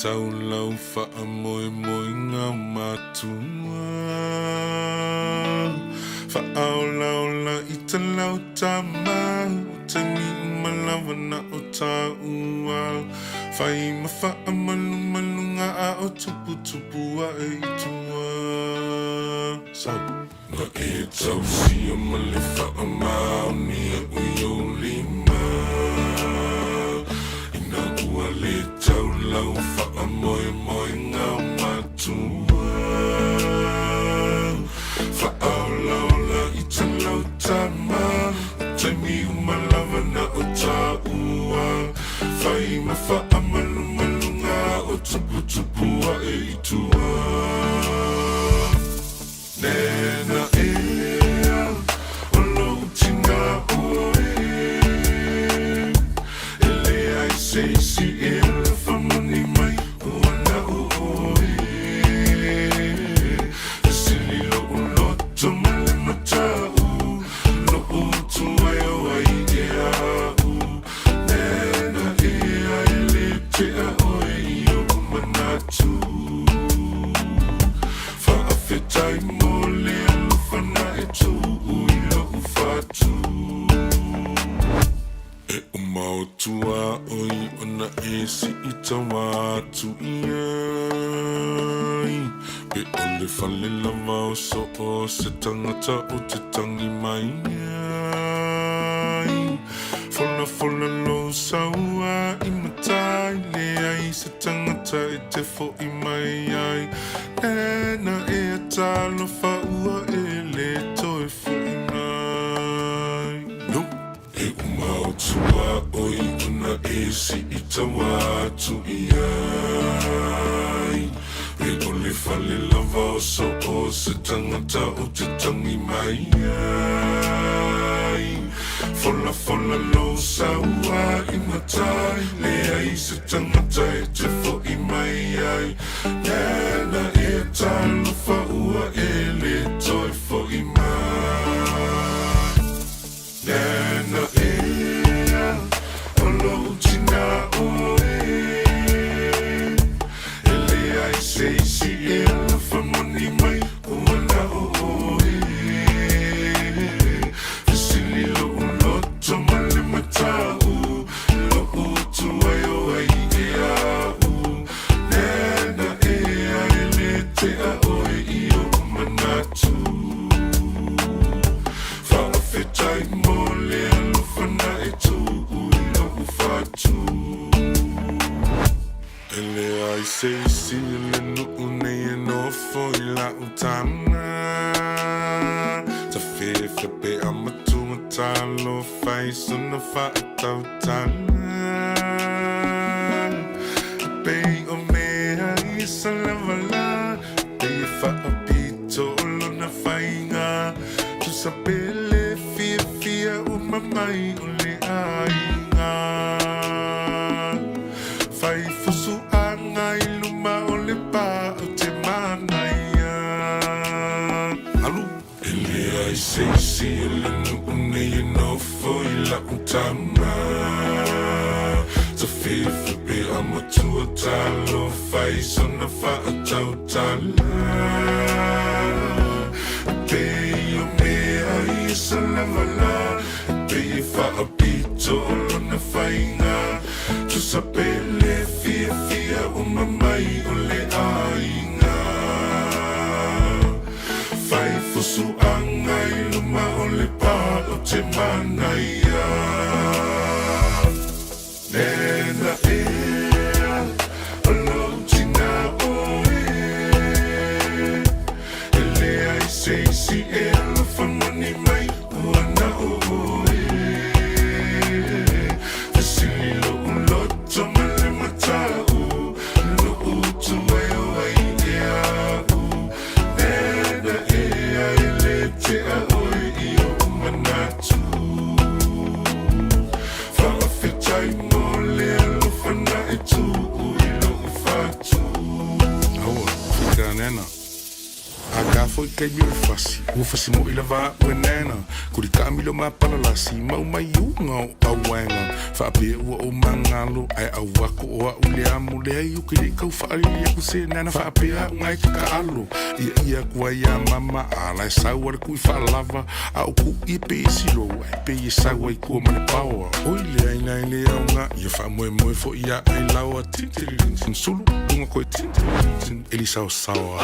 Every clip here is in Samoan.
tau lau faamoemoega o matua. Faaolaola i talau tama, o taimi uma lava na o tāua. Whai ma faamalumaluga a o tuputupu ae i tua. So. Na e tausia ma le faamaonia o i ou lima, ina ua le tau lau faamoemoega o matua. Faaolaola i talau tama, o taimi uma lava na o tāua. Whai ma faamalumaluga o tuputupu ae i tua. Nena ea, o lou tina oe, e leai se isi e alofa moni mai ua na o oe. Fesili lo'u loto ma le mata'u, lo'u utu ai o ai ea a'u. Nena ea, e le tea oe i o'u manatu. Faafetai mo le alofa na e tu'u i lo'u fatu. E uma o tua oi ona e si i taua atu i ai. Pe o le fale lava o so o se tagata o te tangi mai ai. Fola fola lou saua i matai, leai se tagata e te fo'i mai ai. Nena ea, talofa ua e le toe fo'i mai. No. E uma o tua oi ona e si i taua atu i ai. Pe o le fale lava o so o se tagata o te tangi mai ai. Fola fola lou saua i matai, leai se tagata e te fo'i mai ai. Nena ea, talofa ua e le toe fo'i mai. Nena ea, o lou tina oe, e leai se isi e alofa moni mai ua na o oe. Fesili lo'u loto ma le mata'u, lo'u utu ai o ai ea a'u. Nena ea, e le tea oe i o'u manatu. Faafetai mo le alofa na e tu'u i lo'u fatu. E leai se isi o le nu'u nei e nofo i la'u tama. Ta fiafia pe a matua talofa i sona fa'atautala. Pei o mea i sa lavala, pei e fa'apito o lona faiga. Tusa pele fiafia uma mai o le aiga. Fai fusu'aga i luma o le pā o te manaia. Alu. E leai se isi o le nu'u nei e nofo i la'u tama. Ta fiafia pe a matua talofa i sona fa'atautala. Pei o mea i sa lavala, pei e fa'apito o lona faiga. Tusa pele fiafia uma mai o le aiga. Fai fusu'aga i luma o le pā o te manaia. Nena ea, o lou tina oe, e leai se isi e alofa moni mai ua na o oe. Fesili lo'u loto ma le mata'u, lo'u utu ai o ai ea a'u. Nena ea, e le tea oe i o'u manatu. Faafetai mo le alofa na e tu'u i lo'u fatu. Aua, fika nena. A ka Foi taimi o le fasi, ua fasi mo'i lava a'u e nana. Kuli taamilo ma palalasi, ma uma i uga o auaega. Faapea ua ou magalo, ae auako o a'u le amo. Leai ou te le i tau faalili atu se nana faapea a'u na e tatalo. Ia ia atu ai iā mama, a la e sau a le tu'i faalava. A o ku'i e pei e silou, ae pei e sau ai tua ma le paoa. Oi le aina e le aoga, ia faamoemoe foi iā Ailaoa. Tintililintin, sulu luga koe tintililintin, eli saosaoa.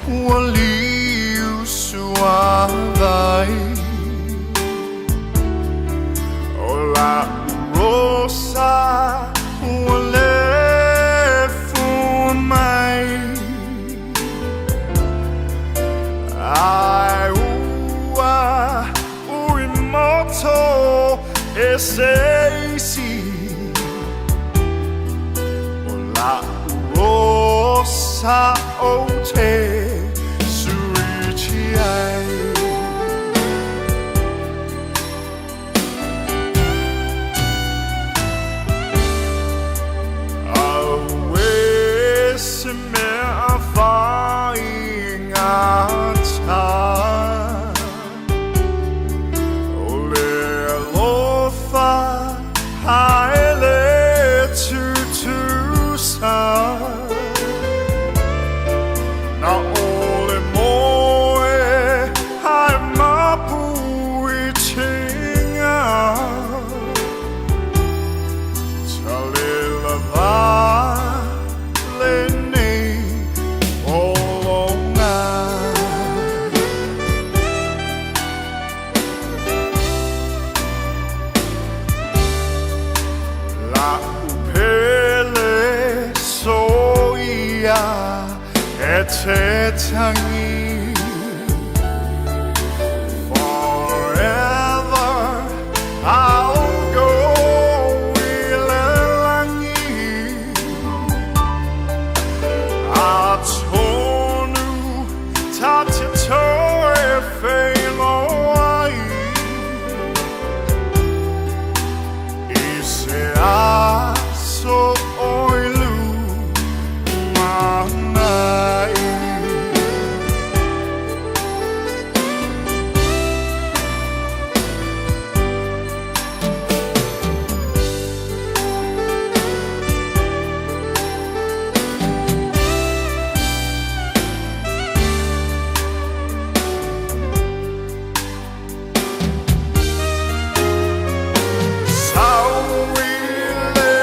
Ua liu suavai O la'u rosa ua lefua mai Ae ua ui moto e se isi O la'u rosa ou te suiti ai. Auē se mea faigata O le alofa ae le tutusa Na o le moe ae mapu i tiga Talela lenei ologa. La'u pele soia e te tagi Forever I'll go i le lagi Atonu ta te toe feiloai I se aso o i lumanai. Sau i le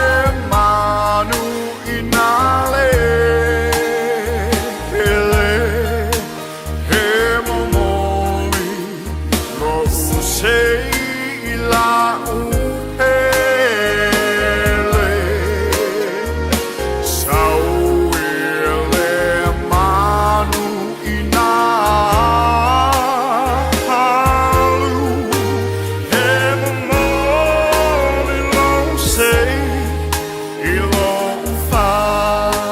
manu i nā lele E momoli lo'u sei i la'u pele Sau i le manu i nā alu E momoli lou sei i lou fatu.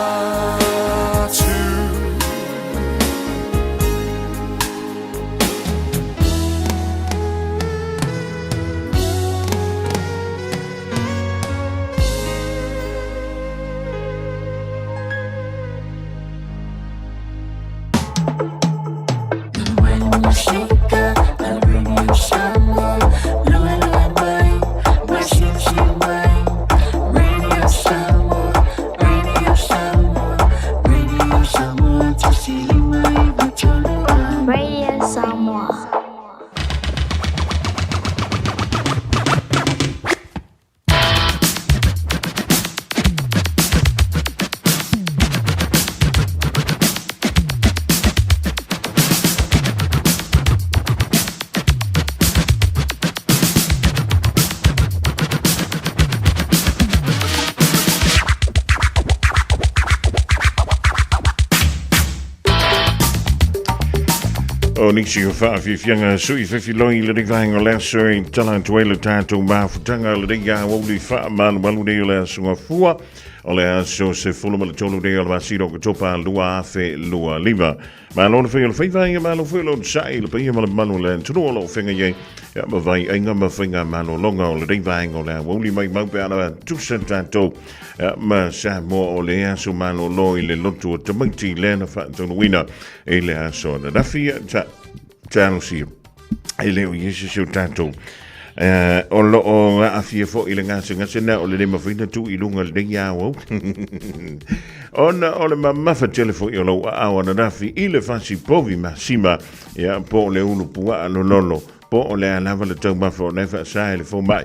Radio Samoa. O nisi o faafiafiaga sui fefiloi i lenei vaega o le aso e tala atu ai le tatou mafutaga lenei aoauli faamalumalu nei o le aso Gafua o le aso 13 nei o le masina o Oketopa 2025. Malo le fai o le faiva ia malo foi lo sa'i le paia ma le mamalu o le atunuu o lo o feagai ai ia ma vaiaiga ma faigamalologa o lenei vaega o le aoauli maimau pe ana tusa tatou ia ma Samoa o le aso malolo i le lotu o tamaiti lea na faataunuuina i le aso ananafi ia ta talosia e le o i ai se si o tatou o lo o aafia foi i le gasegase na o le le mafai na tuu i luga lenei aoao ona o le mamafa tele foi o lou aao ananafi i le fasi povi masima ia po o le ulu puaa lololo. Po o le a lava le taumafa o lena e faasa e le fomai,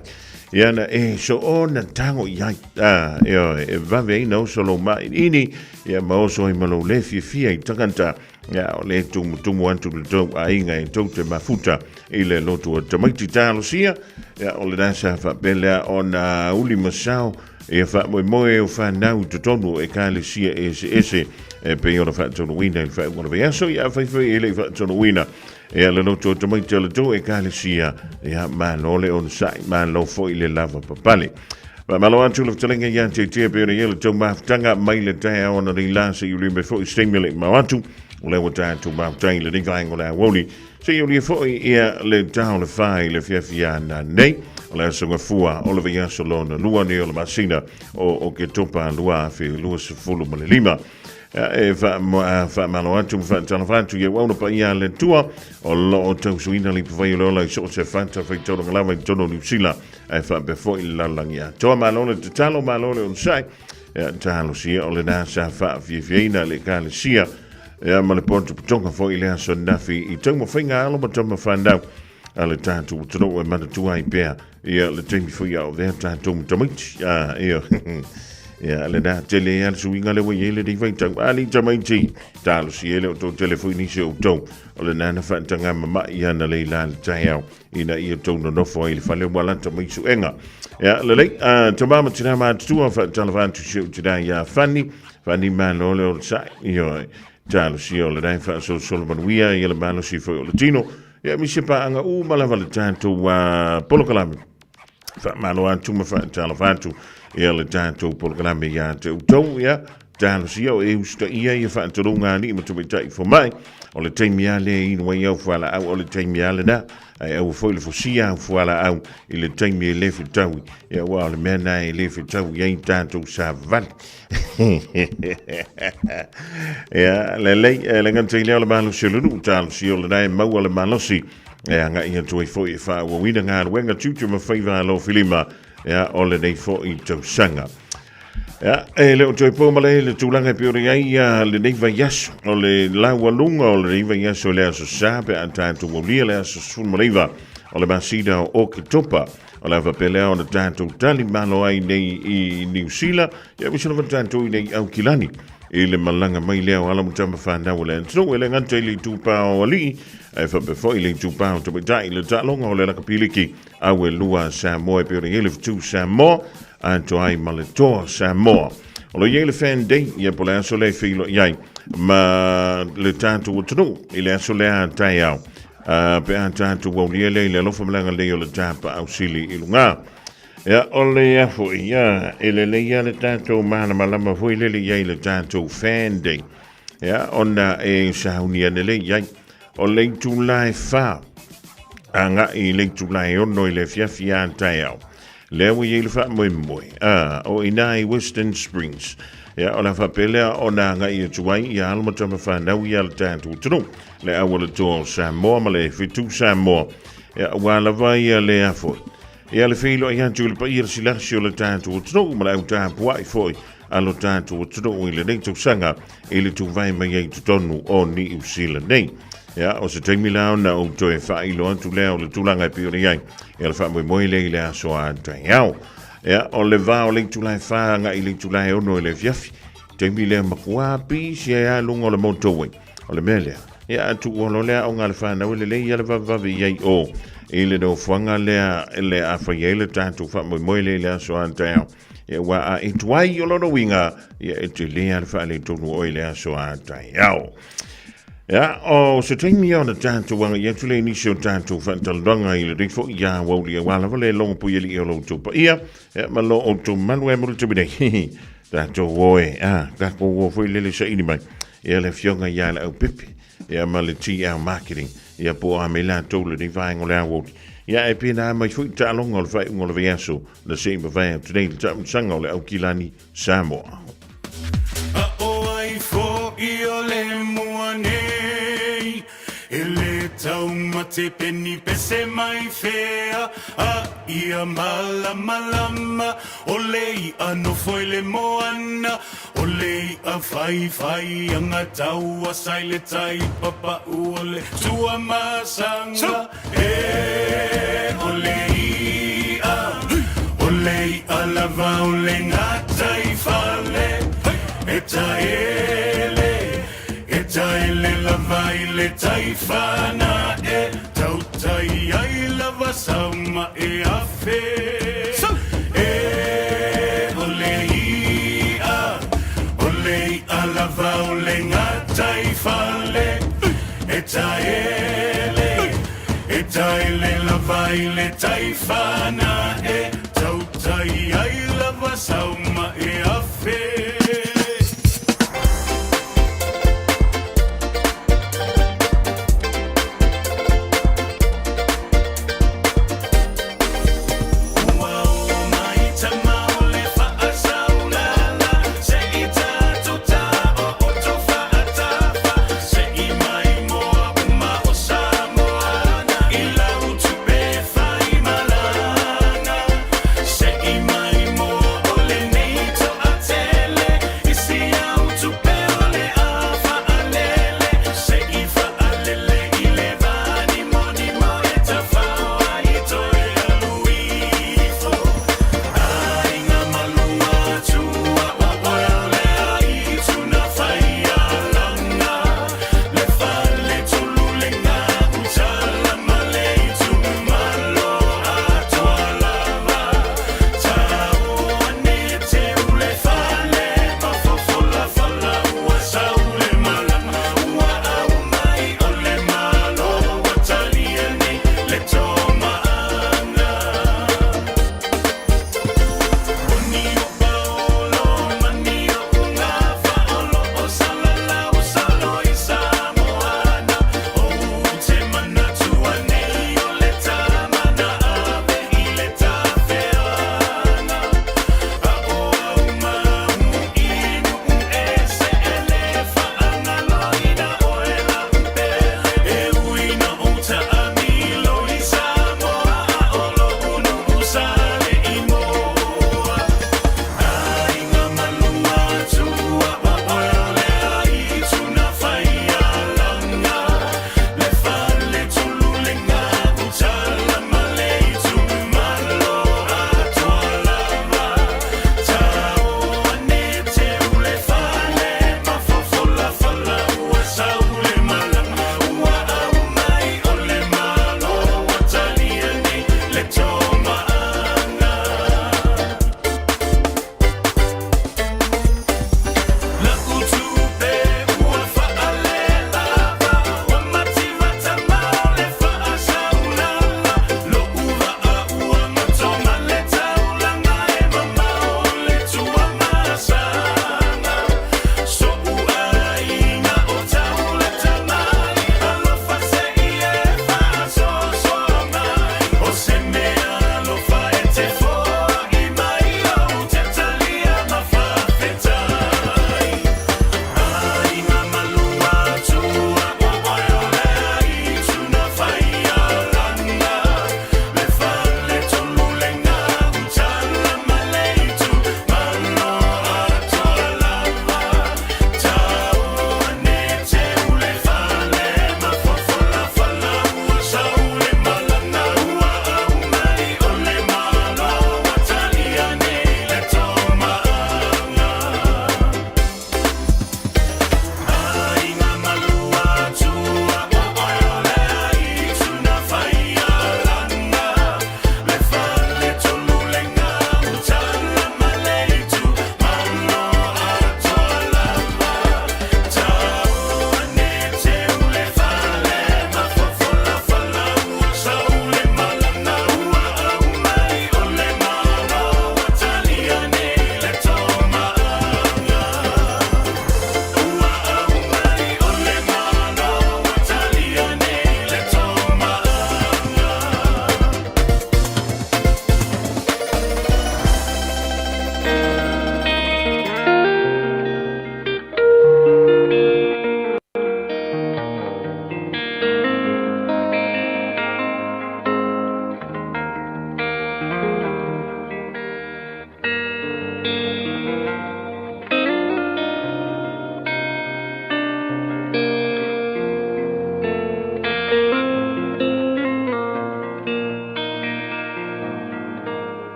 ia na e soona tago i ai, a, ioe, e vave ai na oso lou mailiili, ia ma oso ai ma lou le fiafia i tagata, ia o le tumutumu atu le tou aiga e tou te mafuta i le lotu o tamaiti talosia, ia o lena sa faapea lea ona uli ma sao ia faamoemoe o fanau i totonu o ekalesia eseese e pei ona faatonuina i le faaiuga o le vaiaso, ia afai foi e le i faatonuina ia le lotu o tamaiti o le tou ekalesia, ia malo le onosai, malo foi le lava papale. Faamalo atu le fetalaiga ia te tia pe ona ia le tou mafutaga mai le taeao ona nei la se i uli mai foi se taimi le mau atu. O lea ua tatou mafuta i lenei vaega o le aoauli. Se i ulia foi ia le tao le whai le fiafia na nei. O le aso gafua o le vaiaso lona lua nei o le masina o Oketopa 2025. E faamalo atu ma faatalofa atu i au auna paia a le Atua o loo tausuina le ipuvai o le ola i so o se fata faitaulaga lava i totonu o Niu Sila ae faapea foi le lalolagi atoa. Malo le tatalo, malo le onosai. Ia talosia o lena sa faafiafiaina le ekalesia ia ma le potopotoga foi i le aso ananafi i taumafaiga alo ma tama fanau a le tatou atunuu e manatua ai pea ia le taimi foi a o avea tatou ma tamaiti. A, ia, ia lena tele a le suiga lea ua i ai lenei vaitau. A alii tamaiti, talosia e le o tou tele foi nisi o outou o lena na faataga mama'i ana lei la le taeao ina ia tou nonofo ai i le fale ua lata mai suega. Ia, lelei, tama ma tina matutua, faatalofa atu si ou tina ia Fani, Fani malo le onosai, ioe, talosia o lena e faasolosolo manuia ia le malosi foi o le tino, ia aemaise paaga uma lava le tatou polokalame. Faamalo atu ma faatalofa atu ia le tatou polokalame ia te outou, ia talosia o e usitaia ia faatoluga alii ma tamaitai fomai. O le taimi lava lea e inu ai au fualaau, o le taimi lava lena, ae aua foi le fosia au fualaau i le taimi e le fetaui, ia aua o le mea lena e le fetaui ai tatou savali. Ia, lelei, e le gata i lea o le malosi o le nuu, talosia o lena e maua le malosi e agai atu ai foi e faaauauina galuega tiute ma faiva alofilima, ia, o lenei foi tausaga. Ia, e le o toe po malae le tulaga e pei ona i ai ia lenei vaiaso. O le laualuga o lenei vaiaso i le aso Sa pe a tatou aulia le aso 19 o le masina o Oketopa. O le a faapea lea ona tatou tali malo ai nei i Niu Sila, ia aemaise lava tatou i nei Aukilani i le malaga mai lea o alo ma tama fanau o le atunuu e le gata i le itupa o alii, ae faapea foi i le itupa o tamaitai i le taaloga o le lakapiliki au e lua Samoa e pei ona i ai le fetu Samoa atoa ai ma le toa Samoa. O lo o i ai le Fan Day, ia po o le aso lea e feiloai ai ma le tatou atunuu i le aso lea a taeao. Pe a tatou aulia lea i le alofa ma le agalelei o le Tapaau Sili i luga. Ia, o le a foi, ia, e lelei lava le tatou malamalama foi lele i ai i le tatou Fan Day. Ia, ona e sauni ane lea i ai. O le itula e 4 agai i le itula e 6 i le afiafi a taeao. Lea ua i ai le faamoemoe, a, o i ina i Western Springs. Ia, o le a faapea lea ona agai atu ai ia alo ma tama fanau ia le tatou atunuu, le aualatoa o Samoa ma le fetu Samoa. Ia, aua lava ia le a foi. Ia le feiloai atu i le paia lasilasi o le tatou atunuu ma le au tapuai foi a lo tatou atunuu i lenei tausaga i le tuvae mai ai i totonu o Niu Sila nei. Ia, o se taimi la ona ou toe faailo atu lea o le tulaga e pei ona i ai, ia le faamoemoe lea i le aso a taeao. Ia, o le va o le itula e 4 agai i le itula e 6 i le afiafi, taimi lea matua pisi ai lava luga o le motorway. O le mea lea, ia a tuua loa le aoga a le fanau e lelei lava le vavevave i ai o i le nofoaga lea le a fai ai le tatou faamoemoe lea i le aso a taeao. Ia ua a e tuai o lona uiga, ia e tele lava le faaletonu o oe i le aso a taeao. Ia, o se taimi ona tatou agai atu lea i nisi o tatou faatalanoaga i lenei foi aoauli aua lava le logo puialii o lo outou paia, ia, ma lo outou malu e mo le taimi nei. Tatou o e, a, tatou o foi lele saili mai, ia le afioga ia Leaupepe, ia ma le TL Marketing, ia po o a mea latou lenei vaega o le aoauli. Ia, e pēnā mai foi taaloga o le faaiuga o le vaiaso na se i mavae atu nei le taamilosaga o le Aukilani Samoa. A o ai foi o le mua nei e le tau. mate peni pese mai fea a ia malamalama o le i'a nofo i le moana o le i'a faifai aga taua sa i le tai papa'u o le Tuamasaga e o le i'a o le i'a lava o le gataifale e taele e taele lava i le taifana e tautai ai lava sau ma e afe e o le i'a o le i'a lava o le gataifale e taele e taele lava i le taifana e tautai ai lava sau ma e afe. Ua oo mai tama o le faasaulala se i tatou taooto faatafa se i mai moa uma o Samoana i lau tupe faimalana se i mai moa o lenei toatele.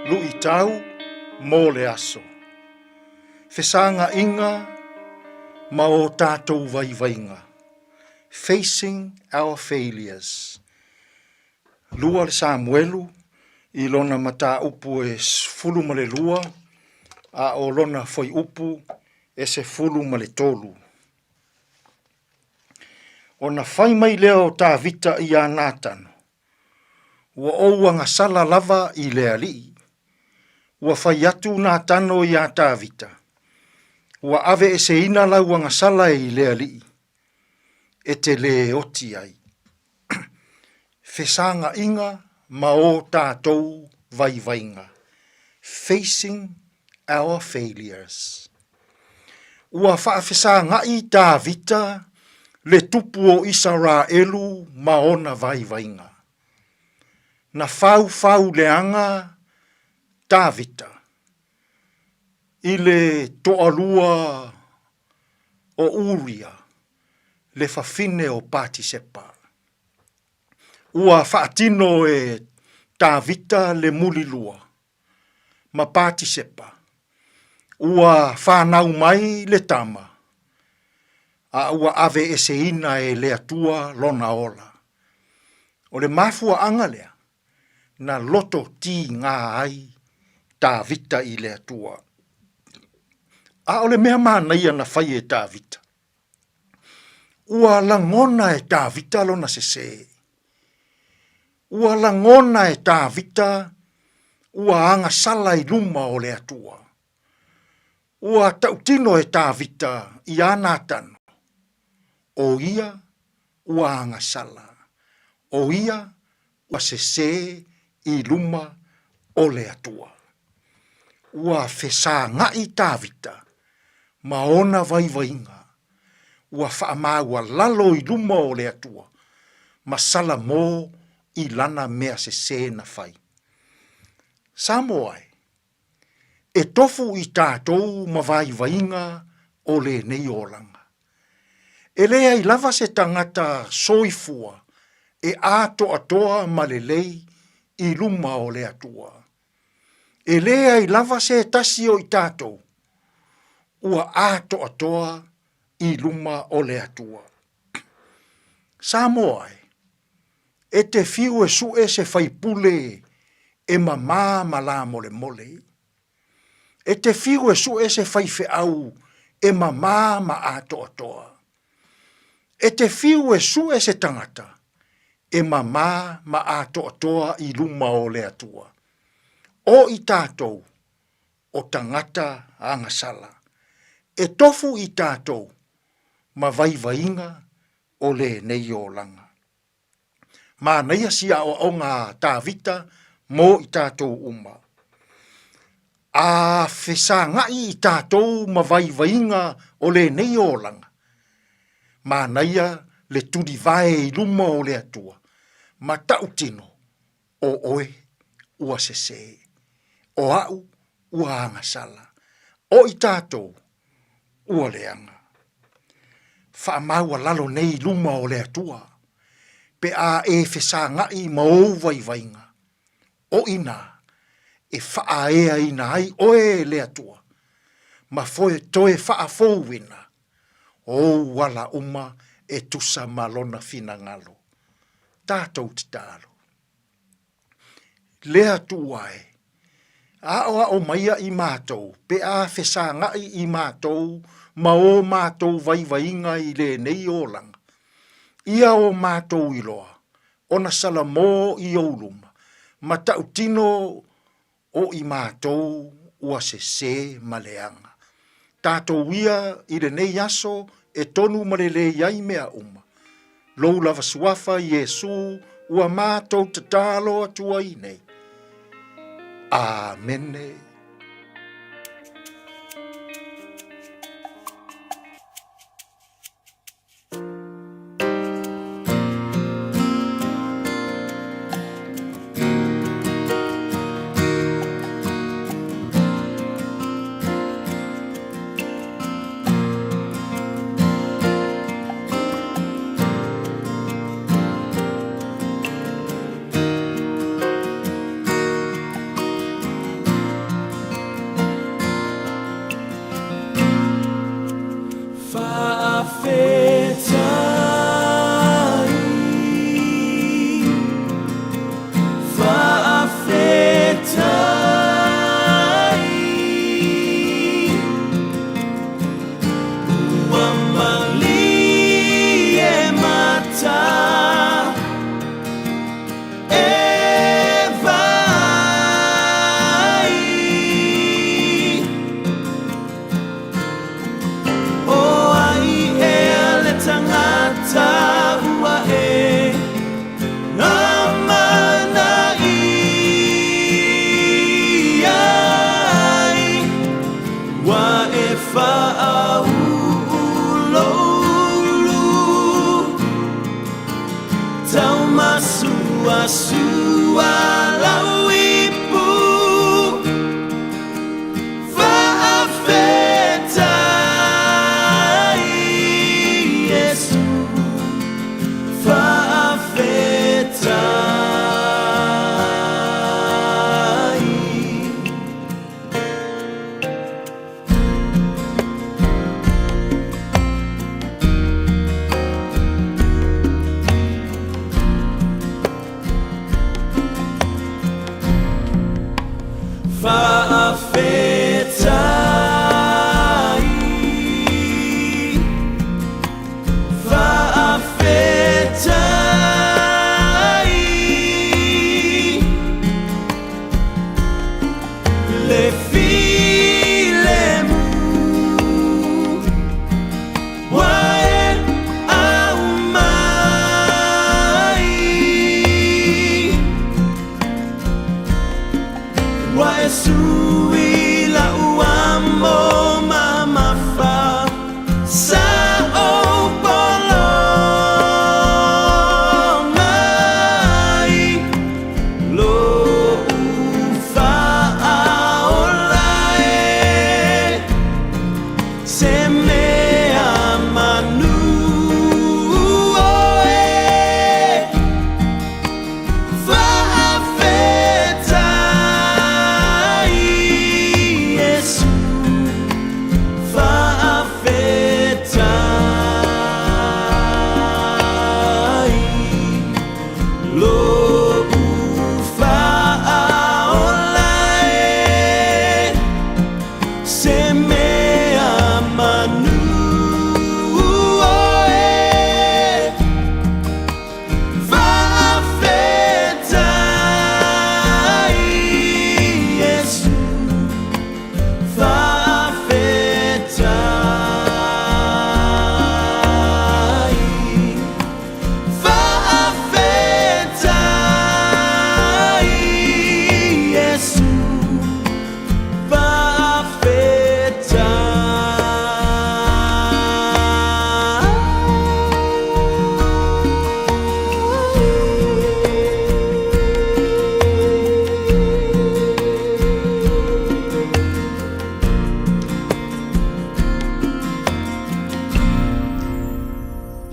Luitau mo le aso. Fesagaʻiga ma o tatou vaivaiga. Facing our failures. Lua le Samuelu i lona mataupu e 12 a o lona fuaiupu e 13. Ona fai mai lea o Tavita iā Natano, Ua ou agasala lava i le Alii. Ua fai atu Natano iā Tavita, Ua aveeseina lau agasala i le Alii, e te lē oti ai. Fesagaʻiga ma o tatou vaivaiga, Facing our failures. Ua faafesagaʻi Tavita le tupu o Isaraelu ma ona vaivaiga. Na faufau leaga Tavita i le toalua o Uria, le fafine o Patisepa. Ua faatino e Tavita le mulilua ma Patisepa, ua fanau mai le tama, a ua aveeseina e le Atua lona ola. O le mafuaaga lea na loto tigā ai Tavita i le Atua. A o le mea manaia na fai e Tavita, ua lagona e Tavita lona sesē. Ua lagona e Tavita ua agasala i luma o le Atua. Ua tautino e Tavita iā Natano, o ia ua agasala, o ia ua sesē i luma o le Atua. Ua fesagaʻi Tavita ma ona vaivaiga, ua faamaualalo i luma o le Atua ma Salamo i lana mea sesē na fai. Samoa e, e tofu i tatou ma vaivaiga o lenei olaga. E leai lava se tagata soifua e atoatoa ma lelei i luma o le Atua. E leai lava se tasi o i tatou ua atoatoa i luma o le Atua. Samoa e, e te fiu e suʻe se faipule e mamā ma lamolemole. E te fiu e suʻe se faifeau e mamā ma atoatoa. E te fiu e suʻe se tagata e mamā ma atoatoa i luma o le Atua. O i tatou o tagata agasala. E tofu i tatou ma vaivaiga o lenei olaga. Manaia si aoaoga a Tavita mo i tatou uma. A fesagaʻi i tatou ma vaivaiga o lenei olaga, manaia le tulivae i luma o le Atua, ma tautino o oe ua sesē, o aʻu ua agasala, o i tatou ua leaga. Faamaualalo nei i luma o le Atua, pe a e fesagaʻi ma ou vaivaiga, o inā e faaeaina ai oe e le Atua, ma foe toe faafouina ou ala uma e tusa ma Lona finagalo. Tatou tatalo. Le Atua e, aʻoaʻo maia i matou pe a fesagaʻi i matou ma o matou vaivaiga i lenei olaga. Ia o matou iloa, ona Salamo i ou luma, ma tautino o i matou ua sesē ma leaga. Tatou ia i lenei aso e tonu ma lelei ai mea uma. Lou lava suafa Iesū ua matou tatalo atu ai nei. Amene. Masuasua lau ipu Faafetai Iesu Faafetai. Faafetai Faafetai Le filemu Ua e aumai Ua e sui la'u amo mamafa Sa ou polo mai Lo'u faaola e Se mea manu oe Faafetai Iesu Faafetai Lo'u faaola e Se mea manu oe Faafetai Iesu Faafetai Faafetai Iesu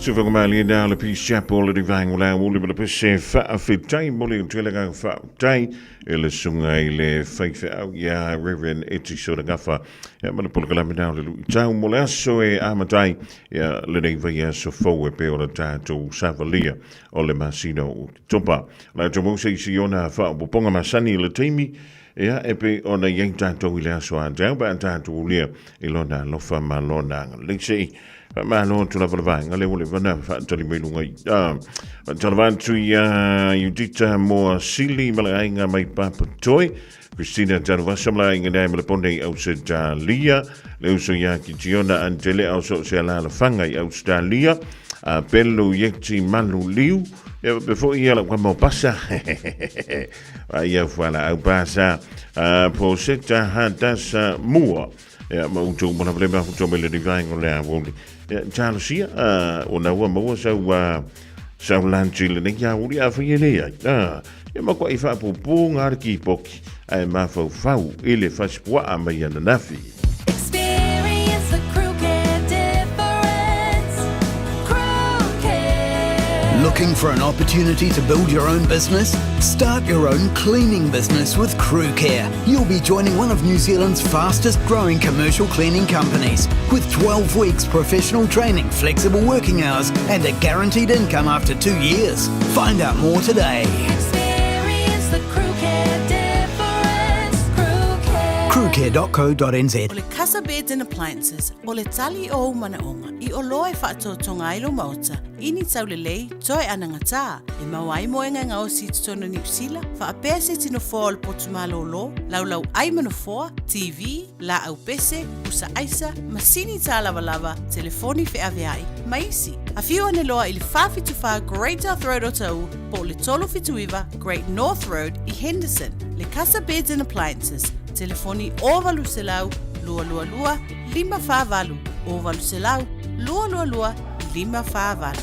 Sufagamalie na le Peace Chapel le rivaenga o le auli ma le pese faafetai mo le tele faafetai e le susuga i le faifeau ia Reverend Eti Solagafa ia ma le polokalame na o le luitau mo le aso e amatai ia lenei vaiaso fou e pei ona tatou savalia o le masina o Oketopa. O le a tou maua se isi ona faaopoopoga masani i le taimi ia e pei ona i ai tatou i le aso a taeao pe a tatou ulia i lona alofa ma lona agalelei. Se i faamalo atu lava le vaega lea ua leva ona faatali mai luga i faatalofa atu ia Judita Moasili ma le aiga mai Papatoe, Christina Tanuvasa ma le aiga nei ma le pone i Ausetalia, le uso ia Kitiona Antele au so se alalafaga i Ausetalia, a Pelu Ieti Malu Liu, ia faapea foi ia lau kama o Pasa, a ia fualaau Pasa, a Poseta Hadasa Mua, ia ma outou uma lava le mafuta mai lenei vaega o le aoauli. Ia, talosia, ona ua maua sau, sau lunch i lenei aoauli, afai e leai, ia matuai faapuupuu ngā le kipoki, ae mafaufau i le fasipuaa mai ananafi. Experience the crew care difference. Crew care. Looking for an opportunity to build your own business? Start your own cleaning business with Crew Care. You'll be joining one of New Zealand's fastest growing commercial cleaning companies with 12 weeks professional training, flexible working hours, and a guaranteed income after 2 years. Find out more today. Experience the crew care difference. Crew care. Crewcare.co.nz O le Casa Beds and Appliances, o le tali o ou manaoga, i oloa e faatoatoga ai lou maota, i ni taulelei, toe anagatā, e maua ai moega e gaosi i totonu o Niu Sila, faapea se iti nofoa o le potu malōlō, laulau ai ma nofoa, TV, laau pese, pusa aisa, masini tālavalava, telefoni feaveai, ma isi. Afio ane loa i le 474 Great South Road Otahuhu po o le 379 Great North Road i Henderson. Le Casa Beds and Appliances, telefoni 0800 222 548, 0800 222 548.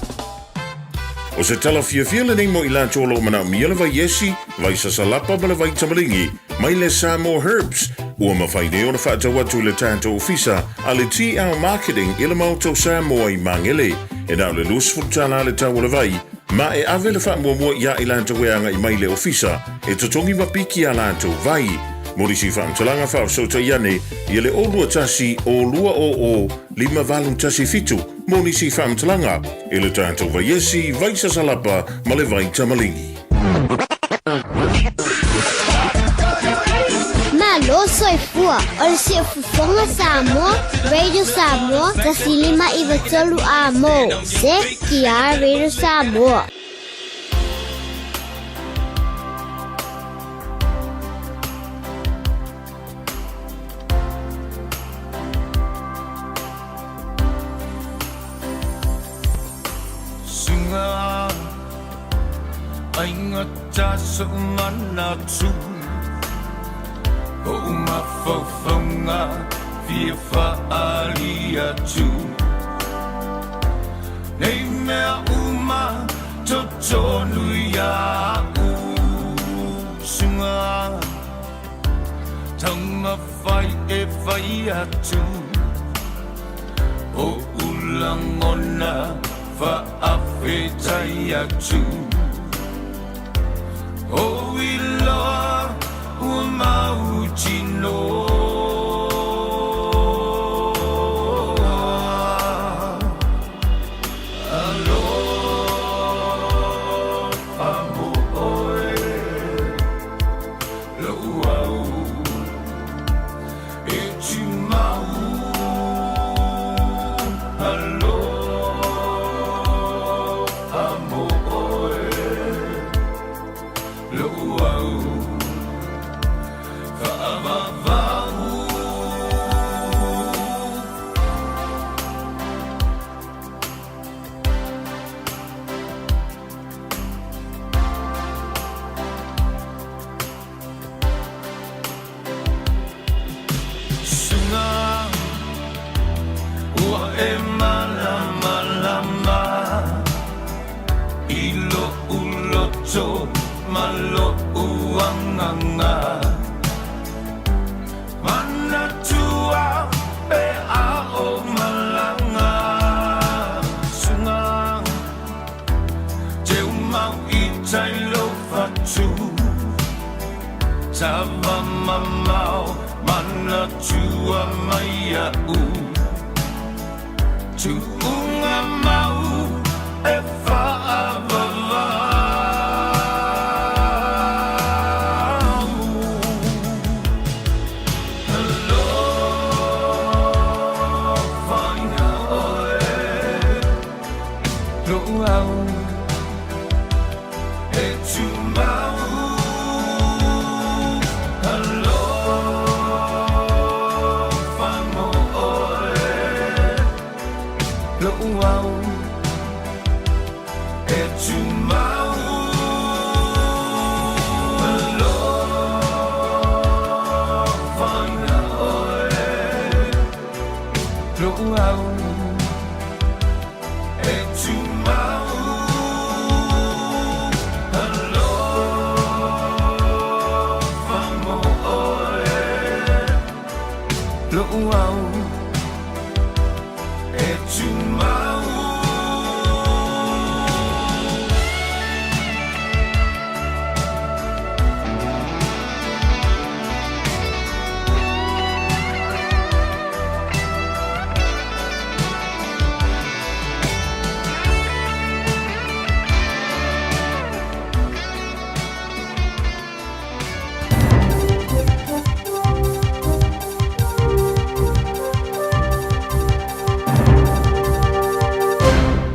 O se tala fiafia lenei mo i latou o lo o manaomia le vaiesi, vai sasalapa ma le vai tamaligi mai le Samoa Herbs, ua mafai nei ona faatau atu i le tatou ofisa a le TL Marketing i le Maota o Samoa i Magele. E na o le $20 le tau o le vai, ma e ave le faamuamua iā i latou e agai mai i le ofisa e totogi ma piki a latou vai. Mo nisi faamatalaga faafesootai ane ia le 021 0 200 5817 mo nisi faamatalaga i le tatou vaiesi, vai sasalapa ma le vai tamaligi. Malo soifua o le Siufofoga Samoa, Radio Samoa, 105 93 Amo, CTR Radio Samoa. Suga aigata so'u manatu O'u mafaufauga fia fa'aali atu Nei mea uma totonu ia'u Suga Taumafai e fai atu O'u lagona fa'afetai atu O iloa ua mautinoa Alofa mo oe Lo'u au e tumau Aloha mo oe Lo'u au fa'avavau. Suga ua e malamalama i lo'u loto ma lo'u agaga Manatua pe a ou malaga Suga Teumau i tai lou fatu Tava mamao manatua mai a'u Tuuga mau e fa'avavau. Alofa iā ʻoe Lo'u au e tumau Alofa mo ʻoe Lo'u au e tumau Alofa iā ʻoe Lo'u au e tumau Alofa mo ʻoe Lo'u au e tumau.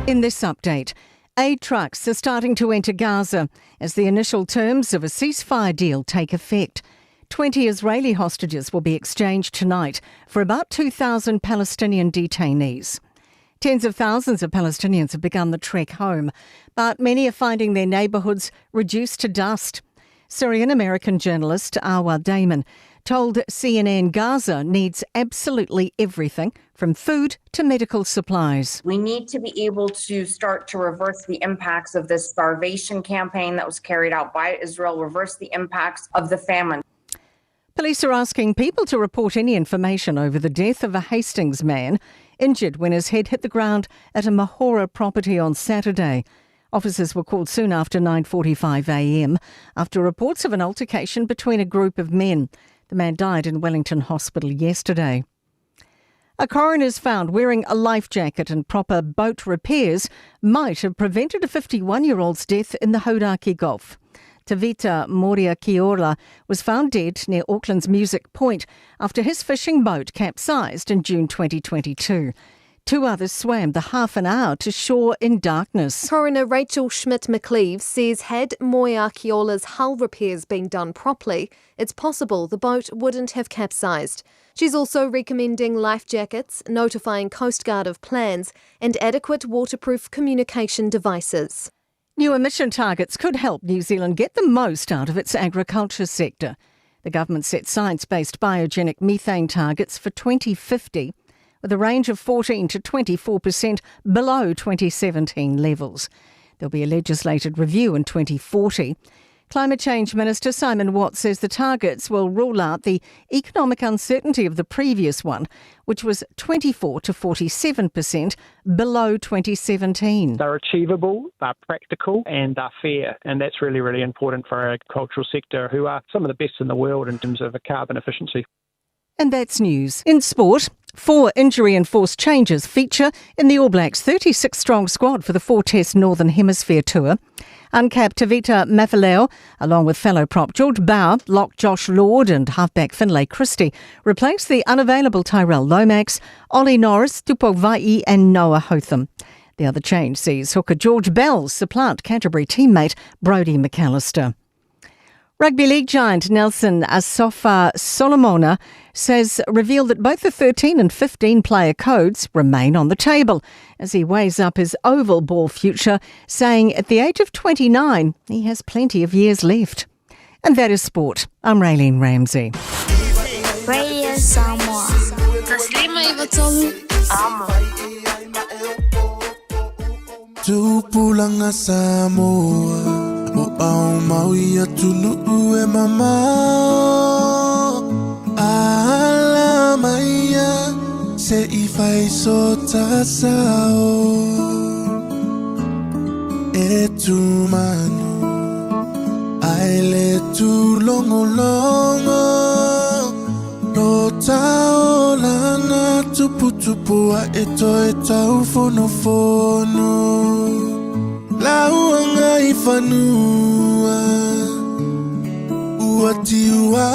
In this update, aid trucks are starting to enter Gaza as the initial terms of a ceasefire deal take effect. 20 Israeli hostages will be exchanged tonight for about 2,000 Palestinian detainees. Tens of thousands of Palestinians have begun the trek home, but many are finding their neighbourhoods reduced to dust. Syrian American journalist Arwa Damon told CNN Gaza needs absolutely everything from food to medical supplies. We need to be able to start to reverse the impacts of this starvation campaign that was carried out by Israel, reverse the impacts of the famine. Police are asking people to report any information over the death of a Hastings man injured when his head hit the ground at a Mahora property on Saturday. Officers were called soon after 9:45 a.m. after reports of an altercation between a group of men. The man died in Wellington Hospital yesterday. A coroner's found wearing a life jacket and proper boat repairs might have prevented a 51-year-old's death in the Hauraki Gulf. Tavita Moria Kiora was found dead near Auckland's Music Point after his fishing boat capsized in June 2022. Two others swam the half an hour to shore in darkness. Coroner Rachel Schmidt-McLeave says had Moeakiola's hull repairs been done properly, it's possible the boat wouldn't have capsized. She's also recommending life jackets, notifying Coast Guard of plans, and adequate waterproof communication devices. New emission targets could help New Zealand get the most out of its agriculture sector. The government set science-based biogenic methane targets for 2050, with a range of 14 to 24% below 2017 levels. There'll be a legislated review in 2040. Climate Change Minister Simon Watt says the targets will rule out the economic uncertainty of the previous one, which was 24 to 47% below 2017. They're achievable, they're practical, and they're fair. And that's really, really important for our agricultural sector, who are some of the best in the world in terms of carbon efficiency. And that's news. In sport, 4 injury-enforced changes feature in the All Blacks' 36-strong squad for the 4-test Northern Hemisphere tour. Uncapped Tavita Mafileo, along with fellow prop George Bower, lock Josh Lord and halfback Finlay Christie, replaced the unavailable Tyrell Lomax, Ollie Norris, Tupou Vaa'i and Noah Hotham. The other change sees hooker George Bell supplant Canterbury teammate Brodie McAllister. Rugby league giant Nelson Asofa Solomona says revealed that both the 13 and 15 player codes remain on the table as he weighs up his oval ball future, saying at the age of 29 he has plenty of years left. And that is sport. I'm Raylene Ramsey. Radio Samoa. Tupulanga Samoa, o au maui atu nu'u e mamao. Ala maia, se i whai so tasao. E tū manu, ai le tū longo longo. Lo taolanga tupu tupu a e toe tau fono fono. Lauanga i whanua, ua tiua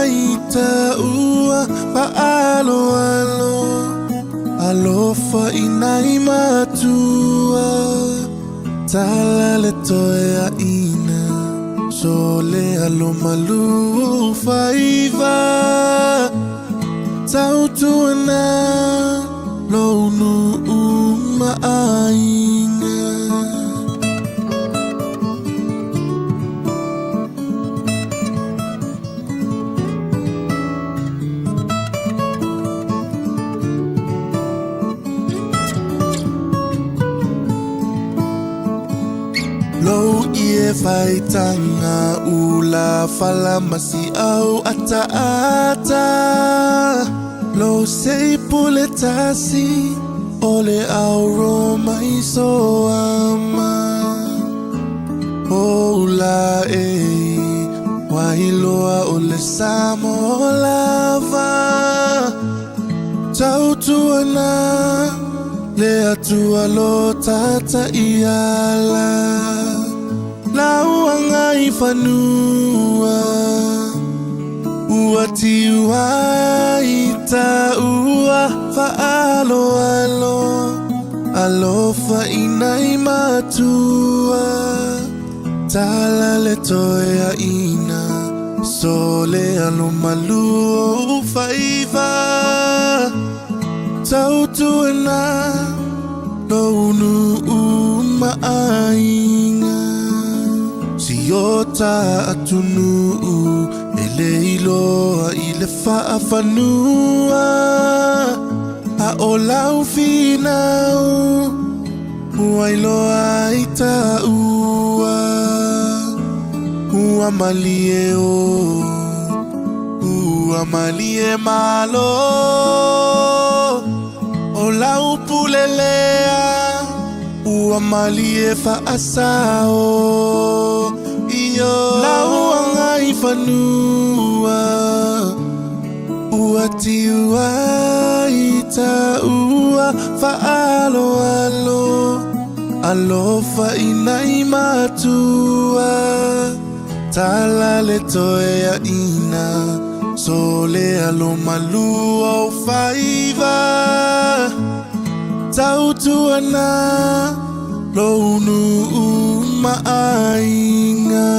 i ta ua paalo alo. Alofa i nai matua, tala le toe a ina. So le alo malu faiva, tautuana lo nu maainga. Lo ie whaitanga ula whala masi au ata ata. Lo sei pule tasi ole au ro mai so ama. O ula e wailoa ole samo lava. Tautuana le atua lo tata iala. Lauanga i whanua, ua tiua i ta ua whaalo alo. Alofa i nai matua, tala le toe a ina. So le alo malu o whaiva, tautuana lo unu maainga. Si o ta atunu e le iloa i le faafanua A o lau finau Ua iloa ai taua Ua malie o Ua malie malo O lau pule lea Ua malie faasao I o lau agaifanua Ua tiu ai taua faaaloalo Alofa i nai matua Tala le toeaina Sole alo malu o faiva Tautuana lou nuu ma aiga.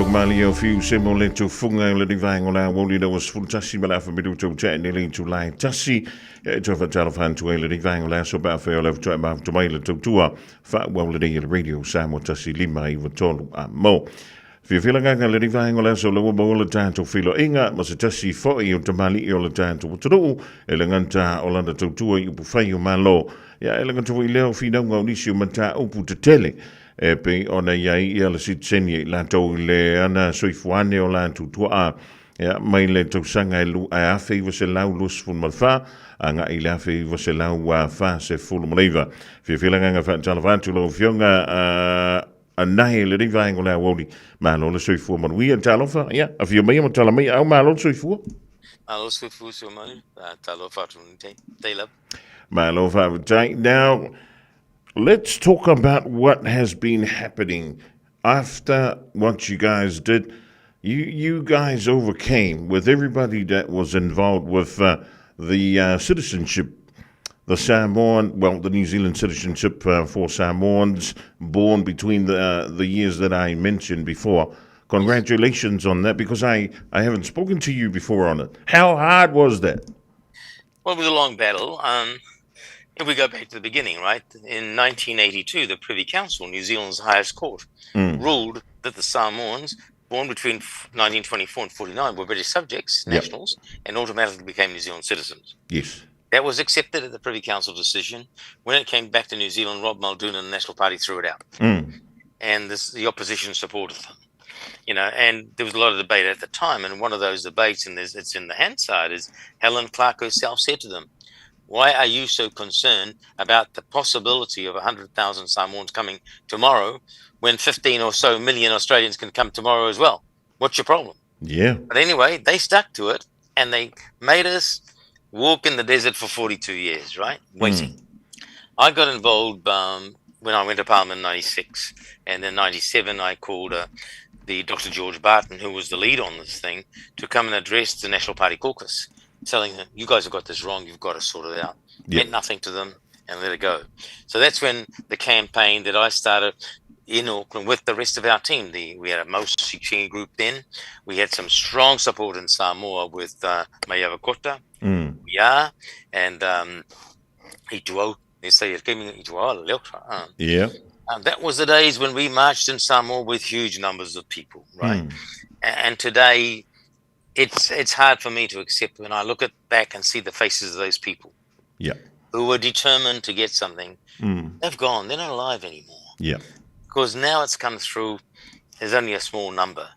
Tautomalie o Fiu Semo le tufuga i lenei vaega o le aoauli ina ua 11 ma le afa minuta ua tea nei le itula e tasi. Ia e toe faatalofa atu ai i lenei vaega o le aso pe afai o le faatoa e mafuta mai le tautua faaauau lenei e le Radio Samoa 1 5 9 3 a mo. Fiafia le agaga i lenei vaega o le aso o lea ua maua le tatou feiloaiga ma se tasi foi o tamalii o le tatou atunuu e le gata o lana tautua i upufai o Malo, ia e le gata foi i lea o finauga o nisi o mataupu tetele e pei ona i ai ia le sitiseni e i latou i le ana soifuane o latou tuaa ia, mai le tausaga e 1924 agai i le 1949. Fiafia le agaga faatalofa atu lau Afioga Anae i lenei vaega o le aoauli. Malo le soifua manuia. Talofa, ia, afio maia ma tala mai au, malo le soifua. Malo le soifua Suamani, talofa atu nei, lava. Malo faafetai. Now, let's talk about what has been happening after what you guys did. You guys overcame with everybody that was involved with the citizenship, the Samoan, well, the New Zealand citizenship for Samoans born between the years that I mentioned before. Congratulations on that, because I haven't spoken to you before on it. How hard was that? Well, it was a long battle. If we go back to the beginning, right, in 1982, the Privy Council, New Zealand's highest court, ruled that the Samoans born between 1924 and 49 were British subjects, nationals, and automatically became New Zealand citizens. That was accepted at the Privy Council decision. When it came back to New Zealand, Rob Muldoon and the National Party threw it out. And the opposition supported them. And there was a lot of debate at the time. And one of those debates, and it's in the Hansard, is Helen Clark herself said to them, "Why are you so concerned about the possibility of 100,000 Samoans coming tomorrow when 15 or so million Australians can come tomorrow as well? What's your problem?" But anyway, they stuck to it and they made us walk in the desert for 42 years, right? Waiting. I got involved when I went to Parliament in 96, and then 97 I called the Dr. George Barton, who was the lead on this thing, to come and address the National Party caucus, telling them, "You guys have got this wrong, you've got to sort it out." Meant nothing to them and let it go. So that's when the campaign that I started in Auckland with the rest of our team. We had a most 16 group then. We had some strong support in Samoa with Maiava Kota, yeah, and Ituau. They say it came in Ituau, Leotra. That was the days when we marched in Samoa with huge numbers of people, right? And today, it's hard for me to accept when I look at back and see the faces of those people who were determined to get something. They've gone. They're not alive anymore. Because now it's come through, there's only a small number.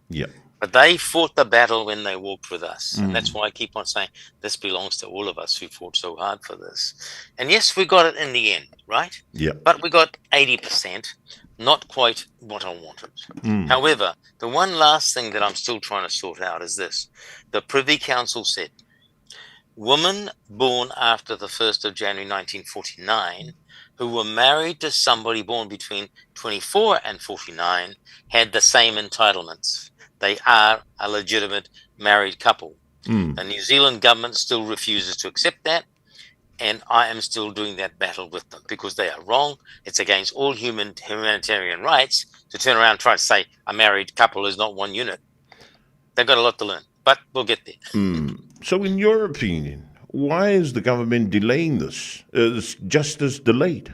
But they fought the battle when they walked with us. And that's why I keep on saying this belongs to all of us who fought so hard for this. And yes, we got it in the end, right? Yeah. But we got 80%, not quite what I wanted. However, the one last thing that I'm still trying to sort out is this. The Privy Council said women born after the 1st of January 1949 who were married to somebody born between 24 and 49 had the same entitlements. They are a legitimate married couple. The New Zealand government still refuses to accept that, and I am still doing that battle with them because they are wrong. It's against all humanitarian rights to turn around and try to say a married couple is not one unit. They've got a lot to learn, but we'll get there. So, in your opinion, why is the government delaying this? Is justice delayed?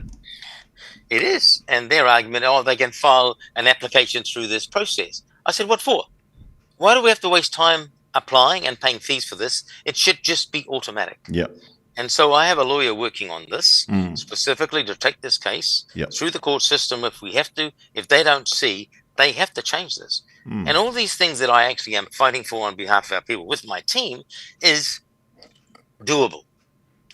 It is. And their argument, oh, they can file an application through this process. I said, what for? Why do we have to waste time applying and paying fees for this? It should just be automatic. And so I have a lawyer working on this specifically to take this case through the court system if we have to. If they don't see, they have to change this. And all these things that I actually am fighting for on behalf of our people with my team is doable.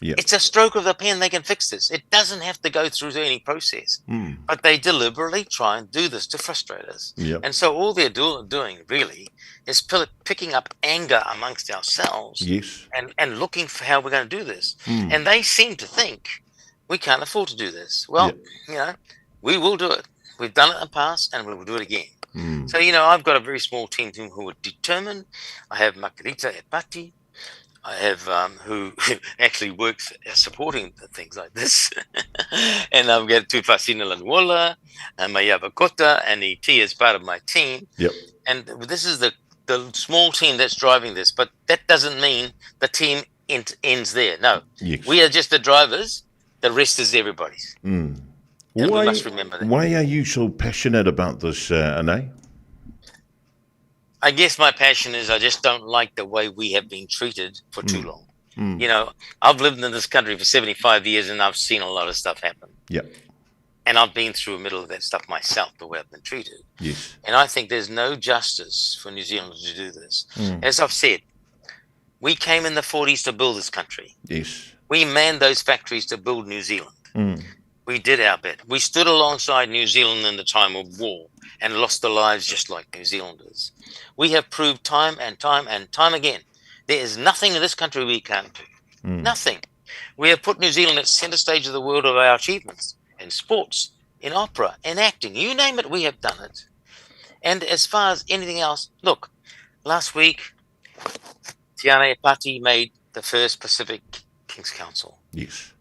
It's a stroke of the pen. They can fix this. It doesn't have to go through any process. But they deliberately try and do this to frustrate us. And so all they're doing really is picking up anger amongst ourselves. And looking for how we're going to do this. And they seem to think we can't afford to do this. Well, we will do it. We've done it in the past and we will do it again. So, I've got a very small team who are determined. I have Makerita Epati. I have who actually works supporting things like this. And I've got Tufasina Lanwola and Mayava Kota and ET as part of my team. And this is the the small team that's driving this, but that doesn't mean the team ends there. No, Yes. we are just the drivers. The rest is everybody's. And Why, we must remember that. why are you so passionate about this, Anae? I guess my passion is I just don't like the way we have been treated for too long. You know, I've lived in this country for 75 years and I've seen a lot of stuff happen. Yeah. And I've been through the middle of that stuff myself, the way I've been treated. Yes. And I think there's no justice for New Zealand to do this. As I've said, we came in the 40s to build this country. Yes. We manned those factories to build New Zealand. We did our bit. We stood alongside New Zealand in the time of war and lost their lives just like New Zealanders. We have proved time and time and time again there is nothing in this country we can't do. Nothing. We have put New Zealand at center stage of the world of our achievements in sports, in opera, in acting. You name it, we have done it. And as far as anything else, look, last week, Tiana Epati made the first Pacific King's Council. Yes.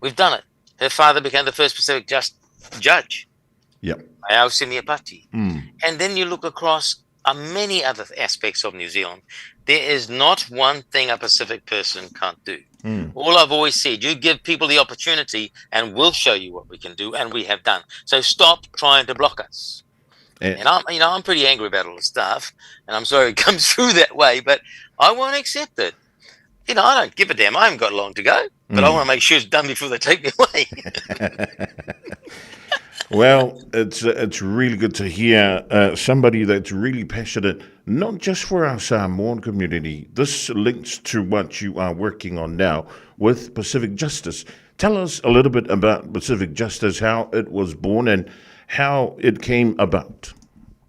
We've done it. Her father became the first Pacific just judge, Yep. Ayao Simiapati. And then you look across many other aspects of New Zealand. There is not one thing a Pacific person can't do. All I've always said, you give people the opportunity and we'll show you what we can do, and we have done. So stop trying to block us. And I'm, you know, I'm pretty angry about all the stuff, and I'm sorry it comes through that way, but I won't accept it. You know, I don't give a damn. I haven't got long to go, but I want to make sure it's done before they take me away. Well, it's really good to hear somebody that's really passionate, not just for our Samoan community. This links to what you are working on now with Pacific Justice. Tell us a little bit about Pacific Justice, how it was born and how it came about.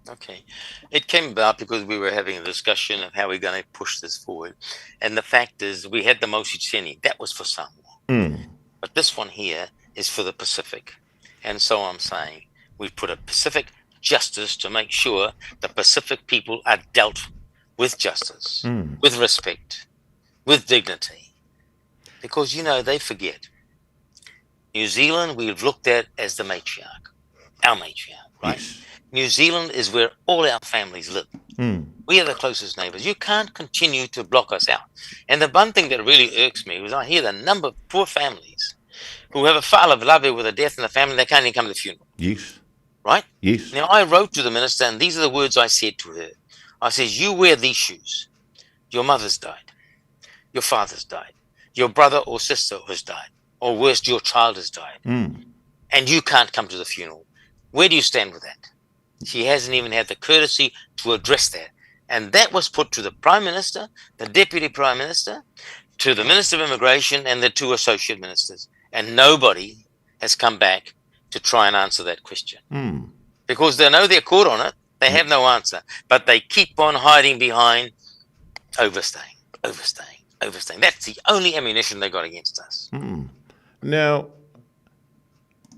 Okay. It came about because we were having a discussion of how we're going to push this forward. And the fact is, we had the Mosi That was for Samoa. But this one here is for the Pacific. And so I'm saying we've put a Pacific justice to make sure the Pacific people are dealt with justice, with respect, with dignity. Because, you know, they forget. New Zealand, we've looked at as the matriarch, our matriarch, right? Yes. New Zealand is where all our families live. We are the closest neighbors. You can't continue to block us out. And the one thing that really irks me was I hear the number of poor families who have a file of love with a death in the family, they can't even come to the funeral, Yes. right? Yes. Now, I wrote to the minister, and these are the words I said to her. I says, you wear these shoes. Your mother's died. Your father's died. Your brother or sister has died. Or worse, your child has died. And you can't come to the funeral. Where do you stand with that? She hasn't even had the courtesy to address that. And that was put to the Prime Minister, the Deputy Prime Minister, to the Minister of Immigration, and the two associate ministers. And nobody has come back to try and answer that question. Because they know they're caught on it. They have no answer. But they keep on hiding behind overstaying, overstaying, overstaying. That's the only ammunition they got against us. Now,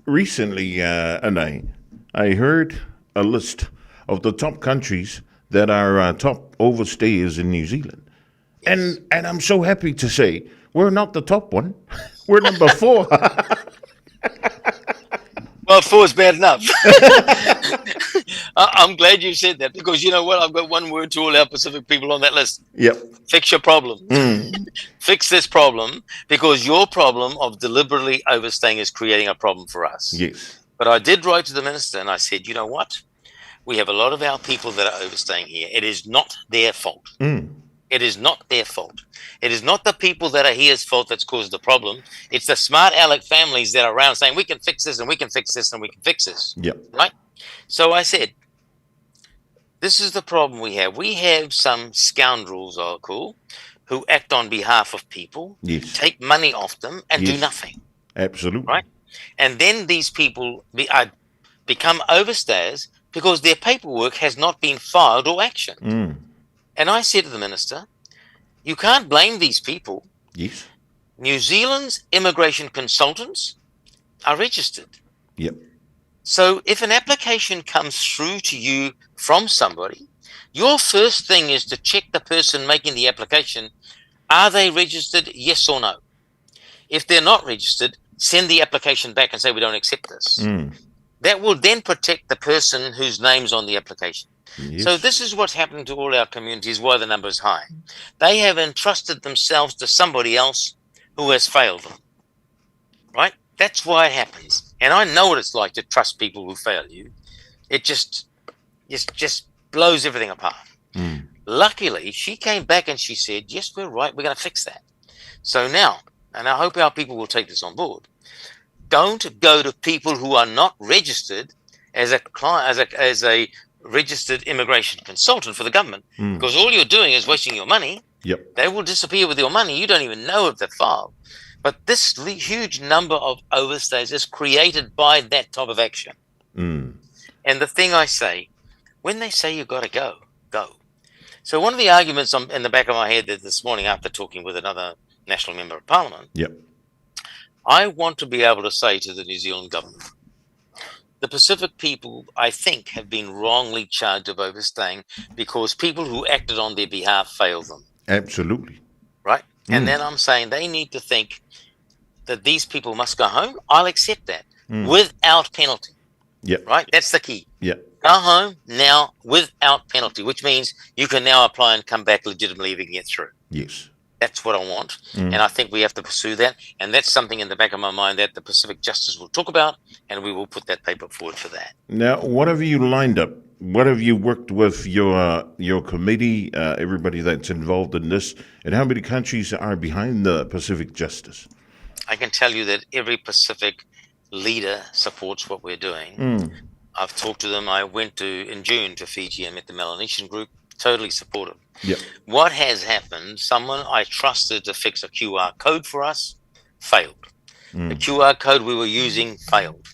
recently, Anae, I heard a list of the top countries that are top overstayers in New Zealand. And I'm so happy to say we're not the top one. We're number 4. Well, 4 is bad enough. I'm glad you said that, because you know what? I've got one word to all our Pacific people on that list. Yep. Fix your problem. Fix this problem, because your problem of deliberately overstaying is creating a problem for us. Yes. But I did write to the minister and I said, you know what? We have a lot of our people that are overstaying here. It is not their fault. It is not their fault. It is not the people that are here's fault that's caused the problem. It's the smart aleck families that are around saying, we can fix this and we can fix this and we can fix this. Yep. Right? So I said, this is the problem we have. We have some scoundrels, I'll call, who act on behalf of people, Yes. take money off them and do Yes. nothing. Absolutely. Right? And then these people become overstayers because their paperwork has not been filed or actioned. And I said to the minister, you can't blame these people. Yes. New Zealand's immigration consultants are registered. Yep. So if an application comes through to you from somebody, your first thing is to check the person making the application. Are they registered? Yes or no? If they're not registered, send the application back and say, we don't accept this. That will then protect the person whose name's on the application. Yes. So this is what's happened to all our communities, why the number is high. They have entrusted themselves to somebody else who has failed them. Right? That's why it happens. And I know what it's like to trust people who fail you. It just just blows everything apart. Luckily, she came back and she said, Yes, we're right, we're gonna fix that. So now, and I hope our people will take this on board, don't go to people who are not registered as a client, as a registered immigration consultant for the government, because all you're doing is wasting your money. Yep. They will disappear with your money. You don't even know if they're filed. But this huge number of overstays is created by that type of action. And the thing I say, when they say you got to go, go. So one of the arguments in the back of my head that this morning after talking with another national member of parliament, Yep. I want to be able to say to the New Zealand government, the Pacific people, I think, have been wrongly charged of overstaying because people who acted on their behalf failed them, Absolutely. right? And then I'm saying they need to think that these people must go home. I'll accept that without penalty, Yep. right? That's the key. Yep. Go home now without penalty, which means you can now apply and come back legitimately if you can get through. Yes. That's what I want. And I think we have to pursue that. And that's something in the back of my mind that the Pacific Justice will talk about, and we will put that paper forward for that. Now, what have you lined up? What have you worked with your committee, everybody that's involved in this, and how many countries are behind the Pacific Justice? I can tell you that every Pacific leader supports what we're doing. I've talked to them. I went to in June to Fiji and met the Melanesian group. Totally supportive. Yep. What has happened, someone I trusted to fix a QR code for us failed. The QR code we were using failed.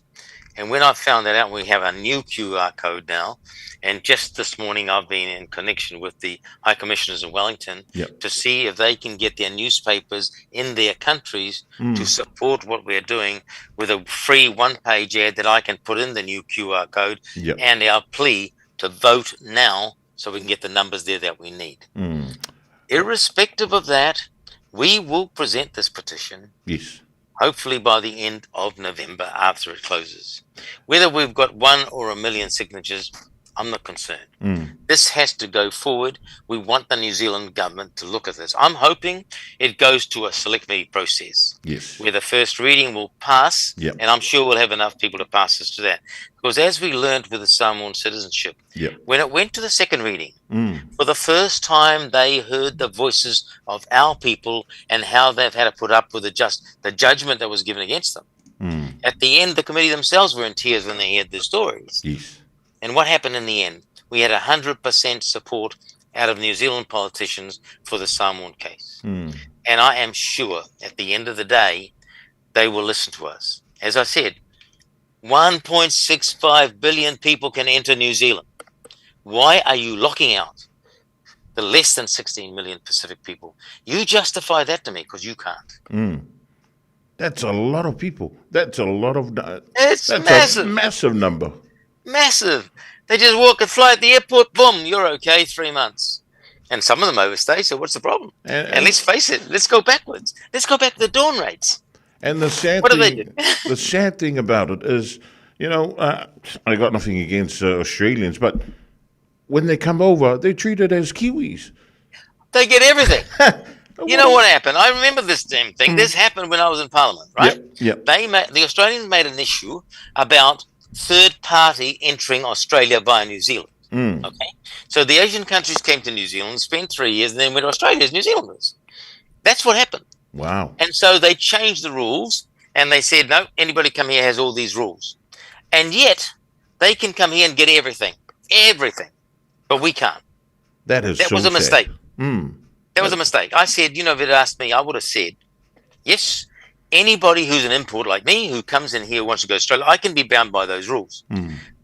And when I found that out, we have a new QR code now. And just this morning, I've been in connection with the High Commissioners in Wellington Yep. to see if they can get their newspapers in their countries to support what we're doing with a free one-page ad that I can put in the new QR code Yep. and our plea to vote now so we can get the numbers there that we need. Irrespective of that, we will present this petition Yes. hopefully by the end of November after it closes. Whether we've got 1 or 1 million signatures, I'm not concerned. This has to go forward. We want the New Zealand government to look at this. I'm hoping it goes to a select committee process. Yes. Where the first reading will pass, Yep. and I'm sure we'll have enough people to pass us to that. Because as we learned with the Samoan citizenship, Yep. when it went to the second reading, for the first time they heard the voices of our people and how they've had to put up with the judgment that was given against them. At the end, the committee themselves were in tears when they heard their stories. Yes. And what happened in the end? We had 100% support out of New Zealand politicians for the Samoan case. And I am sure at the end of the day, they will listen to us. As I said, 1.65 billion people can enter New Zealand. Why are you locking out the less than 16 million Pacific people? You justify that to me, because you can't. That's a lot of people. That's a lot of... It's that's massive. a massive number. Massive. They just walk and fly at the airport, boom, you're okay, 3 months. And some of them overstay, so what's the problem? And let's face it, let's go backwards. Let's go back to the dawn raids. And the sad What do they thing, do? the sad thing about it is, I got nothing against Australians, but when they come over, they're treated as Kiwis. They get everything. You know what happened? I remember this damn thing. This happened when I was in Parliament, right? Yep, yep. The Australians made an issue about third party entering Australia via New Zealand. Okay, so the Asian countries came to New Zealand, spent 3 years, and then went to Australia as New Zealanders. That's what happened. Wow. And so they changed the rules, and they said, no, anybody come here has all these rules. And yet, they can come here and get everything, everything, but we can't. That is That so was a sad. mistake. That was a mistake. I said, if it asked me, I would have said, yes, anybody who's an import like me who comes in here wants to go to Australia, I can be bound by those rules.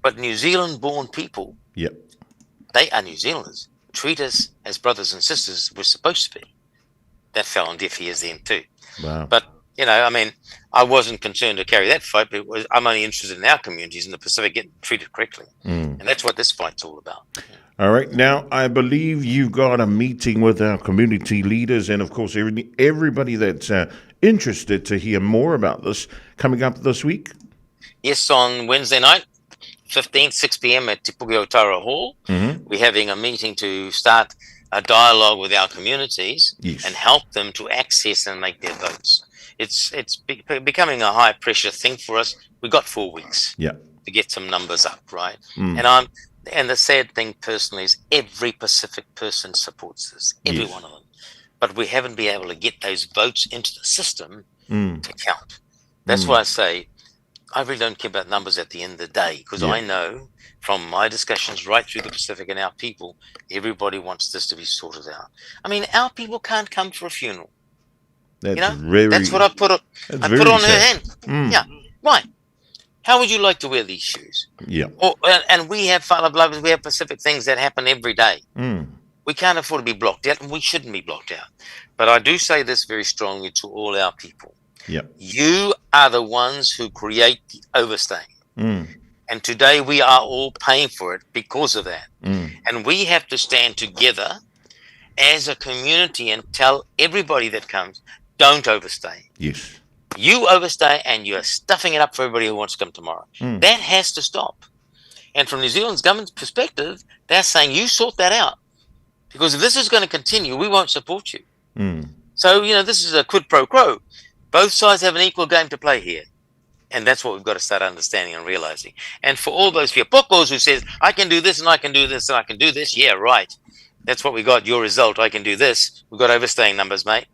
But New Zealand-born people, they are New Zealanders. Treat us as brothers and sisters we're supposed to be. That fell on deaf ears then too. Wow. But, I wasn't concerned to carry that fight, but I'm only interested in our communities in the Pacific getting treated correctly. And that's what this fight's all about. All right. Now, I believe you've got a meeting with our community leaders and, of course, everybody that's interested to hear more about this coming up this week. Yes, on Wednesday night, 15th, 6 p.m. at Te Puke Otara Hall. Mhm. We're having a meeting to start a dialogue with our communities Yes. and help them to access and make their votes. It's becoming a high pressure thing for us. We've got 4 weeks to get some numbers up, right? And the sad thing personally is every Pacific person supports this, every one of them. But we haven't been able to get those votes into the system to count. That's why I say I really don't care about numbers at the end of the day, because I know from my discussions right through the Pacific and our people, everybody wants this to be sorted out. I mean, our people can't come for a funeral. That's You know, very, that's what I put up. that's I put very on her sad. hand. Yeah. Why? How would you like to wear these shoes? And we have fala we have Pacific things that happen every day. We can't afford to be blocked out, and we shouldn't be blocked out. But I do say this very strongly to all our people. You are the ones who create the overstaying. And today we are all paying for it because of that. And we have to stand together as a community and tell everybody that comes, don't overstay. You overstay and you're stuffing it up for everybody who wants to come tomorrow. That has to stop. And from New Zealand's government's perspective, they're saying you sort that out. Because if this is going to continue, we won't support you. So, this is a quid pro quo. Both sides have an equal game to play here. And that's what we've got to start understanding and realizing. And for all those fiapokos who says, I can do this and I can do this and I can do this, yeah, right. That's what we got, your result, I can do this. We've got overstaying numbers, mate.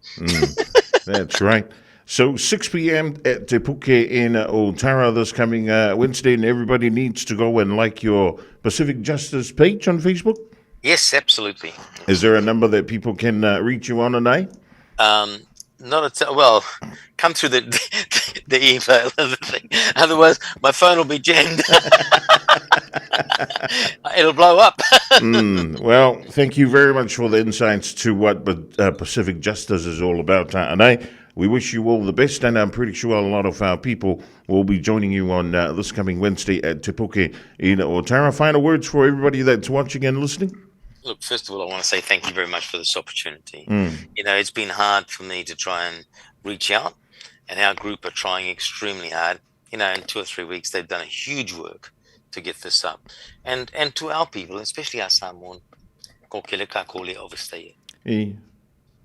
That's right. So 6 p.m. at Te Puke in Otara this coming Wednesday, and everybody needs to go and like your Pacific Justice page on Facebook? Yes, absolutely. Is there a number that people can reach you on tonight? Not at all. Well, come through the email and the thing. Otherwise, my phone will be jammed. It'll blow up. Well, thank you very much for the insights to what Pacific Justice is all about, Ta'anai. We wish you all the best, and I'm pretty sure a lot of our people will be joining you on this coming Wednesday at Te Puke in Otara. Final words for everybody that's watching and listening? Look, first of all, I want to say thank you very much for this opportunity. It's been hard for me to try and reach out, and our group are trying extremely hard. In 2 or 3 weeks, they've done a huge work to get this up. And to our people, especially our Samoan, ko kele ka kole overstay.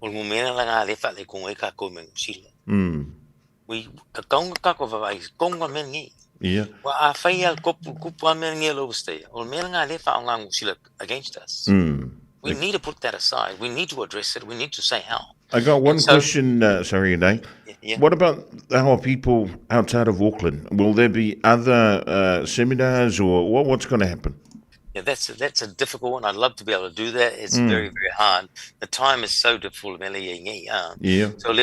O le mea la ngā lefa le kongo e ka ko me ngusila. We ka kaunga ka ko wawai, konga me ngi. Wa a whai al kopu, kupu a me ngi al overstay. O le mea la ngā lefa o ngā ngusila against us. We need to put that aside. We need to address it. We need to say how. I got one So question, sorry, Nate. Yeah. What about our people outside of Auckland? Will there be other seminars or what's going to happen? Yeah, that's a difficult one. I'd love to be able to do that. It's very, very hard. The time is so difficult. So le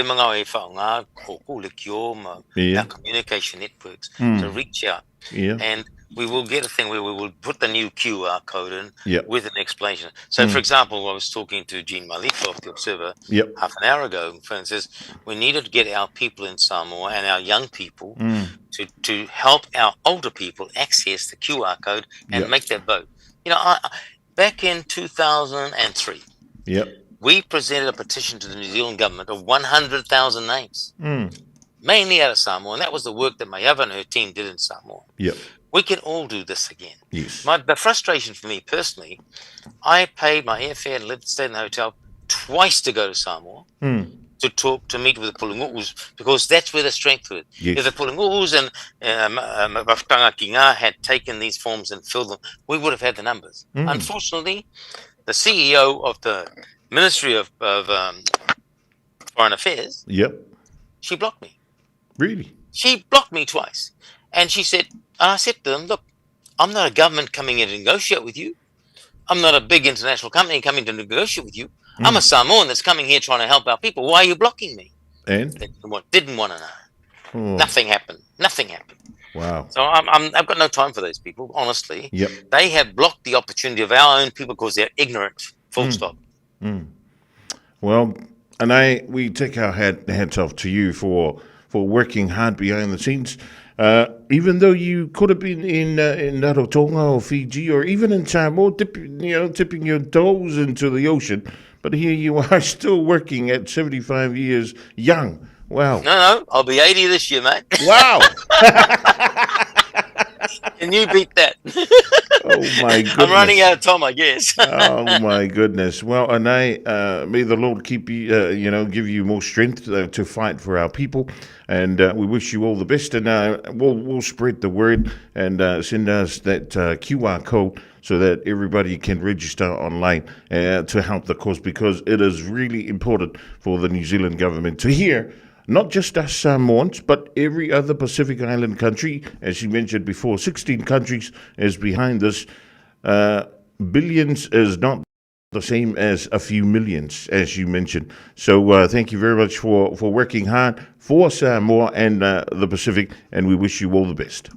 mga e wha ngā kōkō le kio ma, our communication networks to reach out. And we will get a thing where we will put the new QR code in with an explanation. So, for example, I was talking to Jean Malifa of The Observer half an hour ago, and says we needed to get our people in Samoa and our young people to help our older people access the QR code and make that vote. Back in 2003, we presented a petition to the New Zealand government of 100,000 names, mainly out of Samoa, and that was the work that Maiava and her team did in Samoa. We can all do this again. The frustration for me personally, I paid my airfare and stayed in the hotel twice to go to Samoa to meet with the Pulengu'us, because that's where the strength was. If the Pulengu'us and Mafutanga ki ngā had taken these forms and filled them, we would have had the numbers. Unfortunately, the CEO of the Ministry of Foreign Affairs, she blocked me. Really? She blocked me twice. And I said to them, look, I'm not a government coming in to negotiate with you. I'm not a big international company coming to negotiate with you. I'm a Samoan that's coming here trying to help our people. Why are you blocking me? And? They didn't want to know. Oh. Nothing happened. Nothing happened. Wow. So I've got no time for those people, honestly. They have blocked the opportunity of our own people because they're ignorant. Full stop. Well, and we take our hats off to you for working hard behind the scenes. Even though you could have been in Rarotonga or Fiji or even in Samoa, tipping your toes into the ocean, but here you are still working at 75 years young. Wow. No, no, I'll be 80 this year, mate. Wow. Can you beat that? Oh my goodness. I'm running out of time, I guess. Oh my goodness. Well, Anae, may the Lord keep you, give you more strength to fight for our people. And we wish you all the best. And we'll spread the word and send us that QR code so that everybody can register online to help the cause, because it is really important for the New Zealand government to hear not just us Samoans, but every other Pacific Island country. As you mentioned before, 16 countries is behind this. Billions is not the same as a few millions, as you mentioned. So thank you very much for working hard for Samoa and the Pacific, and we wish you all the best.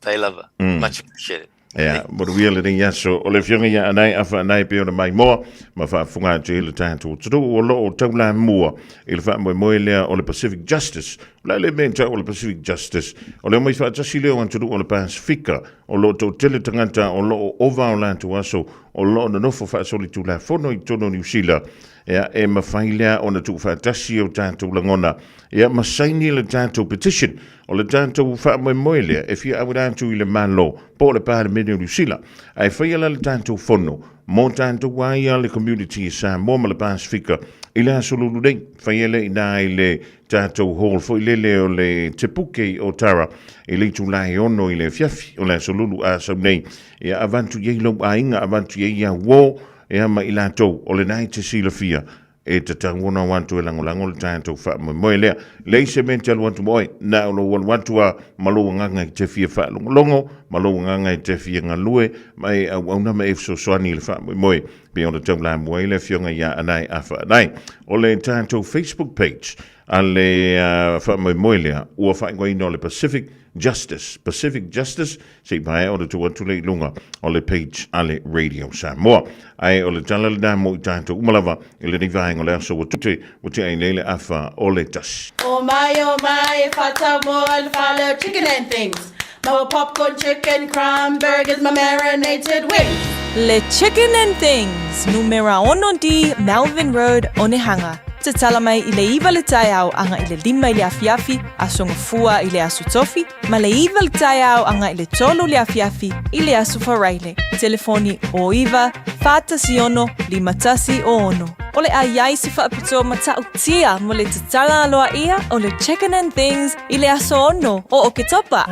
Lava. Much appreciated. Ia, manuia lenei aso. O le afioga ia Anae Afa Anae pei ona maimoa ma faafofoga atu ai le tatou atunuu o lo o taulamua i le faamoemoe lea o le Pacific Justice. O le a le mea e tau o le Pacific Justice? O le omai faatasi lea o atunuu o le Pasefika o lo o toatele tagata o lo o ova o latou aso o lo o nonofo faasolitulafono i totonu o Niu Sila. Ia, e mafai lea ona tuufaatasi o tatou lagona ia ma saini le tatou petition. O le tatou faamoemoe lea e fia auina atu i le Malo po o le Palemene o Niu Sila, ae faia la le tatou fono mo tatou a ia le community i Samoa ma le Pasefika i le aso lulu nei. Faia lea i ina i le tatou hall foi lele o le Te Puke i Otara i le itula e 6 i le afiafi o le aso lulu a sau nei. Ia avatu i ai lou aiga, avatu i ai au uō, ia ma i latou o lena e te silafia E tatau ona o atu e lagolago le tatou faamoemoe lea. Leai se mea e te alu atu ma oe, na o lou alu atu a ma lou agaga e te fia faalogologo, ma lou agaga e te fia galue, ma e auauna ma e fesoasoani i le faamoemoe pei ona taulamua ai le Afioga ia Anae Afa Anae. O le tatou Facebook page a le faamoemoe lea ua faaigoaina o le Pacific Justice, Pacific Justice, se i paea ona tuu atu lea i luga o le page a le Radio Samoa. Ae o le tala lena mo i tatou uma lava i lenei vaega o le aso ua tute, ua tea ai nei le afa o le tasi. Oh my, oh my, e whatau mo le whale o chicken and things. Maua popcorn, chicken, crumb, burgers, ma marinated wings. Le Chicken and Things, numera 6D, Melvin Road, Onehunga. Tatala mai i le 9 le taeao aga i le 5 i le afiafi, Aso Gafua i le Aso Tofi, ma le 9 le taeao aga i le 3 le afiafi i le Aso Faraile. Telefoni 09 416 5106. O le a i ai se faapitoa matautia mo le tatala aloaia o le Chicken and Things i le aso 6 o Oketopa.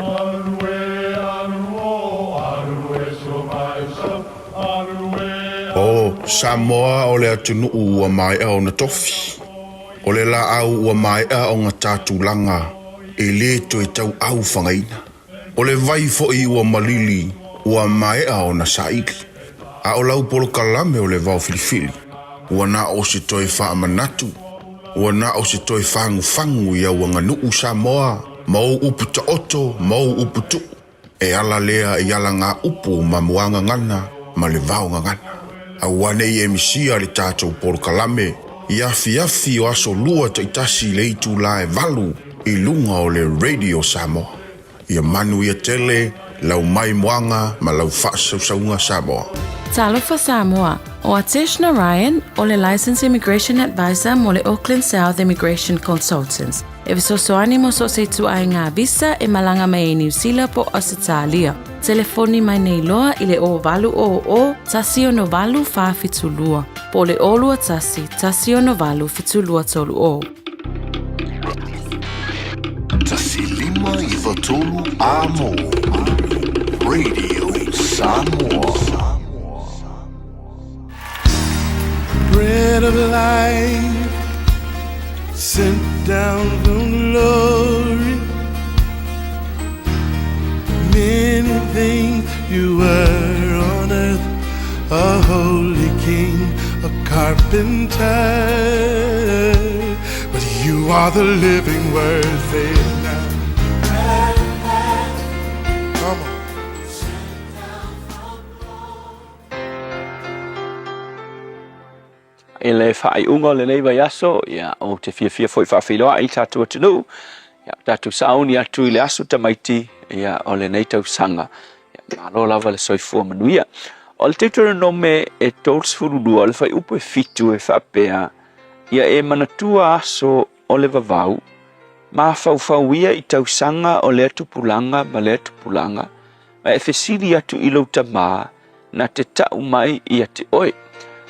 O Samoa o le atunuu ua maea ona tofi. O le laau ua maea ona ta tulaga e le toe tauau fagaina. O le vai foi ua malili ua maea ona saili. A o lau polokalame o le vao filifili, ua na o se toe faamanatu, ua na o se toe fagufagu i au aganuu Samoa ma ou upu taoto ma ou upu tuu. E ala lea i ala ngā upu ma muagagana ma le vaogagana. Aua ne i e misia le tatou polokalame i afiafi o aso lua taitasi i le itulā e 8 i luga o le Radio Samoa. Ia manuia tele lau maimoaga ma lau faasausauga Samoa. Talofa Samoa, o Atesh Narayan o le Licensed Immigration Advisor mo le Auckland South Immigration Consultants. E fesoasoani mo so o se ituaiga visa e malaga mai ai Niu Sila po o Ausetalia. Telefoni mai nei loa i le 0800 168 472 po o le 021 168 7230. 1593 Amo Radio Samoa. Bread of life sent down from glory. Many things you were on earth, a holy king, a carpenter. But you are the living word, say it now. Come on. I le faaiuga o lenei vaiaso, ia, ou te fiafia foi faafeiloai i tatou atunuu, ia, tatou sauni atu i le aso tamaiti, ia, o lenei tausaga. Ia, malo lava le soifua manuia. O le Teuteronome e 32, o le fuaiupu e 7 e faapea, Ia e manatua aso o le vavau, mafaufau ia i tausaga o lea tupulaga ma lea tupulaga, Ma e fesili atu i lou tamā na te ta'u mai ia te oe.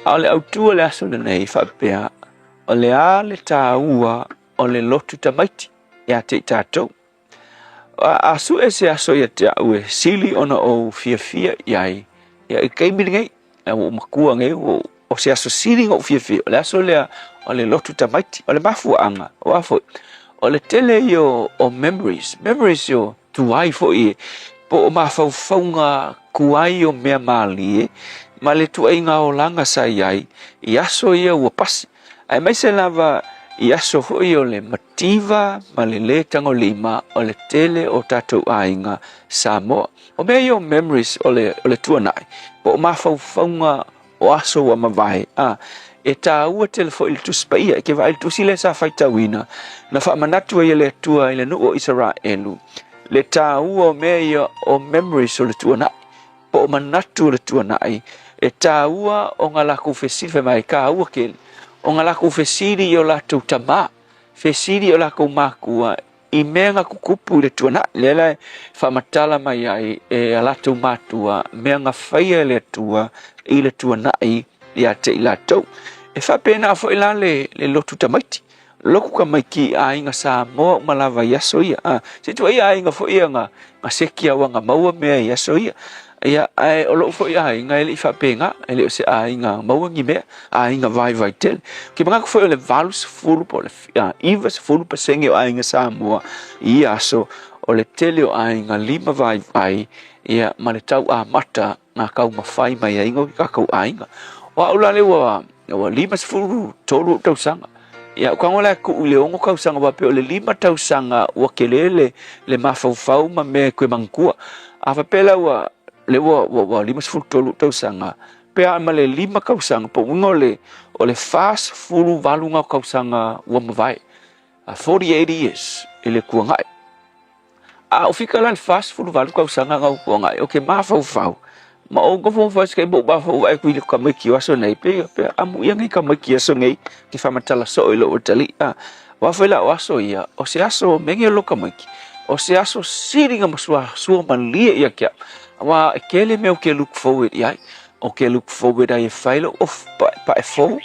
A o le autū o le aso lenei faapea, o le a le tāua o le lotu tamaiti ia te i tātou. A, a su'e se aso ia te a'u e sili ona ou fiafia i ai, ia i taimi lenei, ua ou makua nei, ua o se aso sili ona ou fiafia, o le aso lea o le lotu tamaiti. O le mafuaaga, aua foi, o le tele ia o memories, memories o tuai foi po o mafaufauga tuai o mea malie ma le tuaiga olaga sa i ai i aso ia ua pasi, aemaise lava i aso foi o le mativa ma le lē tagolima o le tele o tatou aiga Samoa. O mea ia o memories o le, o le tuanai po o mafaufauga o aso ua mavae, a e tāua tele foi le Tusi Paia. E ke vaai le tusi lea sa faitauina, na faamanatu ai e le Atua i le nuu o Isaraelu le tāua o mea ia o memories o le tuanai, po o manatu o le tuanai, e tāua o nga lakou fesili, fai mai, e tāua kele, o nga lakou fesili i o latou tamā, fesili i o lakou makua, I mea nga kukupu i le tuanai, lea la e faamatala mai ai e a latou matua mea nga faia e le Atua i le tuanai ia te i latou. E faapena foi la le, le lotu tamaiti. Loku tamaiti i aiga Samoa uma lava i aso ia. A, se tuai aiga foi ia nga, nga seki au nga maua mea i aso ia. Ia, ae o lou foi aiga e le i faapena, e le o se aiga maua ni mea, aiga vaivai tele. Ke manatu foi o le 80 po o le 90% o aiga Samoa i ia aso, o le tele o aiga lima vaivai, ia, ma le tau amata na taumafai mai ai no tatou aiga. O au la lea ua, ua 53 ou tausaga. Ia, o tago la e tuu i le 6 tausaga, aua pei o le 5 tausaga ua tele le, le mafaufau ma mea e toe manatua. A faapea la ua, lea ua, ua, ua 53 ou tausaga, pe a ma le 5 tausaga, po o uiga o le, o le 48 na o tausaga ua mavae. 48 years i le tuanai. A o fika la le 48 tausaga na o tuanai, o ke mafaufau, ma ou nofo fai ma ou mafaufau vaai atu i le tamaiti o aso nei, pei pei amuia nei tamaiti aso nei, ke faamatala soo i lou atalii. A, aua foi la o aso ia, o se aso mege lo tamaiti, o se aso sili na masua sua malie ia ke au. Aua e tele mea ou te look forward i ai. Ou te look forward ai e fai lou ofu paepae fou,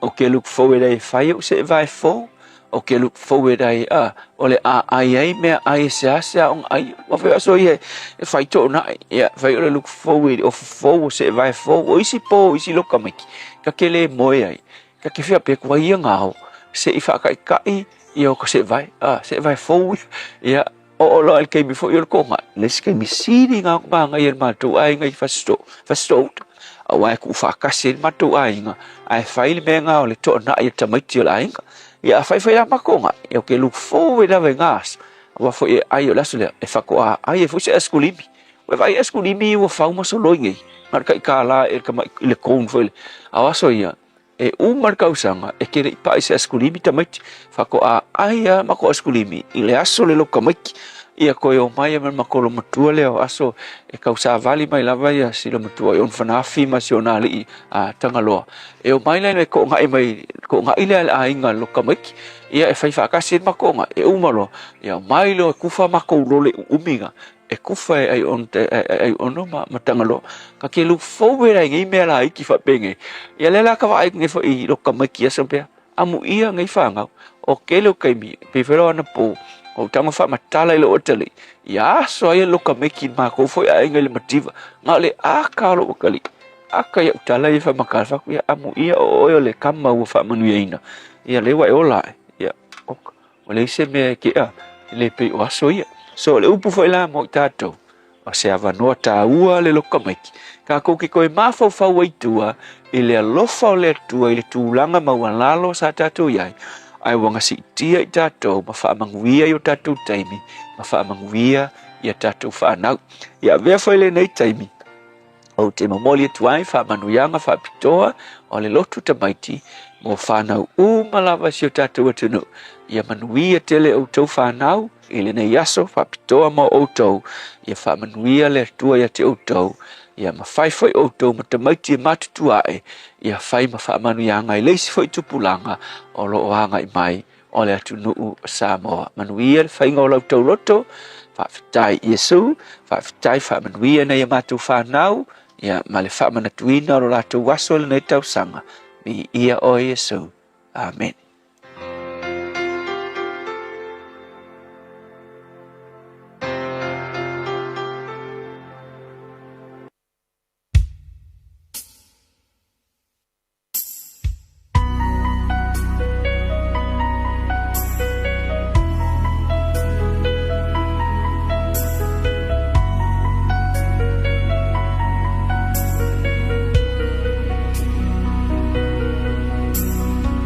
ou te look forward ai e fai ou seevae fou, ou te look forward ai a o le a ai ai mea ai e seasea ona ai. Ua fai aso ia e fai toonai, ia fai o le look forward ofu fou o seevae fou, o isi po o isi loka maiki, ka ke le moe ai, ka ke fia pe kua ia ngao, se i whaakaikai ia o ka seevae, a seevae fou ia, Oo loa i le taimi foi o le toga, le isi taimi sili na manaia i le matou aiga i Fasitoouta, Fasitoouta, aua e tuufaatasi ai le matou aiga, ae fai le mea lena o le toanai o tamaiti o le aiga. Ia a faifai la matou toanai, ia ou te look forward lava i na aso, aua foi e ai o le aso lea, e faatoa ai ai foi se aisikulimi. Ua vaai aisikulimi ua fau ma soloi nei, na o le tai $1 ea i le tamai, i le cone foi lea. A o aso ia, E uma le tausaga, e te le i paʻi se asikulimi tamaiti. Faatoa ai a matou asikulimi i le aso le lotu tamaiti. Ia toe omai ai ma le matou olomatua lea o aso e tausavali mai lava ia si olomatua i ona fanaafi ma si ona alii a Tagaloa. E omai la e toonai mai, toonai lea i le aiga lotu tamaiti. Ia e fai faatasi ai le matou toonai, e uma loa, ia omai loa e kufa matou lole uumi na. E kufa e Aiono ma Tagaloa. Ka ke look forward ai nei mea laiti faapenei. Ia lea la ka vaai atu nei foi i lou tamaiti aso pea. Amuia nei fanau. O tele o taimi, pei foi la o anapo, o ou tago faamatala i lou atalii, ia aso ai lou tamaiti i matou foi aiga i le mativa. Na o le aka o lou atalii. Aka i au tala ia faamatala, fai atu, ia amuia o oe o le kama ua faamanuiaina. Ia lea ua e ola ae. Ia, oka. Ua leai se mea e kea e le pei o aso ia. So o le upu foi la mo i tatou, o se avanoa taua le lotu tamaiti, tatou te toe mafaufau ai i tua i le alofa o le Atua i le tulaga maualalo sa tatou i ai, ae ua gasiitia i tatou ma faamanuia i o tatou taimi ma faamanuia i a tatou fanau. Ia avea foi lenei taimi Ou te momoli atu ai faamanuiaga faapitoa o le lotu tamaiti mo whanau uma lava si o tatou atunuu. Ia manuia tele outou whanau i lenei aso faapitoa mo outou. Ia faamanuia le Atua ia te outou. Ia mafai foi outou ma tamaiti e matutua ae. Ia fai ma faamanuiaga i le isi foi tupulaga o lo o agai mai. o le atunuu o Samoa. Manuia le faiga o lau tauloto, faafetai Iesu, faafetai faamanuia nai a matou fanau, ia ma le faamanatuina o lo latou aso i lenei tausaga. Viia oe Iesu. Amene.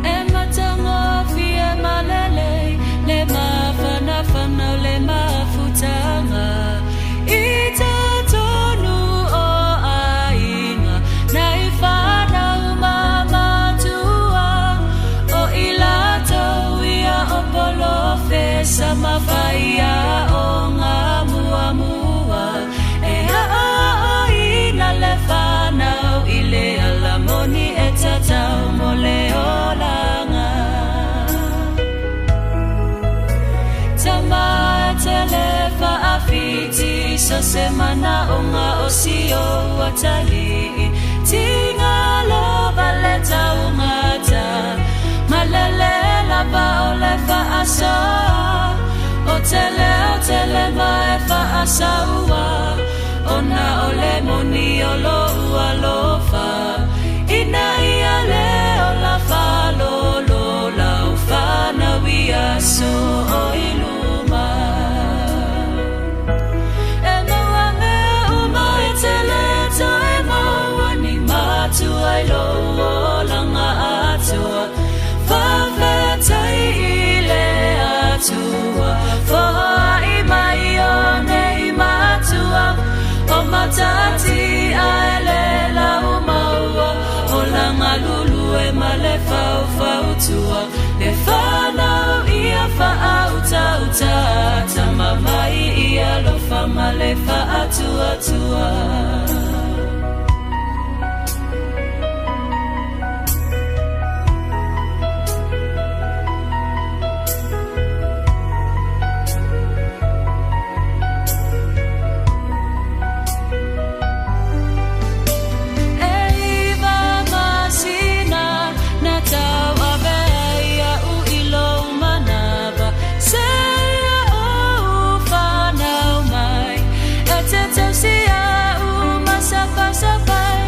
E matagofie malele le mafanafana o le mafutaga i totonu o aiga nai fanau ma matua o i latou ia o polofesa ma faiaoga muamua e aoaoina le fanau i le ala moni e tatau mo le olaga. Tama e tele faafiti so se manaoga o si ou atalii Tigalo le taugata malele lava o le faasoa o tele o tele ma e faasaua ona o le moni o lou alofa ina ia le ola faalolo lau fanau i aso o i luma. E maua mea uma e tele toe maua ni matua i lou olaga atoa. Faafetai i le Atua, foai mai o nei matua, o matati a e le lau maua, olaga lulu e ma le faufautua, le fanau ia faautauta, tama mai ia alofa ma le faatuatua. E iwa masina na tauave ai iaʻu i lou manawa seia ou fanau mai e te tausi iaʻu ma sapasapai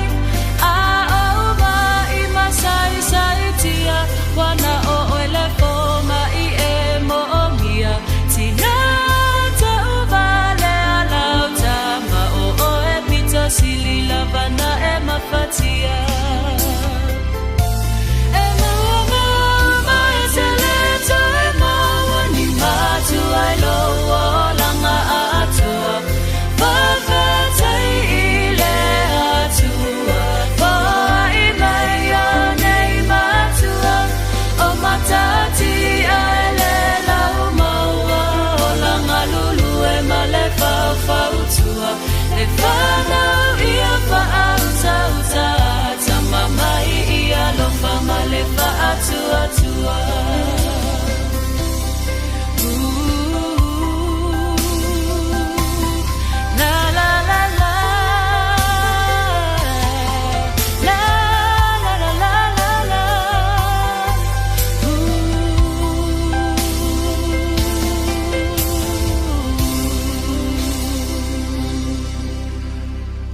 a ou maʻi masaisaitia ua na o ʻoe le fōmaʻi e moʻomia tina taʻuwalea lau tama ʻo ʻoe pito sili lava na e mafatia. E maua mea uma e tele toe maua ni matua i lou olaga atoa. Faafetai i le Atua, foai mai o nei matua, o matati a e le lau maua, olaga lulu e ma le faufautua, le fanau ia faautauta, tama mai i alofa ma le faatuatua. La la la la. La la la la la la.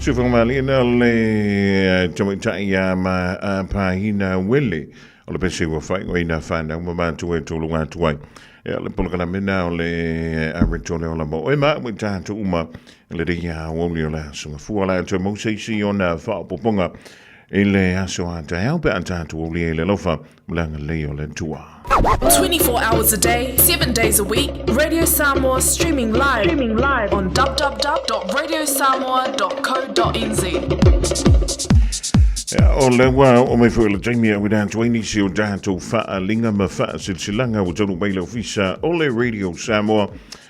Sufangamalie le tamaitai ia ma Pahina Wele o le pese ua faaigoaina fanau ma matua e toluga atu ai. Ia le polokalame o le Aretole o la mo e ma ua tatou uma le ria aoauli o le aso gafua la toe mau se isi ona faaopoopoga i le aso a taeao pe a tatou aulia i le alofa ma le agalelei o le Atua. 24 hours a day, 7 days a week, Radio Samoa streaming live, streaming live on www.radiosamoa.co.nz. Ia, o le ua oo mai foi le taimi e auina atu ai nisi o tatou faaaliga ma faasilasilaga ua taunuu mai le ofisa o le Radio Samoa.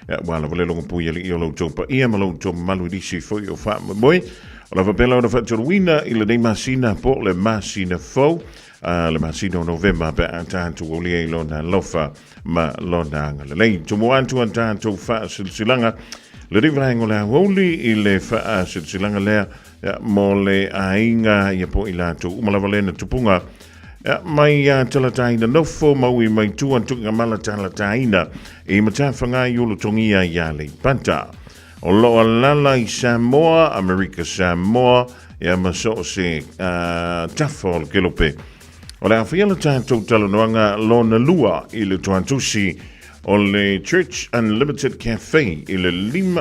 Ia, ua lava le logopui alii o lo outou paia ma lo outou mamalu i nisi foi o faamoemoe. O le a faapea la ona faatoluina i lenei masina po o le masina fou. le masina o Novema pe a tatou aulia i lona alofa ma lona agalelei. Tumu atu a tatou faasilasilaga le vaega o le aoauli i le faasilasilaga lea ia, mo le aiga ia po i latou uma lava lena tupuga ia, mai ia talataina nofo maui mai tua tuigamala talataina i matafaga i Ulutogia i Aleipata. O lo o alala i Samoa, Amerika Samoa, ia ma so o se tafa o le kelope. O le a faia le tatou talanoaga lona lua i le toatusi o le Church Unlimited Cafe i le 3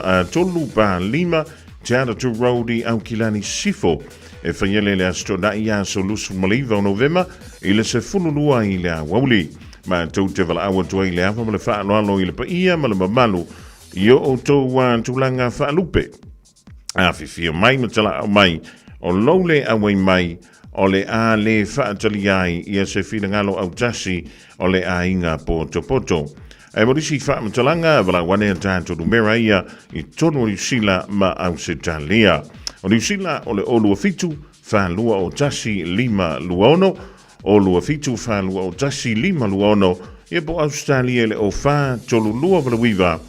pa 5 Te Atatu Road i Aukilani Sifo. E faia le le Aso Toonai aso 29 o Novema i le 12 i le aoauli. Matou te valaau atu ai i le ava ma le faaaloalo i le paia ma le mamalu i o outou tulaga faalupe. Afifio mai ma talaau mai, o lou le auai mai, o le a le faatalia ai ia se finagalo autasi o le aiga potopoto. Ae mo nisi faamatalaga, valaau ane a tatou numera ia i totonu o Niu Sila ma Ausetalia. O Niu Sila o le 027 421 526, 027 421 526, ia po o Ausetalia i le 04 32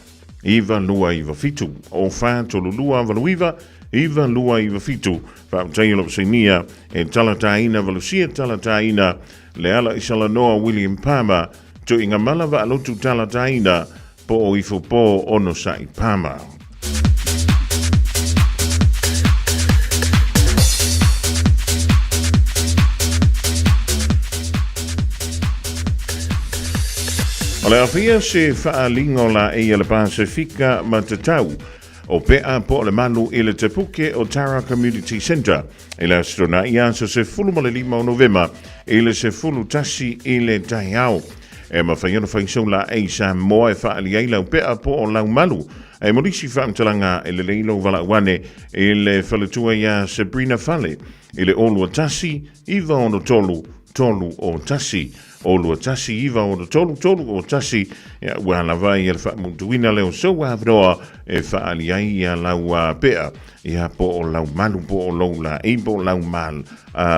89 9297, 04 32 89 9297. Faafetai o lou sainia e talataina valusia talataina le ala i Salanoa William Palmer tuiga mala vaalotu talataina po o ifo po ono sa'i Palmer. O le afia se faaaliga o laei a le Pasefika matatau o Pe'a po o le malu i le Tepuke o Tara Community Centre i le Aso Toonai aso 15 o Novema i le 11 i le taeao. E mafai ona fai sau laei Samoa e faaali ai lau pe'a po o lau malu. Ae mo nisi faamatalaga e lelei lou valaau ane i le faletua iā Sabrina Fale i le 021 963 301. 021 963 301. Ia, ua lava ia le faamutuina lea o sou avanoa e faaali ai ia lau pea, ia po o lau malu po o lou laei po o lau mal,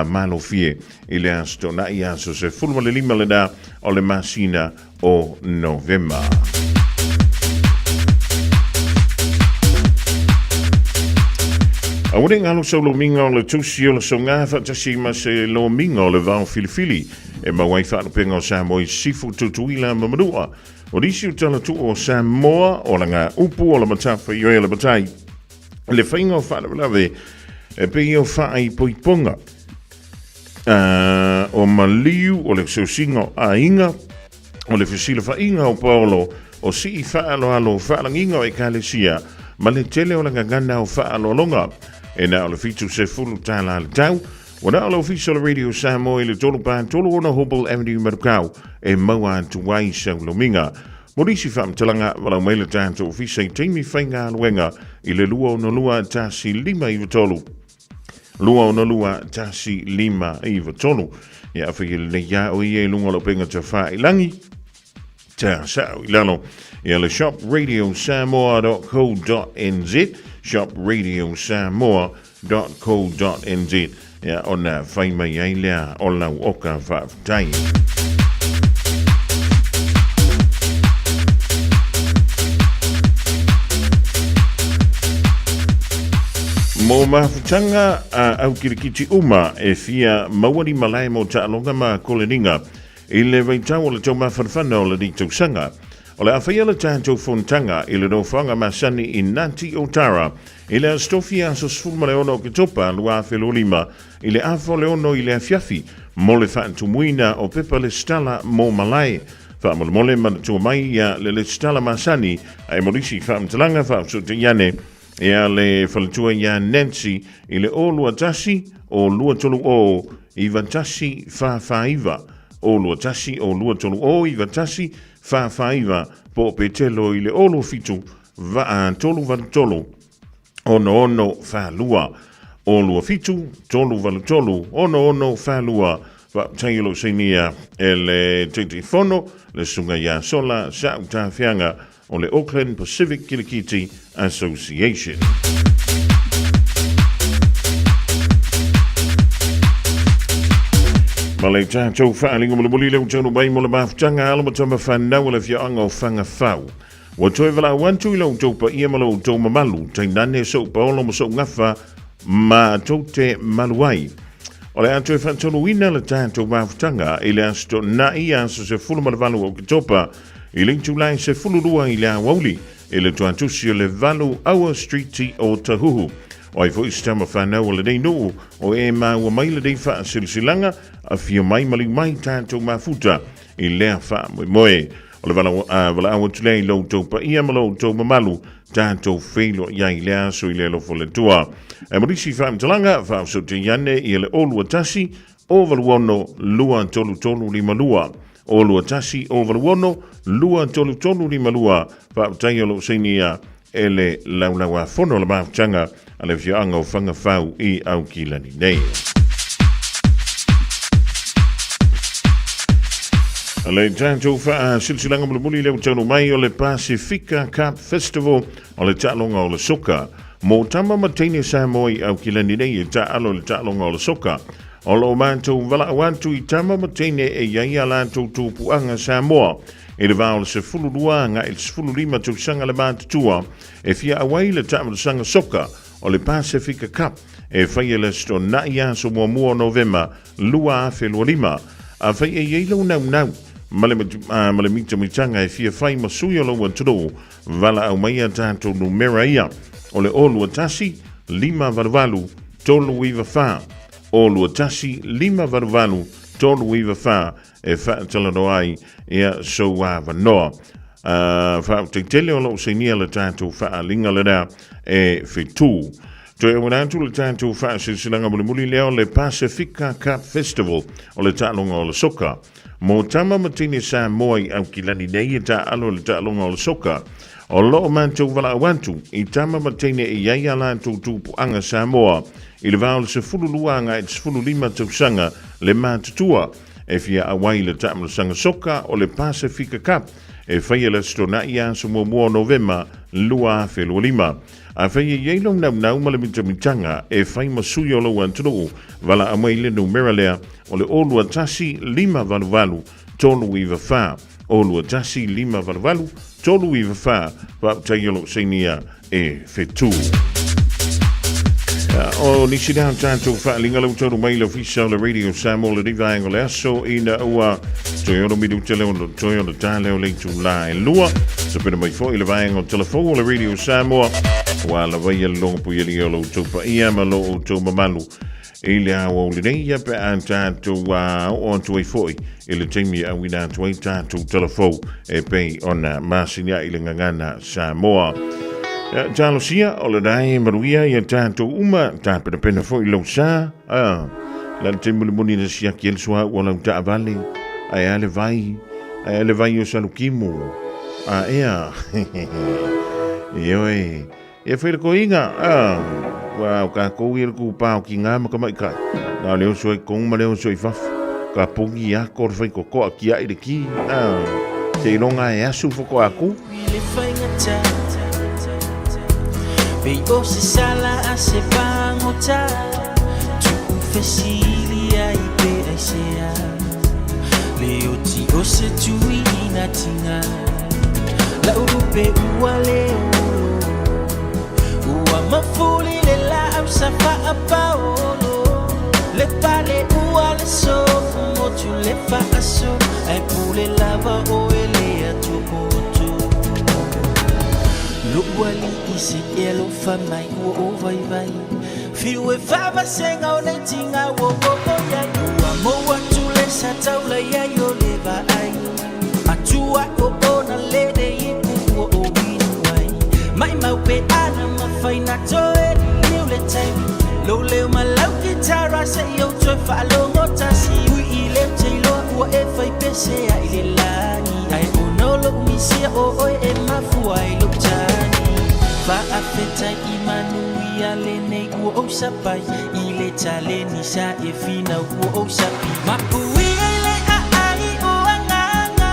malofie i le Aso Toonai aso 15 lena o le masina o Novema. Aua ne i galo sau lomiga o le tusi o le soga faatasi ma se lomiga o le vao filifili e maua ai faalupega o Samoa i Sisifo, Tutuila ma Manua. O nisi o talatuu o Samoa o laga upu o le matafaioi a le matai, le faiga o faalavelave e pei o faaipoipoga o maliu o le fesoosiga o aiga, o le fesilafaiga o paolo, o sii faaaloalo faalagiga o ekalesia, ma le tele o le gagana o faaaloaloga. E na o le $70 le tau, ua na o le ofisa o le Radio Samoa i le 3 pa 3 6 Hobble Avenue Manukau e maua atu ai sau lomiga. Mo nisi faamatalaga, valaau mai le tatou ofisa i taimi faigaluega i le 262 1593. 262 1593. Ia afai e lelei ia o ia i luga o lau pega tafailangi, ta sao i lalo ia le shopradiosamoa.co.nz, shopradiosamoa.co.nz, ia ona fai mai ai lea o lau oka faafetai. Mo mafutaga a au kirikiti uma e fia maua ni malae mo taaloga ma koleniga i le vaitau o le taumafanafana o lenei tausaga. O le a faia le tatou fonotaga i le nofoaga masani i Nati o Tara i le Aso Tofi aso 16 o Oketopa 2025 i le afa o le 6 i le afiafi mo le faatumuina o pepa lesitala mo malae. Faamolemole manatua mai ia le lesitala masani ae mo nisi faamatalaga faafesootai ane ia le faletua ia Nancy i le 021 o 230 9149, 021 o 230 9149 po o Petelo i le 07 383 6642, 27 383 6642. Faafetai o lou sainia e le Taitaifono, le Susuga ia Sola Sa'u Tafiaga o le Auckland Pacific Kilikiti Association. Ma Ma le tatou faaaliga mulimuli lea ua taunuu mai mo le mafutaga alo ma tama fanau a le afioaga o Fagafau. Ua toe valaau atu i lo outou paia ma lo outou mamalu, tainane sou paolo ma sou gafa ma tou te malu ai. O le a toe faatoluina le tatou mafutaga i le Aso Toonai, aso 18 o Oketopa, i le itula e 12 i le aoauli, i le tuatusi o le 8 Aua Street o Tahuhu. O ai foi se tama fanau o lenei nuu, o e maua mai lenei faasilasilaga, afio mai maliu mai tatou mafuta i lea faamoemoe. O le valaau atu lea i lo outou paia ma lo outou mamalu, tatou feiloai ai i lea aso i le alofa o le Atua. E mo nisi faamatalaga, faaosootai ane ia le 021 086 23352. 021 086 23352. Faafetai o lo o sainia e le Laulau-a-Fono o le Mafutaga a le Afioaga o Fagafau i Aukilani nei. Le tatou faasilasilaga mulimuli lea ua taunuu mai o le Pasifika Cup Festival o le taaloga o le soka. Mo tama ma teine Samoa i Aukilani nei e taaalo i le taaloga o le soka. O lo o matou valaau atu i tama ma teine e i ai a latou tupuaga Samoa i le va o le 12 agai i le 15 tausaga le matutua e fia auai i le taamilosaga soka o le Pasifika Cup e faia i le Aso Toonai aso muamua o Novema 2025. Afai e i ai lou naunau ma le, ma le mitamitaga e fia fai ma sui o lou atunuu, valaau mai a tatou numera ia o le 021 588 394 021 588 394 e faatalanoa ai ia sou avanoa. Faafetai tele o lo o sainia le tatou faaaliga lena e fetu. Toe auina atu le tatou faasilasilaga mulimuli lea o le Pasifika Cup Festival o le taaloga o le soka. Mo tama ma teine Samoa i Aukilani nei e taaalo i le taaloga o le soka. O lo o matou valaau atu i tama ma teine e i ai a latou tupuaga Samoa i le va o le 12 agai i le 15 tausaga le matutua e fia auai i le taamilosaga soka o le Pasifika Cup e faia i le Aso Toonai aso muamua o Novema 2025. Afai e i ai lou naunau ma le mitamitaga e fai ma sui o lou atunuu, valaau mai i le numera lea o le 021 588 394, 021 588 394, faafetai o lou sainia e fetu. O nisi lea o tatou faaaliga lau taulu mai le ofisa o le Radio Samoa le vaega o le aso ina ua toe ono minuta leo toe ono tā leo le itulā e lua. Tapena mai foi le vaega o telefou o le Radio Samoa ua lava ia le logo puialia o lo outou paia ma lo outou mamalu i le aoauli nei ia pe a tatou oo atu ai foi i le taimi e auina atu ai tatou talafou e pei ona masini ai le gagana Samoa. Talosia o le rae manuia ia tatou uma tapenapena foi lou sa la le taimi mulimuli na siaki ai le suauu o lau taavale ae a le vai ae a le vai o Salukimo a ea ioe E whai le koiga, a, ua o kākou ia le kūpā o ki ngā makamaikai. Nā o le oso i kong ma le oso i fafo. Ka pongi a ko le whai kokoa ki ai le ki, a, te ilonga e asu whoko a ku. Le faigata Pei o se sala a se pagota Tu'u fesili ai pe aisea Le oti o se tui ina tiga La'u lupe ua le olo Ua mafuli le la'au sa fa'apaolo Le pale ua le sofu motu le fa'aso Ae pule lava oe le atupoto Lo'u ali'i se e alofa mai ua ou vaivai Fiu e faavasega o nei tiga ua oo i ai Ua mou atu le sa taula i ai o le vaai Atua o ona lele ipu ua o inu ai Maimau pe ana mafai na toe liliu le taimi Lou leo ma lau kitara se i ou toe faalogo tasi Ui i leo te iloa ua e fai pese ai le lagi Ae ona o lou misia o oe e mafua ai lou tagi Faafetai i manuia lenei ua ou sapai I le taleni sa e finau ua ou sapi Mapuia i le aai o agaga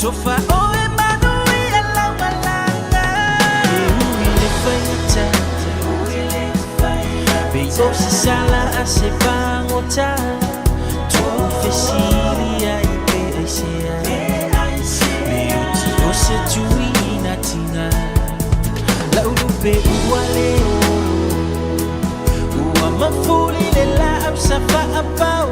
Tofa oe manuia lau malaga E ui le faigata Pei o se sala a se pagota Tu'u. fa'apao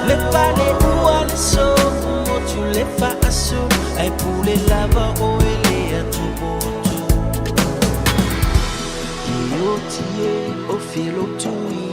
Le pale ua le sofu motu le fa'aso Ae pule lava oe le atumotu E oti e o felo tui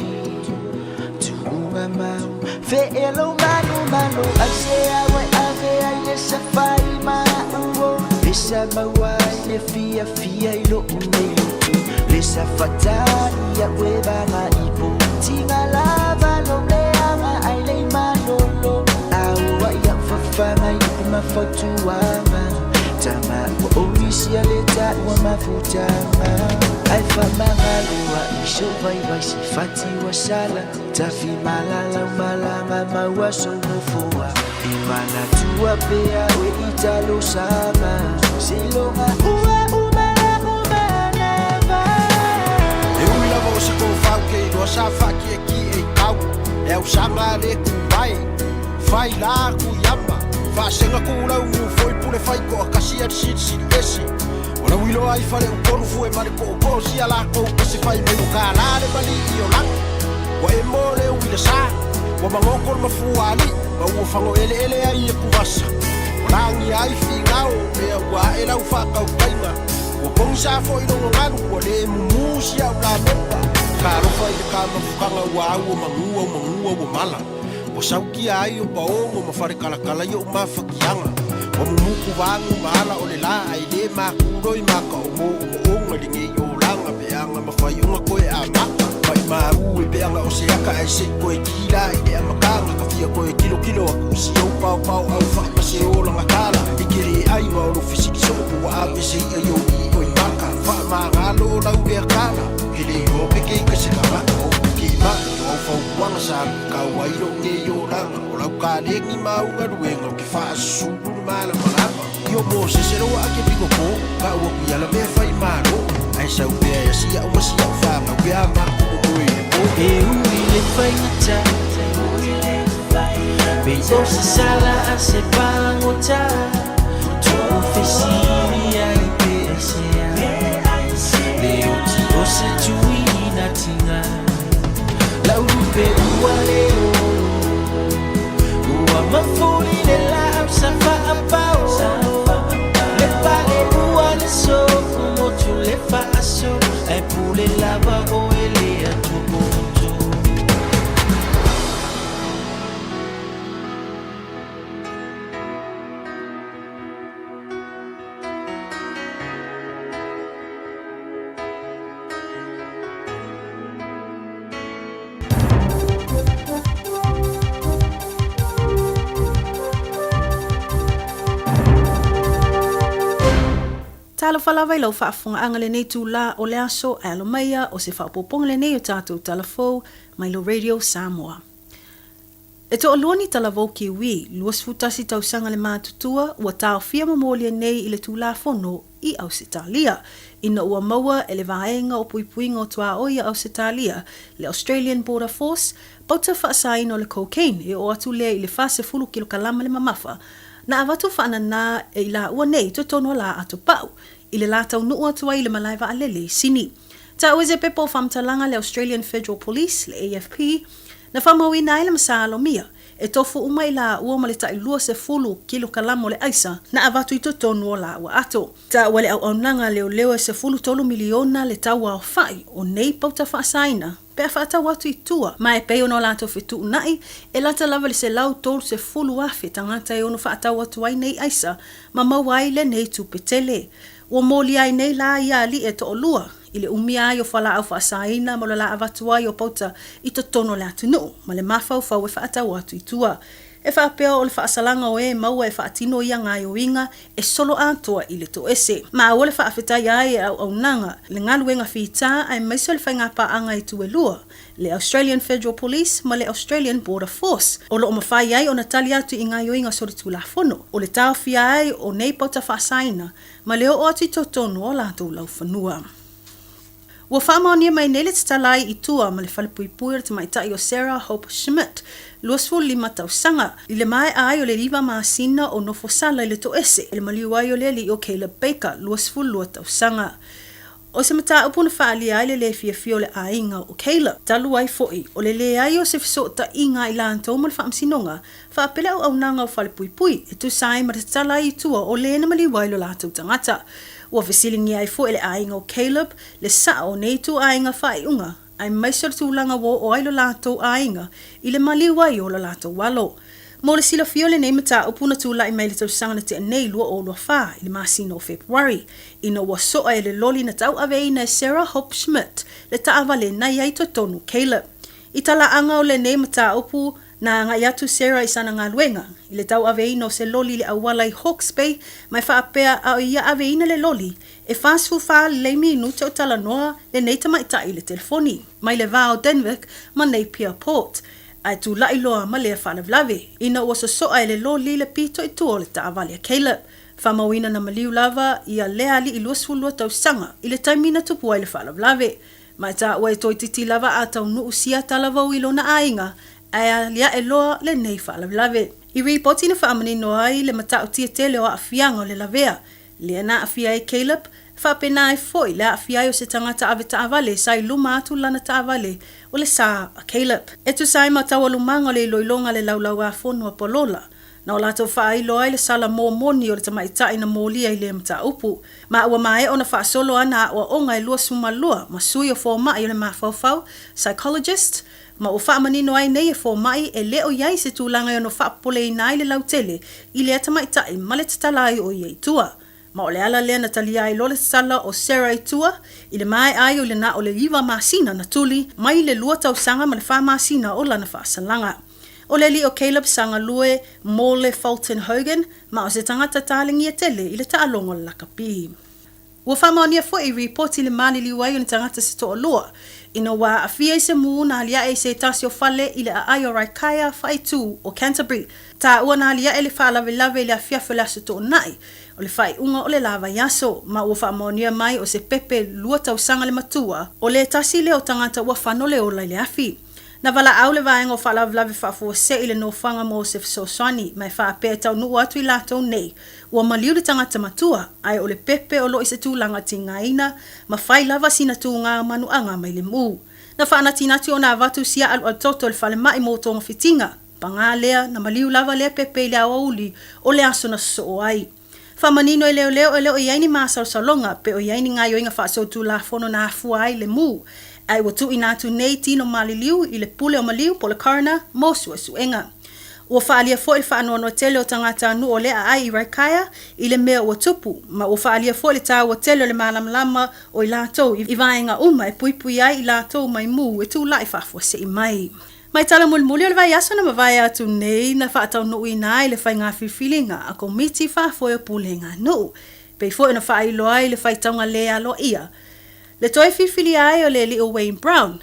Tu'uga mau Fe'elo malomalo Ai se au e ave ai le safai ma'u o Le sa maua ai le fiafia i lo'u nei lotu Le sa fatali a'u e vaga ipo Tiga lava lou leaga ai lei malolo Au ai a'u fafaga i upu ma fautuaga Tama ua ogisia le ta'ua mafutaga Ae faamagalo a'i sou vaivai se fati ua sala Tafi malalau malaga mau aso nofoa E manatua pea oe i talosaga Seiloga ua uma la'u manava. E ui lava o se kofau ke iloa sa faakiekie i kau E ausaga a le kuvae Fai la kuiama Faasega kulau mu foi pule fai koa kasi a le silisili ese O lau iloa ai fale upolu fue ma le poopoo sia lakou ese fai mai ua kālā le malii o lagi Ua e mo le ui le sa Ua magoko le mafua alii ma ua fagoeleele ai e kuvasa Ua lagia ai figao mea ua ae lau faatautaiga Ua pogisa foi logo galu ua le mumu si au lamepa Talofa i le kamafukaga ua au o magua o magua ua mala Ua saukia ai o paogo ma falekalakala i o'u mafakiaga Ua mumuku vagu ma ala o le lā ae lē makuloi maka o mo'omo'oga i lenei olaga peaga ma faioga koe amata Maʻimau e peaga o se aka ae se'i koe kila i le amataga Ka fia koe kilokilo aku i si ou paopao au fa'i ma se olaga tala I ke lē aiga o lou fesili soo po ua ave se i'a i ou iʻo i maka Faamagalo o lau lea tala Ke le iloa pe ke ika se tagata o ke maʻi o au fautuaga sa luitau ai lo'u nei olaga O lau kalegi ma au galuega o ke faasusulu le malamalama I o Mosese loa a ke piko po ka ua kuiala mea fai malo Ae sau pea e asia'u ma sia'u fanau pe a maku momoe i le po. E ui le faigata Pei o se sala a se pagota Tu'u fesili ai pe aisea Le oti o se tuina tiga Lau lupe ua leo Ua mafuli le la'au sa fa'apao Le pale ua le sofu motu le fa'aso Ae pule lava oe le atumotu. Talofa lava i lau faafofogaaga lenei itulā o le aso ae alo maia o se faaopoopoga lenei o tatou tala fou mai lo Radio Samoa. E toalua ni talavou Kiwi, 21 tausaga le matutua, ua taofia ma molia nei i le Tulafono i Ausetalia, ina ua maua e le Vaega o Puipuiga o Tuaoi a Ausetalia, le Australian Border Force, pauta faasaina o le cocaine e oo atu lea i le 40 kilokalama le mamafa, na avatu faananā e i laua nei i totonu o la atopau, i le la taunuu atu ai i le malae vaalele i Sini. Taua se pepa o faamatalaga le Australian Federal Police, le AFP, na faamauina ai le masalomia, e tofu uma i laua ma le tai 20 kilokalama o le aisa na avatu i totonu o laua ato. Taua le auaunaga leoleo e 13 miliona le tau aofai o nei pauta faasaina pe a faatau atu i tua, ma e pei ona o latou fetuuna'i, e lata lava i le 130,000 tagata e ono faatau atu ai nei aisa ma maua ai lenei tupe tele. Ua molia ai nei la ia alii e toalua i le umia ai o fualaau faasaina ma le la avatu ai o pauta i totonu o le atunuu ma le mafaufau e faatau atu i tua. E faapea o le faasalaga o e maua e faatino ia gaoioiga e solo atoa i le toese. Ma ua le faafetai ai e auaunaga le galuega fita aemaise o le faigapaaga i itu e lua, le Australian Federal Police ma le Australian Border Force, o lo o mafai ai ona tali atu i gaoioiga solitulafono o le taofia ai o nei pauta faasaina ma le oo atu i totonu o latou laufanua. Ua faamaonia mai nei le tatala ai i tua ma le falepuipui o le tamaitai o Sarah Hope Schmidt, 25 tausaga, i le maea ai o le iva masina o nofo sala i le toese i le maliu ai o le alii o Caleb Baker, 22 tausaga. O se mataupu na faaalia ai le lē fiafia o le aiga o Caleb, talu ai foʻi o le leai o se fesootaiga a i latou ma le Faamasinoga faapea le auaunaga o falepuipui e tusa ai ma le tatala ai i tua o lē na maliu ai lo latou tagata. Ua fesiligia ai foʻi e le aiga o Caleb le saʻo o nei ituaiga faaiuga aemaise o le tulaga ua oo ai lo latou aiga i le maliu ai o lo latou alo. Mo le silafia o lenei mataupu na tulai mai i le tausaga na tea nei 2024 i le masina o Fepuari, ina ua soa e le loli na tauaveina e Sarah Hope Schmidt le taavale na i ai totonu Caleb. I talaaga o lenei mataupu, na agai atu Sarah i sana galuega i le tauaveina o se loli i le auala i Hawke's Bay ma e faapea a o ia aveina le loli E 44 lelei minute o talanoa lenei tamaitai i le telefoni mai le va o Denvik ma Napier Port, ae tulai loa ma lea faalavelave ina ua sosoa e le loli le pito i tua o le taavale a Caleb. Faamauina na maliu lava ia lea alii 22 tausaga i le taimi na tupu ai le faalavelave. Ma e taua e toeitiiti lava a taunuu sia talavou i lona aiga ae aliae loa lenei faalavelave. I ripoti na faamanino ai le matautia tele o aafiaga o le lavea Lea na aafia ai Caleb, faapena ai foi le aafia ai o se tagata ave taavale sa i luma atu lana taavale o le sa a Caleb. E tusa ai ma taualumaga o le iloiloga a le Laulau-a-Fono a Palola, na o latou faailo ai le sala mōmoni o le tamaitai na molia i lea mataupu, ma ua maea ona faasolo ana aoaoga e 22 ma sui o fomai o le mafaufau, psychologist, ma ua faamanino ai nei e fomai e le o i ai se tulaga e ono faapopoleina ai le lautele i lea tamaitai ma le tatala ai o ia i tua. Ma o le ala lea na talia ai loa le tatala o Sarah i tua i le maea ai o le na o le iva masina na tuli mai le lua tausaga ma le fa masina o lana faasalaga. O le alii o Caleb sa galue mo le Fulton Hogan ma o se tagata talegia tele i le taaloga o le lakapi. Ua faamaonia foi i ripoti le maliliu ai o ni tagata se toalua ina ua aafia i se mū na aliae i se tasi o fale i le aai o Rakaia Faaitu o Canterbury. Taua na aliae le faalavelave i le afiafi o le Aso Toonai o le faaiuga o le la vaiaso, ma ua faamaonia mai o se pepe lua tausaga le matua o le tasi lea o tagata ua fano le ola i le afi. Na valaau le vaega o faalavelave faafuasei i le nofoaga mo se fesoasoani, ma e faapea e taunuu atu i latou nei, ua maliu le tagata matua, ae o le pepe o lo o i se tulaga tigaina, ma fai lava sina tūgā manuaga mai le mū. Na faanatinati ona avatu sia alualutoto i le falemai mo togafitiga, pagā lea, na maliu lava lea pepe i le aoauli o le aso na sosoo ai. Faamanino e leoleo e le o i ai ni masalosaloga pe o i ai ni gaioiga faasolitulafono na afua ai le mū, ae ua tuuina atu nei tino maliliu i le pule o maliu po o le coroner mo suesuega. Ua faaalia foi le faanoanoa tele o tagatanuu o lea aai i Rakaia i le mea ua tupu, ma ua faaalia foi le taua tele o le malamalama o i latou i vaega uma e puipui ai i latou mai mū e tulai faafuasei mai. Mai tala mulimuli o le vaiaso na mavae atu nei na faataunuuina ai le faiga filifiliga a Komiti Faafoe o Pulega Nuu, pei foi ona faailoa ai le faitauga lē aloaia le toe filifilia ai o le alii o Wayne Brown,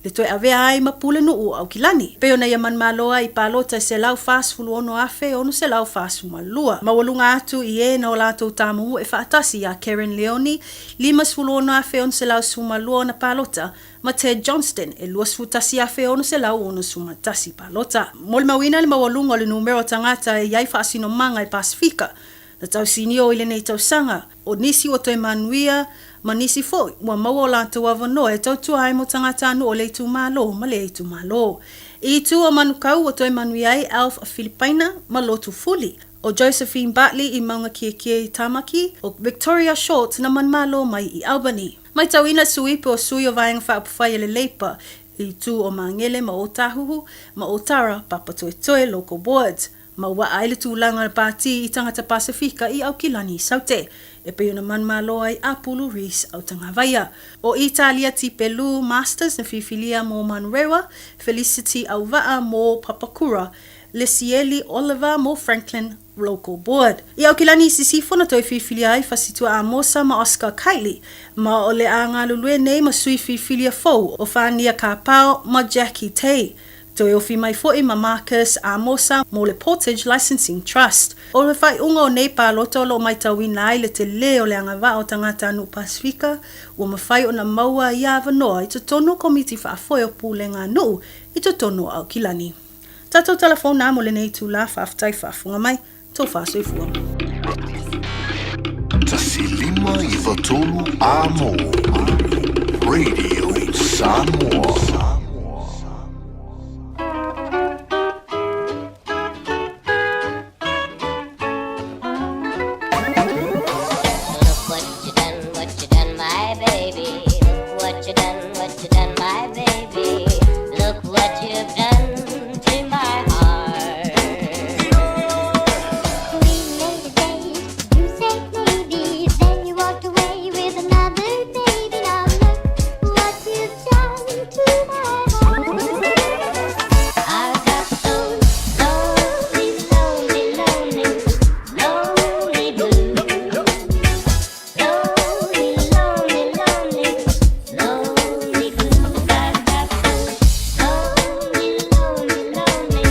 le toe avea ai ma Pulenuu o Aukilani, pei ona ia manumalo ai i palota e 146,642, maualuga atu i ē na o latou tāmumu e faatasi iā Kerrin Leoni, 56,612 ona palota, ma Ted Johnston e 21,661 palota. Molimauina le maualuga o le numera o tagata e i ai faasinomaga i Pasefika na tausinio i lenei tausaga, o nisi ua toe manuia ma nisi foi ua maua o latou avanoa e tautua ai mo tagatanuu o le itumalo ma lea itumalo. I itu o Manukau ua toe manuia ai Alf Filipaina ma Lotu Fuli, o Josephine Bartley i Maungakiekie i Tamaki, o Victoria Short na manumalo mai i Albany. Matauina suipe o sui o Vaega Faaupufai a le Leipa i itu o Magele ma Ōtāhuhu ma Ōtara, Papatoetoe Local Boards, ma ua ai le tulaga o le pātī i tagata Pasefika i Aukilani i Saute, e pei ona manumalo ai a Pulu Reece Autagavaia. O Italia Tipelu Masters na filifilia mō Manurewa, Felicity Auva'a mō Papakura, Lesieli Oliver mō Franklin, Local Board. I Aukilani i Sisifo na toe filifilia ai Fasitua Amosa ma Oscar Kightley, ma o le a galulue nei ma sui filifilia fou o Fania Kapao ma Jackie Tay. Toe ofi mai foi ma Marcus Amosa mo le Portage Licensing Trust. O le faaiuga o nei palota o lo o matauina ai le telē o le agavaa o tagatanuu Pasefika ua mafai ona maua ia avanoa i totonu o Komiti Faafoe o Pulega Nuu i totonu o Aukilani. Tatou tala fou nā mo lenei itulā, faafetai faafofoga mai, tō whā soifua. 1.53 Amo. Radio Samoa. Look what you done, what you done, my baby. Look what you done, what you done, my baby. Look what you've done to my heart. We made a date, you said maybe. Then you walked away with another baby. Now look what you've done to my heart. I've got those lonely, lonely, lonely, lonely blues. Lonely, lonely, lonely, lonely blues. I've got those lonely, lonely, lonely,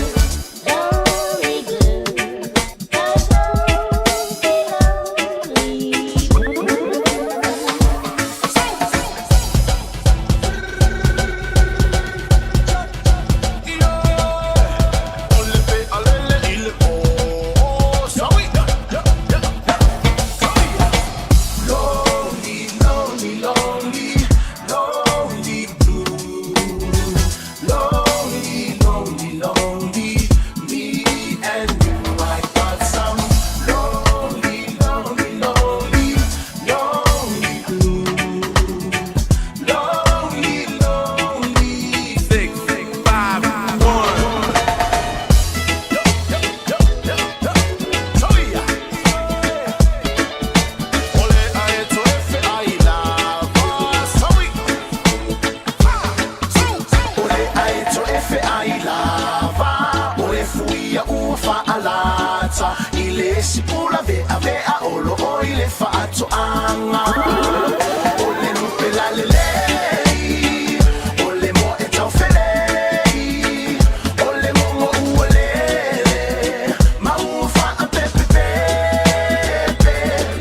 lonely blues. Those lonely, lonely Lonely, lonely, lonely, lonely blue. Lonely, lonely, lonely, me and you. I got some lonely, lonely, lonely, lonely blue. Lonely, lonely. 6, 5, 1. O le aeto e feai lava O e fuia ua faalata I le sipula vea vea O lo o i le faatoanga O le lupe la lelei O le moe tau felei O le mogo ua lele Ma ua faapepepepe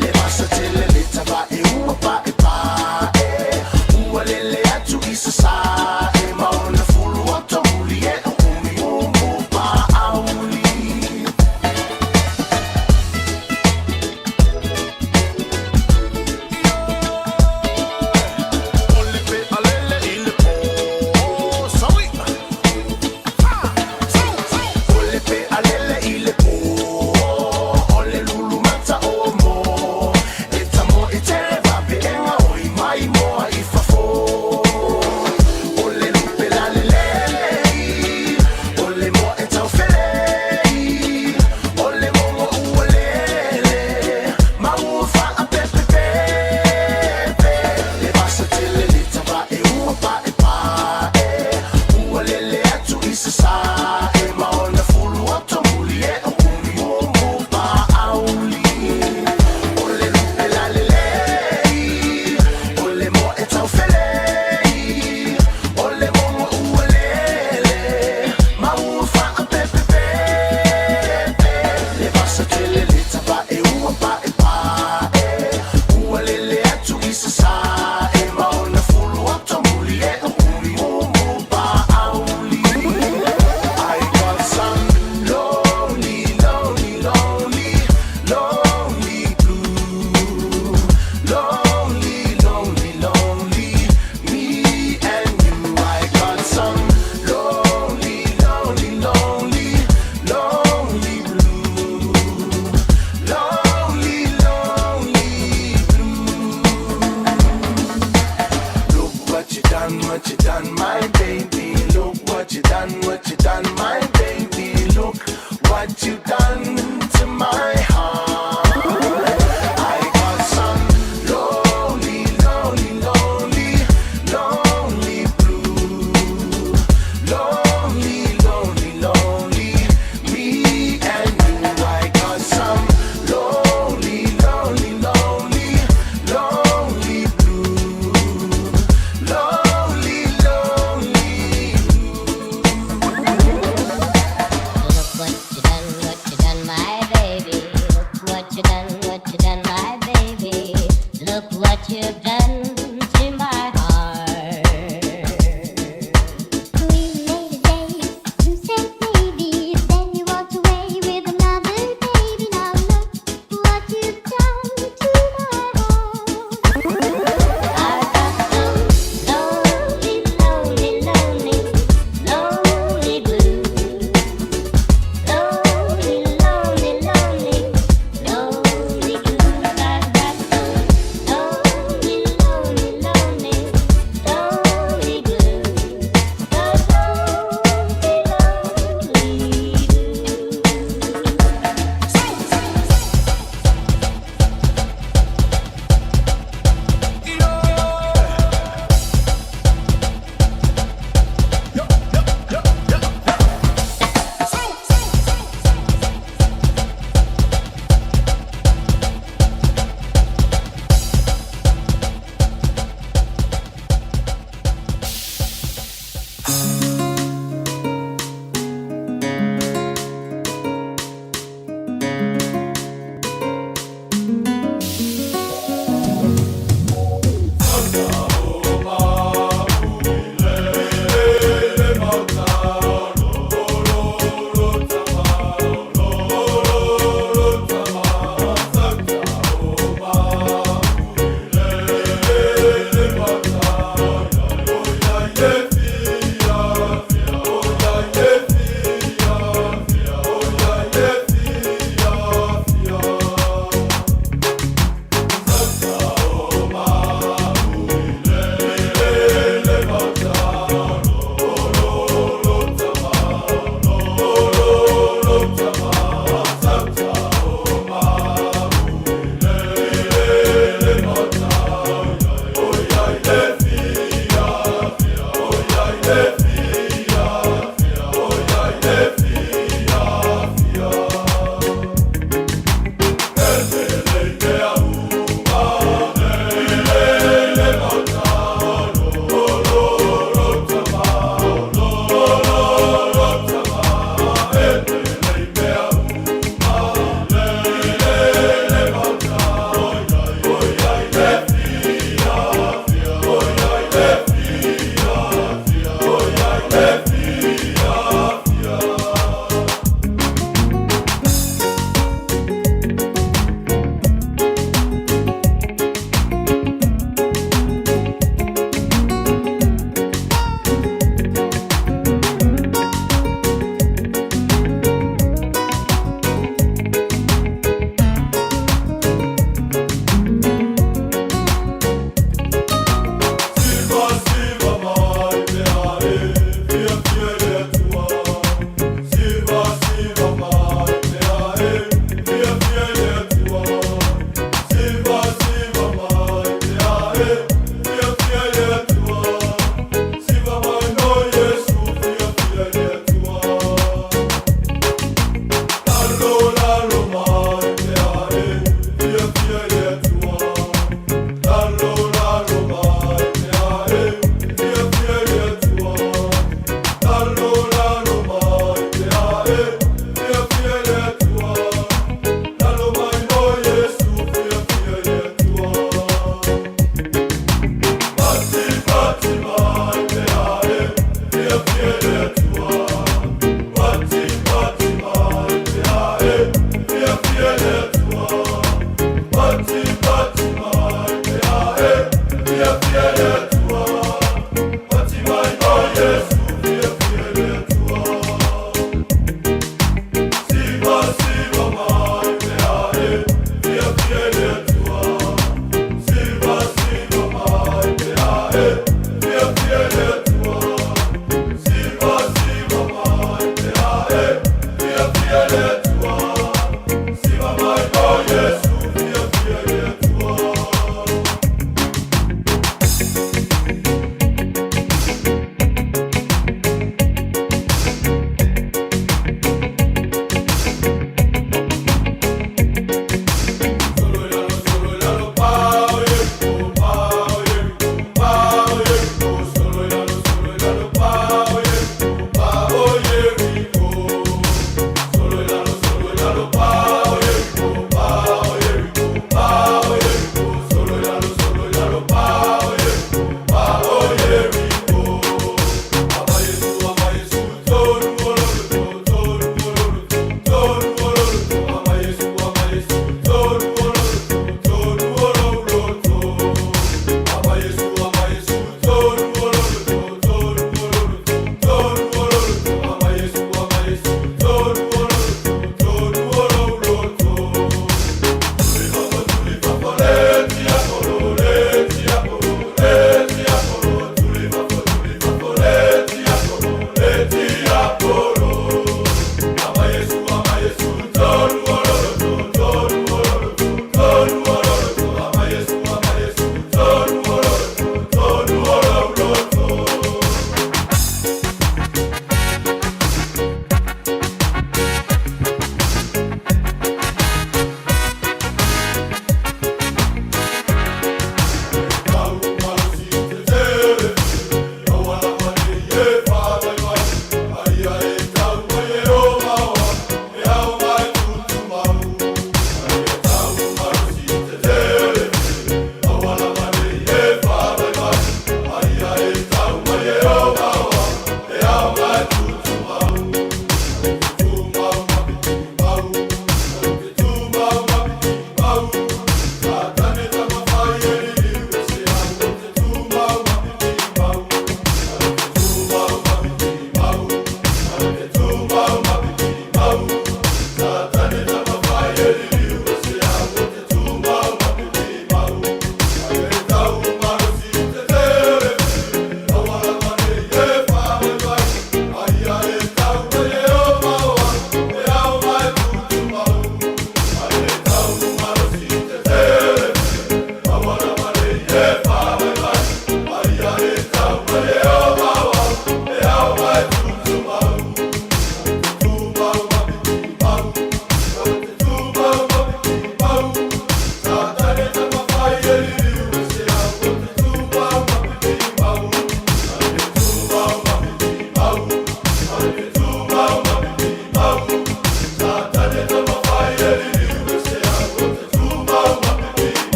Le vasa tele le tavae ua paepae Ua lele atu i sasae Ma ona fulu o tomuli e o umi umu paauli.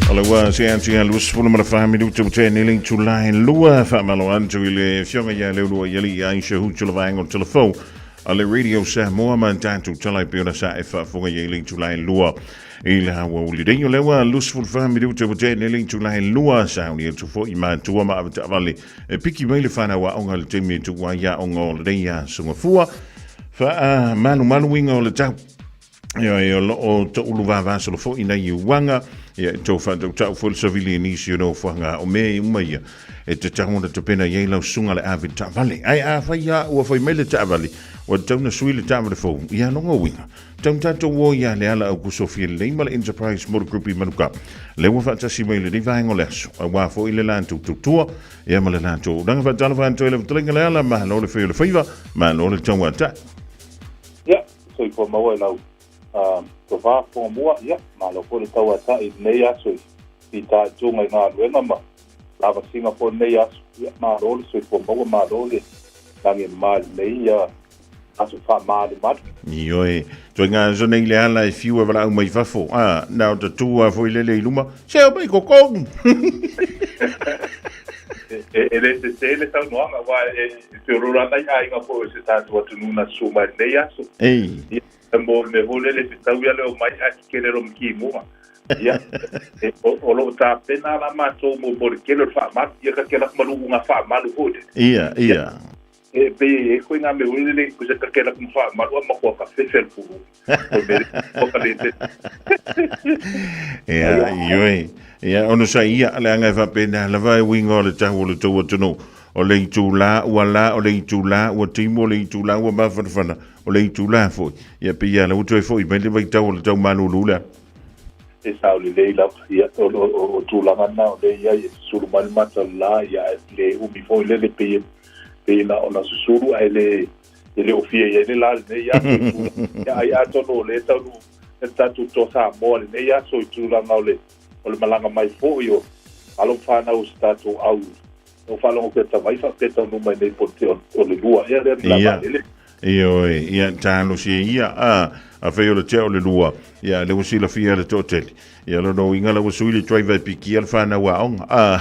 O le ua se atu ia 24 minuta ua tea nei le itula e lua. Faamalo atu i le Afioga ia Leuluai Alii Aisha Hutu le vaega o le telefou a le Radio Samoa ma tatou tala e pei ona sa e faafofoga i ai le itula e lua i le aoauli nei. O lea ua 24 minuta ua tea nei le itula e lua, sauni atu foi matua ma avetaavale e piki mai le fanau aoga i le taimi e tuu ai aoga o lenei aso Gafua. Faamalumaluina o le tau. Ia, e o loo toulu vavasolo foi nei i uaga, ia e tou faatautau foi le savili i nisi o nofoaga o mea i uma ia, e tatau ona tapena i ai lau susuga le ave taavale. Ae afai a ua fai mai le taavale, ua tatau ona sui le taavale fou, ia loga uiga. Tau tatou o ia le ala au kusofia lelei ma le Enterprise Motor Group i Manuka. Le ua faatasi mai lenei vaega o le aso, auā foi le latou tautua, ia ma le latou auaunaga. Faatalofa atu ai lau fetalaiga Leala, malo le fai o le faiva, malo le tauatai. Ia, soifua maua i lau tofa fogamua, ia, malo foi le tauatai i lenei aso i fitaituga i galuega ma lavasiga foi i lenei aso. Ia, malo le soifua maua, malo le lagi e mama i lenei aso faamalumalu. Ioe, toe gaso nei le ala e fiu e valaau mai fafo, a, na o tatu a foi lele i luma, se o mai kokong. E le sesē le saunoaga, aua e feoloolo lava nai aiga foi o si o tatou atunuu na susu mai i lenei aso. Ei. Ia, mo le mea foi lele, e fetaui lava le omai ae tetele loa ma timuga. Ia, o lo o tapena la matou mo le tele o le faamalu, ia ta te alu atu ma luuga faamalu foi lele. Ia, ia. E pei e i ai koe ngā mea foi lele, ko se ta te alu atu ma faamalu a matua ka fefe le pulu. O le mea lea, ua ka le fefe. Ia, ioe. Ia, ono sa ia, leaga e faapena lava e uiga o le tau o le tou atunuu. O le itulā ua la, o le itulā ua timu, o le itulā ua mafanafana, o le itulā foi. Ia, pei lava ua toe foi mai le vaitau o le tau malūlū lea. E sao lelei lava, ia, o tulaga na o lea e i ai, e susulu mai le mata o le la, ia, ae le umi foi lele, pei e na ona susulu ae le e le o fia i ai le la lenei aso i tulaga. Ia, ai atonu o lea e taunuu le tatou Toa Samoa lenei aso i tulaga o le o le malaga mai foi o alo ma fanau o se tatou au o faalogo pea tavai faapea taunuu mai nei po o le lua ea lea la vaalele. Ioe, ia talosia ia, a, afai o le tea o le lua, ia le ua silafia le toatele. Ia lona uiga la ua sui le driver e pikia le whanau aoga. A.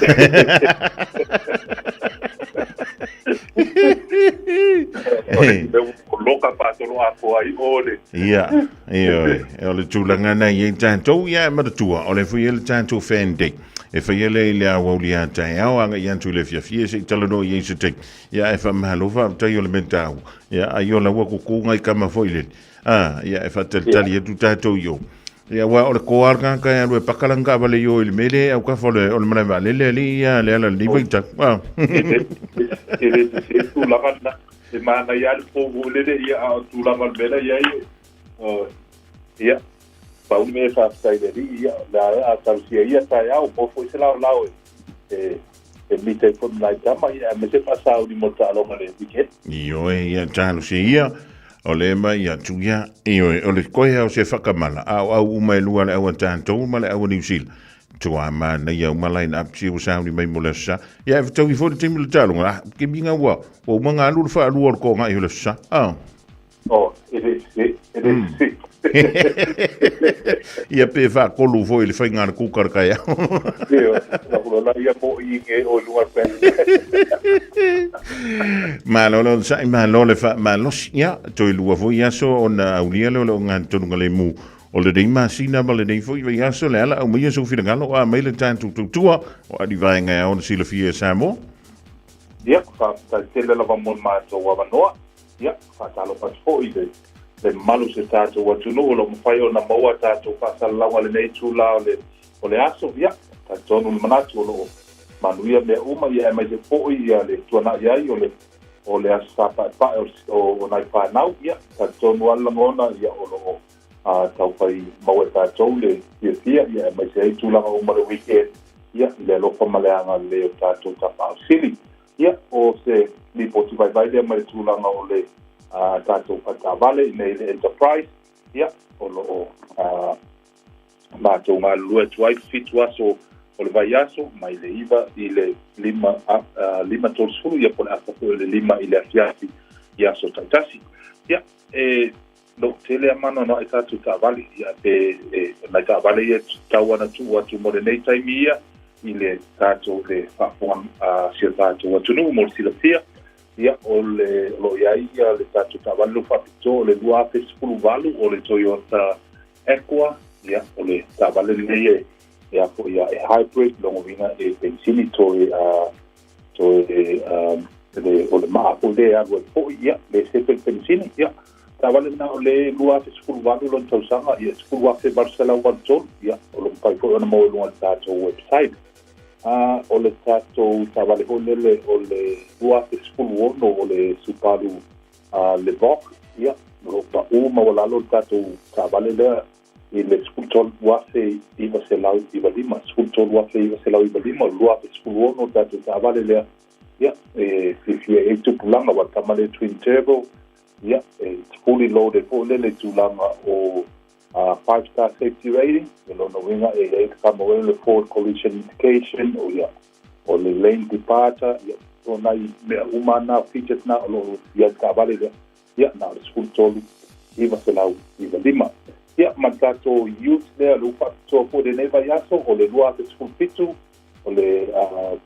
O loka whātoro a ko ai o le. Ia, ioe, o le tulaga na i ai tātou, ia e manatua, o le fai e le tātou fan day. E fai ele i le aoauli a taeao, agai atu i le afiafi e se i talanoa i ai se taimi. Ia e faamalo faafetai o le mea taua. Ia ai o laua kuku ngai kama foi lele. A, ia e faatalitali atu tātou i o. Ia aua o le koa le tagata e alu e paka lana taavale i o i le mea lea e autafa o le, o le malae vaalele alii ia le ala lenei vaitau. A. E le sese tulaga lena. E manaia lava le pou foi lele ia a o tulaga o le mea la i ai. Ia, pau le mea e faafetai i le Alii, ia, o le a talosia ia taeao, maua foi se laolao e e mita ai foi ma nai tama, ia, aemaise faasauni mo le taaloga i le weekend. Ioe, ia talosia ia, o le ma ia atu ia, ioe, o le koe o se whakamala, a o au uma e lua le au a tātou ma le au a Niu Sila. Tua manaia uma line up si ua sauni mai mo le aso sa. Ia, e whataui foi le taimi o le taaloga, ah, ke minga ua, ua uma ngā alu le whaalua o le koonga i o le aso sa. Ah. Oh, e le sese, e le sese. Ia pe whaakolu foi le whainga le kūkara kai au. Ia, na hula la ia mo i nge o lunga pe. Malo le onsa'i, malo le faamalosi. Ia, toe lua foi aso ona aulia lea o le ogatotonu le mu o lenei masina ma lenei foi vaiaso le ala aumaia sou finagalo o a mai le tatou tautua o a ni vaega e ao ona silafia e Samoa. Ia, faafetai tele lava mo le matou avanoa. Ia, faatalofa atu foi i le le mamalu o si o tatou atunuu o lo o mafai ona maua a tatou faasalalauga i lenei itula o le o le aso. Ia, talitonu le manatu o lo o manuia mea uma, ia aemaise foi ia le tuanai ai o le o le Aso Sa Paepae o o, o nai fanau. Ia, talitonu lava le lagona, ia o lo o a taufai maua e tatou le fiafia, ia aemaise ai tulaga uma o le weekend, ia, i le alofa ma le agalelei o tatou Tapaau Sili. Ia, o se lipoti vaivai lea mai le tulaga o le tatou faletaavale i inei i le Enterprise, ia, o lo o matou galulue atu ai 7 aso o le vaiaso mai le 9 i le 5, 5:30, ia po o le afa foi o le 5 i le afiafi i aso taitasi. Ia, e no tele a mana na i tātou taavale, ia, pe e, nai taavale ia tau ana tuu atu mo lenei taimi ia, i le tātou le faafofoga a si o tātou atunuu mo le silafia, ia, o le, o lo o i ai ia le tātou taavale lou faapitoa o le 2018 o le Toyota Aqua, ia, o le taavale lenei e, e a foi ia, e hybrid, lona uiga e penisini toe, toe le, o le maa foi lea e alu ai foi, ia, le sefe le penisini, ia, taavale lena o le 2018 lona tausaga, ia, 10,883, ia, o lo o mafai foi ona maua i luga o le tatou website. A, o le tatou taavale foi lele o le 2016 o le Subaru Levorg, ia, o lo o pau maualalo le tatou taavale lea i le 13,995, 13,995, o le 2016 le tatou taavale lea, ia, e fiafia i ai tupulaga, aua o le tama lea twin turbo, ia, e fully loaded foi lele i tulaga o five star safety rating, o lona uiga e i ai le tama foi lele forward collision mitigation, o ia, o le lane departure, ia, o nai mea uma na, features na o lo o i ai le taavale lea, ia, na o le 13, 995. Ia, ma le tatou ute lea, le ua faapitoa foi i lenei vaiaso, o le 2017, o le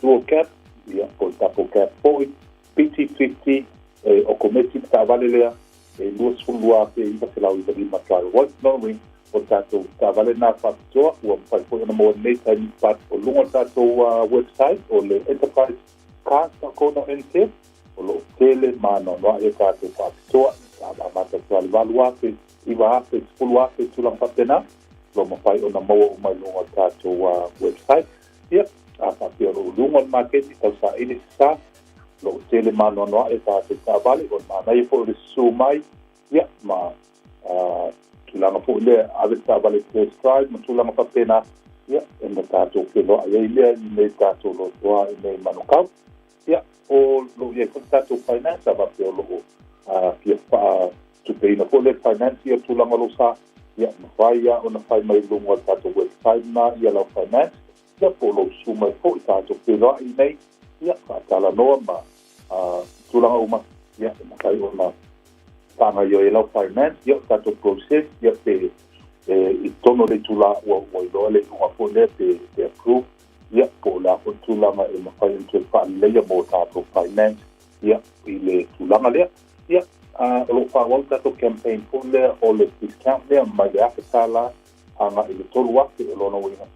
dual cab, Ia, po o le double cab foi. BT50, e okometi le taavale lea, e $22,995 driver white. Lona uiga, o le tatou taavale lena faapitoa, ua mafai foi ona maua i lenei taimi, but o luga o le tatou website o le enterprisecars.co.nz, o lo o tele ma anoanoai a tatou faapitoa, amata atu lava i le $8,000, $9,000, $10,000, tulaga faapena, o lo o mafai ona maua uma i luga o le tatou website. Ia, a faapea o lo o luga o le maketi tausaili se sa, o lo o tele ma anoanoai a tatou taavale, o le manaia foi o le susu mai, ia, ma tulaga foi lea, ave le taavale test drive ma tulaga faapena, ia, ona tatou feiloai ai lea i inei i le tatou lotoa i inei i Manukau. Ia, o lo o i ai foi le tatou finance, a faapea o lo o fia faatupeina foi lea e le finance ia tulaga o lou sa, ia, mafai lava ona fai mai i luga o le tatou website lena ia lau finance, ia, po o lou susu mai foi tatou feiloai i inei, ia, faatalanoa ma tulaga uma, ia, e mafai ona faagaoioi ai lau finance, ia, o le tatou process, ia, pe i totonu o le itula ua iloa le iuga foi lea pe approve, ia, po o le a foi le tulaga e mafai ona toe faaleleia mo tatou finance, ia, i le tulaga lea. Ia, o lo o faaauau le tatou campaign foi lea o le discount lea mai le $1,000 agai i le $3,000, o lona uiga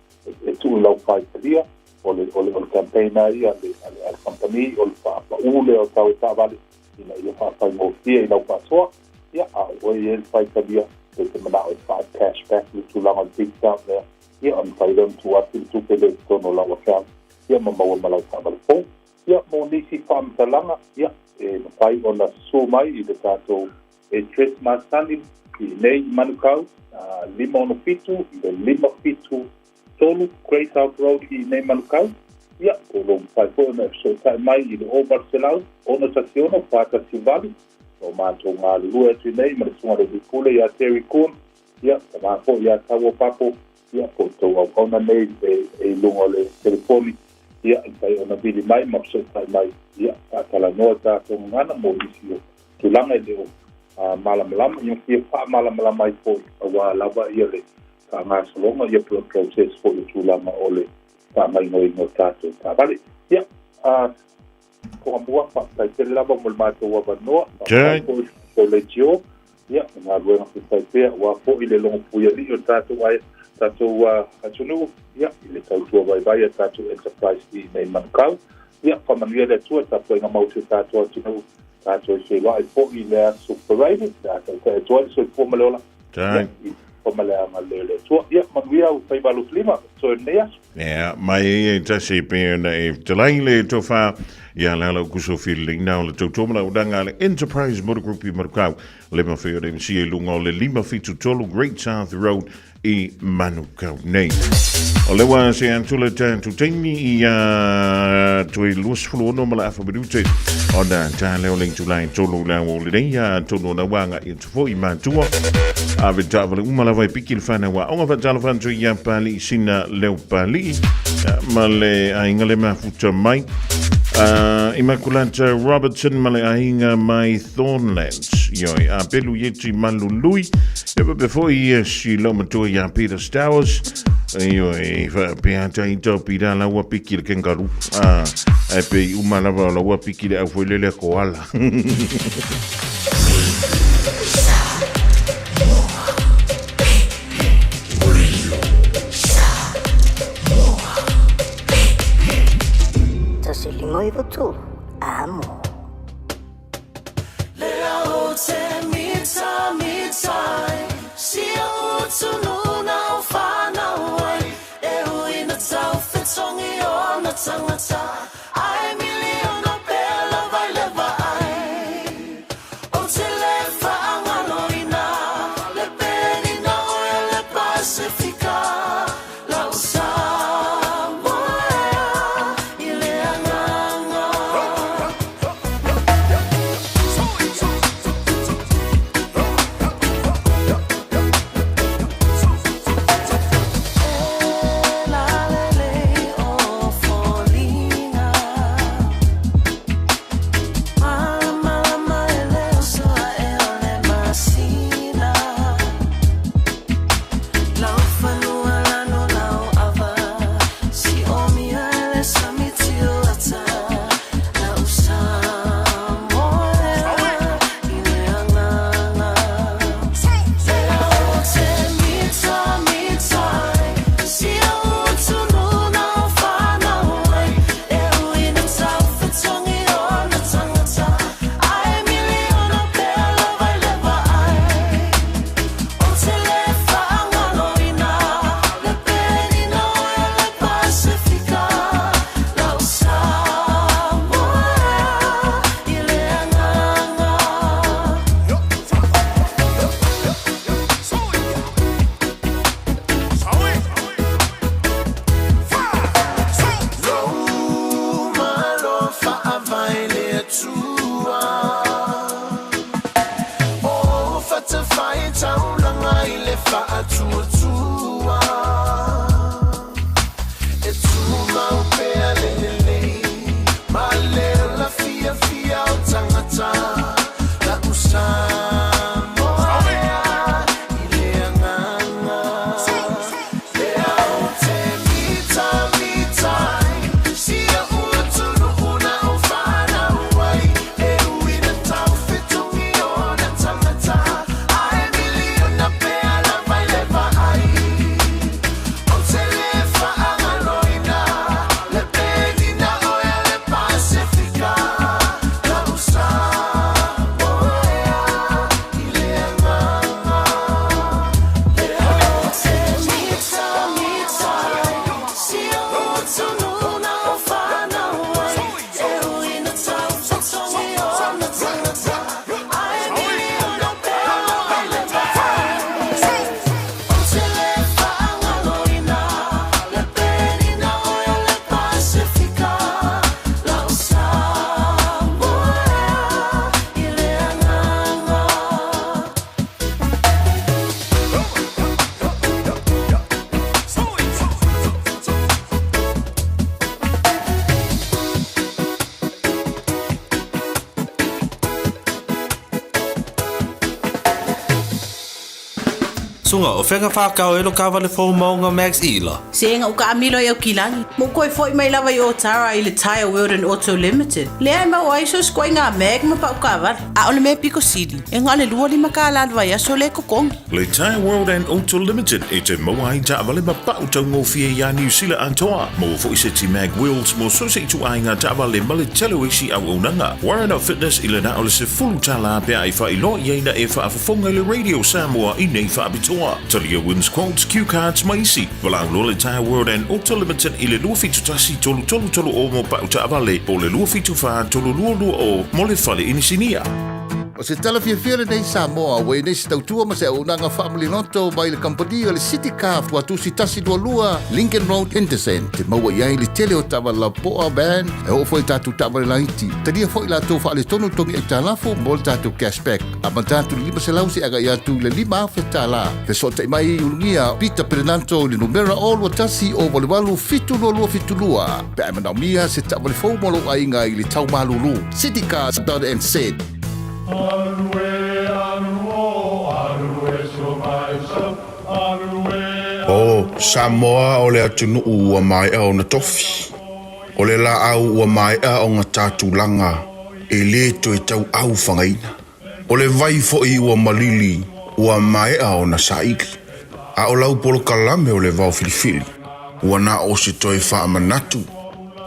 e tuu i lau faitalia, o le, o le, o le campaign lava ia a le, a le, a le kamupani, o le faapaū lea o tau o taavale ina ia faafaigofie i lau faasoa. Ia, a o oe e i ai le faitalia, e te manao e faa-cash back le tulaga o le discount lea, ia, ona mafai lea ona tuu atu le tupe lea i totonu o lau account, ia ma maua ma lau taavale fou. Ia, mo nisi faamatalaga, ia, e mafai ona susu mai i le tatou address masani i inei i Manukau, 567 i le 573 Great South Road i inei i Manukau. Ia, po o lo o mafai foi ona e fesootai mai i le 0800 616 418. O matou galulue atu i inei ma le Susuga i le Alii Pule ia Terry Kuhn, ia, tama foi ia Tauo Papo, ia, po o tou auauna nei e i luga o le telefoni, ia, e mafai ona vili mai ma fesootai mai, ia, faatalanoa tatou gagana mo nisi o tulaga e le o malamalama, ia fia faamalamalama ai foi, aua lava ia le faagasologa, ia po o le process foi o tulaga o le faagaoioiga o tatou taavale. Ia, Toamua, faafetai tele lava mo le matou avanoa, faafetai foi i le tatou leitio, ia, o galuega faifaipea pea aua foi le logopuialii o le tatou ai, tatou atunuu, ia, i le tautua vaivai a tatou enterprise i inei i Manukau. Ia, faamanuia le Atua i le tapuaiga mau o si o tatou atunuu, tatou e feiloai foi i le aso Faraile, pe a taitai atu ai le soifua ma le ola, ia, i le ma le agalelei o le Atua. Ia, manuia au faiva alofilima, toe lenei aso. Ia, mai e tasi pe ona e talai le tofa ia le ala kuso filileina o le tautua ma le auaunaga a le Enterprise Motor Group i Manukau, le mafai o le MC i luga o le 573 Great South Road i Manukau nei. O le wā se atu le tātou taimi i a toe 26 ma le afa minute ona tā leo le itula e tolu le au o lenei a tonu ona wānga i atu foi mātua. Ave taavale uma lava e piki le whanau a onga whaatalo whantu i a pali sina leo pali ma le aiga le mafuta mai. Immaculata Robertson ma le aiga mai Thornlands. Ioi, a pelu ieti malului. E pape foi ia si lau matua ia Peter Stowers. Ioi, wha pe ata i tau pira laua piki le kangaroo. Ai pe i uma lava o laua piki le au foi lele koala. Tasi lima iva tolu, amo. Sunga, o fea na whākau e lo kāwale fō maunga Max Ila? Se ega uka amilo i Aukilagi. Mo koe foi mai lava i Otara i le Tyre World and Auto Limited. Lea e mau ai so skoinga mag ma pau kawale. A ole me piko sili. E ngā le lua lima ka la vai aso le kokongi. Le Tyre World and Auto Limited e te maua ai taavale ma pau taugofie iā Niu Sila atoa. Maua foi seti mag wheels mo so se ituaiga taavale ma le tele o isi auaunaga. Warren of Fitness i le na o le $10 pe a e faailoa i ai na e faafofoga i le Radio Samoa i nei faapitoa. Talia wins quotes, cue cards ma isi. Valaau loa le Tyre World and Auto Limited i le 271 3330 mo pau taavale po o le 274 3220 mo le fale inisinia. O se tala fiafia lenei Samoa ua i nei se tautua ma se auaunaga faamaliloto mai le kamupani o le City Car Fuatusi 122 Lincoln Road Henderson te maua i ai le tele o taavale lapoa van e oo foi i tatou taavale laiti. Talia foi latou faaletonu togi aitalafu mo le tatou cashback amata atu i le 500 seia agai atu i le $5,000. Fesootai mai i ulugia Peter Perenanto i le numera 0 21 0 88 722 72 pe a e manaomia se taavale fou mo lou aiga i le tau malulu. Citycars.nz. O Samoa o le atunuu ua maea ona tofi. O le laau ua maea ona ta tulaga e lē toe tauau fagaina. O le vai foi ua malili ua maea ona saili. A o lau polokalame o le vaofilifili, ua na o se toe faamanatu,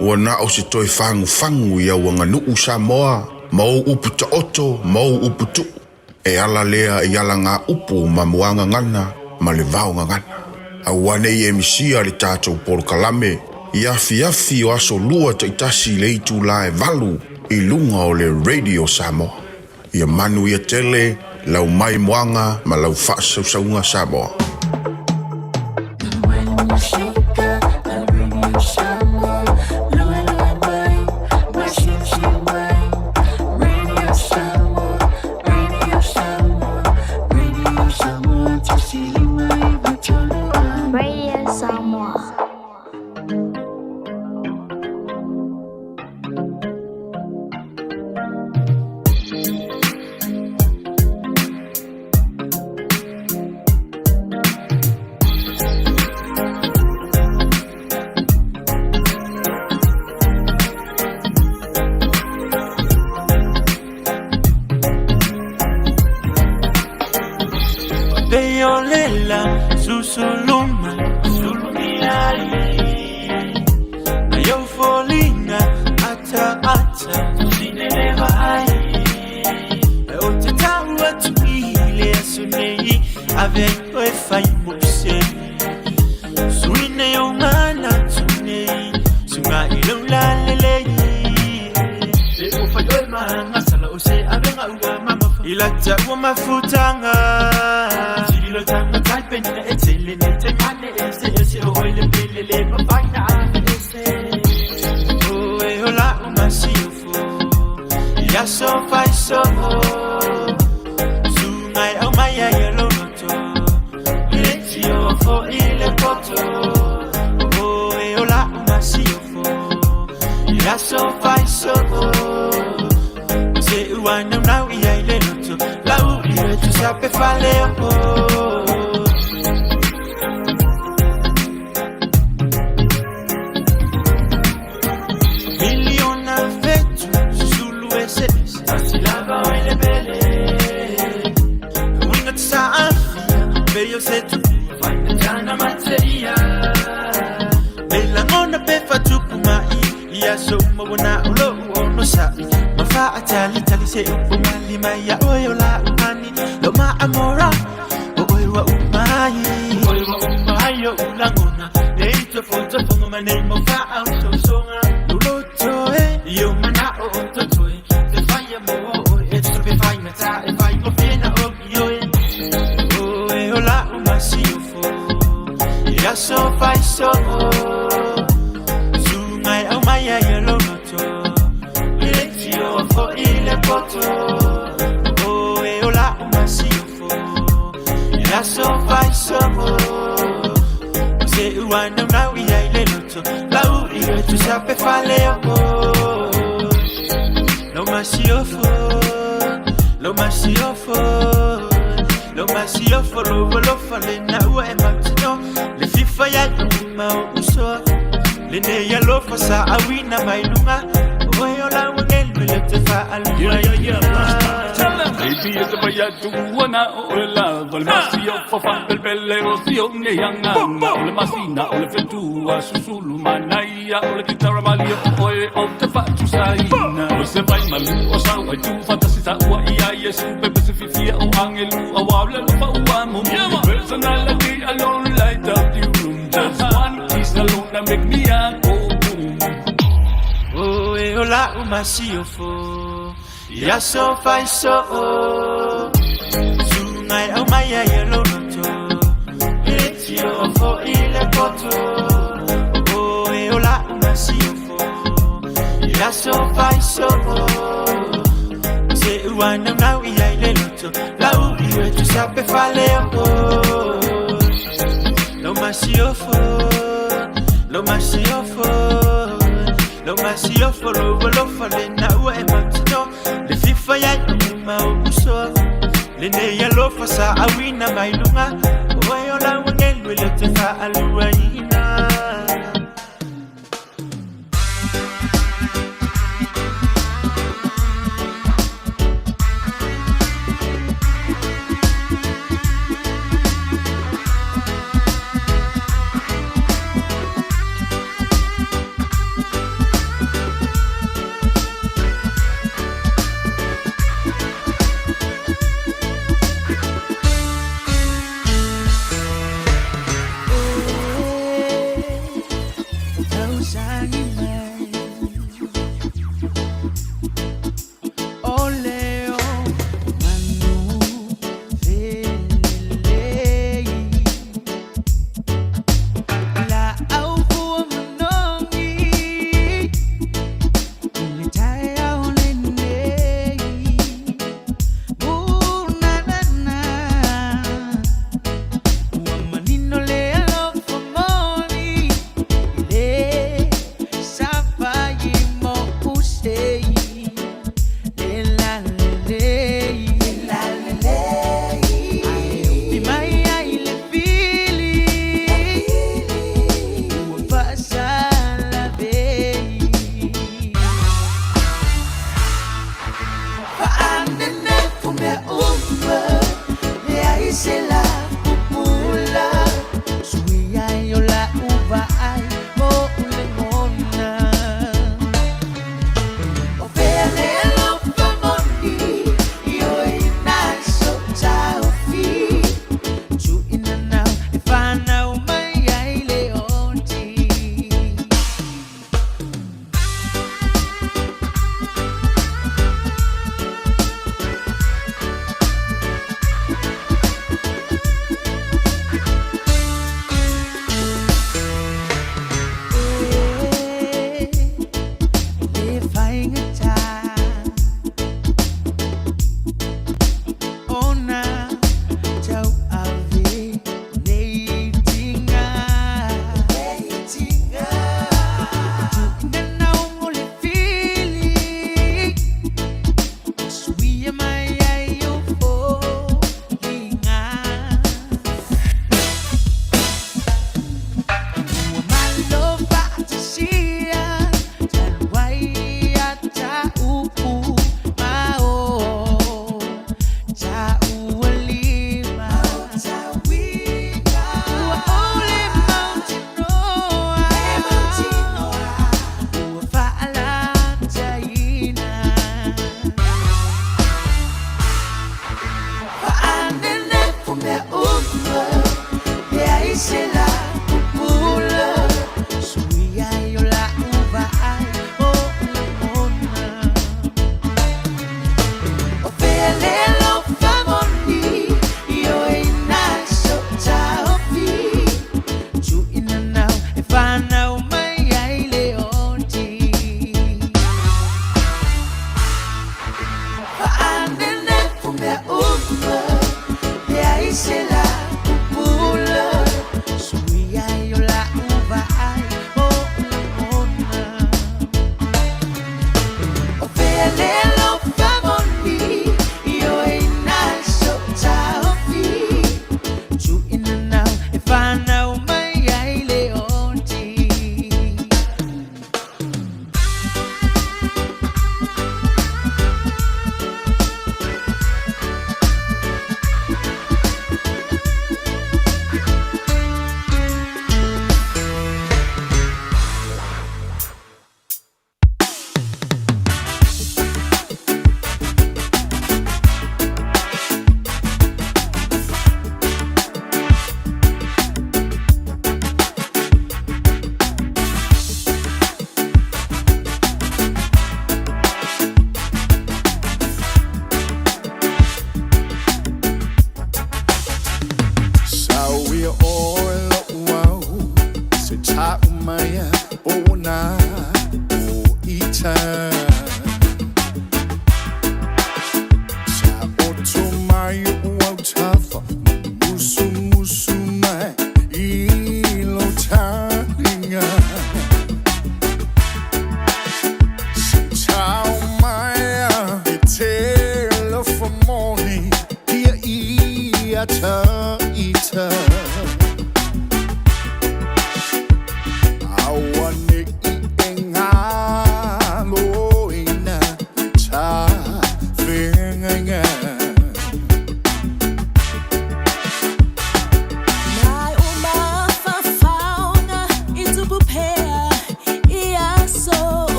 ua na o se toe fagufagu i au aganuu Samoa ma ou upu taoto ma ou upu tuu. E ala lea i alagaupu ma muagagana ma le vaogagana. Aua ne i e misia le tatou polokalame i afiafi o aso lua taitasi i le itulā e 8 i luga o le Radio Samoa. Ia manuia tele lau maimoaga ma lau faasausauga Samoa. Radio Samoa. Peyolela susuluma sulumiai Ayo ata ata sineleva ai O te tau atu i le aso nei Ave oe fai mose Suine o ngana tu nei Sunga i lau la lelei E o fai oe mahanga sala o se avenga ua mamafa I la ta ua mafutanga Tililo tanga taipena e tele nei te mane e se e se o oi le pele le mafaina ave e se O e hola o masiofo Ia so fai so Sungai au mai ai e lonoto Le tio fo i le poto O e hola o masiofo Ia so fai so Se ua nau nau i ai le loto Lau i e tu sape fale o Miliona fetu Susulu e se ese Asilava o ele pele Winga te sa afia Peio se tu Faina tana materia Melangona pe fatupu mai Ia so mawana o lo ono sa'i Ma fa tali tali se upu mali mai ia oi o la umani Lo ma amora O oi wa umai Oi wa umai o ulangona Nei to fo to fongo ma nei mo fa au so songa Lo lo to e Io mana o o to toe Te whaia mo o e te pe whai mata e whai mo whina o ki oe O e o la o masiofo Ia so fai so Sungai au mai ai e lonoto Le tio fo i le poto O e o la o masiofo Ia so fai so Se ua nau nau i ai le loto Lau i e tu sape fale o Lo masiofo Lo masiofo Lo masiofo masiofo lou alofa lena ua e mautino Le fifa ia i ma o usoa Lenei alofa sa auina mai luga Oe o lau agelu e le te faaluaina Baby, it's a vaya tu ana o le lava le masi o fa bel bel o si o ne yanga o le masina o le fetua susulu manaia o le kitara mali o oe o te fatu saina o se vai malu o sau ai tu fantasi sa ua ia Yesu pepe se fifia o angelu a wa le fa ua mo mo personality alone light up the room. Just one kiss alone that make me a go boom. O e o la o masiofo Ia so fai so o Sungai au mai ai e loloto E tio o fo i le poto O e o la o masiofo Ia so fai so o Se ua nau nau i ai le loto Lau i e tu sape fale o Lo masiofo Lo masiofo Lo masiofo lo alofa le na ua e mautino Le fifa ia i ma o usoa Lenei alofa sa auina mai luga Oe o lau agelu e le te faaluaina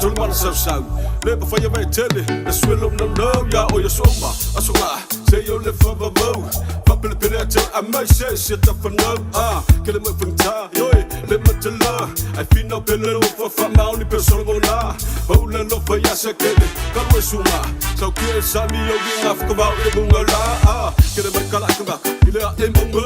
solo mana sau sau Le pa whaia vai tele Le suelo no no Ya o ya soma Aso ngā Se yo le whawawau Whapele pele a te a mai se se ta whanau Ah, ke le mai whangta Yoi, le matala Ai whina pele lo whawha maoni pe solo ngona Paula lo whaia se kele Kalu e sunga Sau ki e sami o ki ngā whakawau e munga la Ah, ke le mai kala kangaka I le a e munga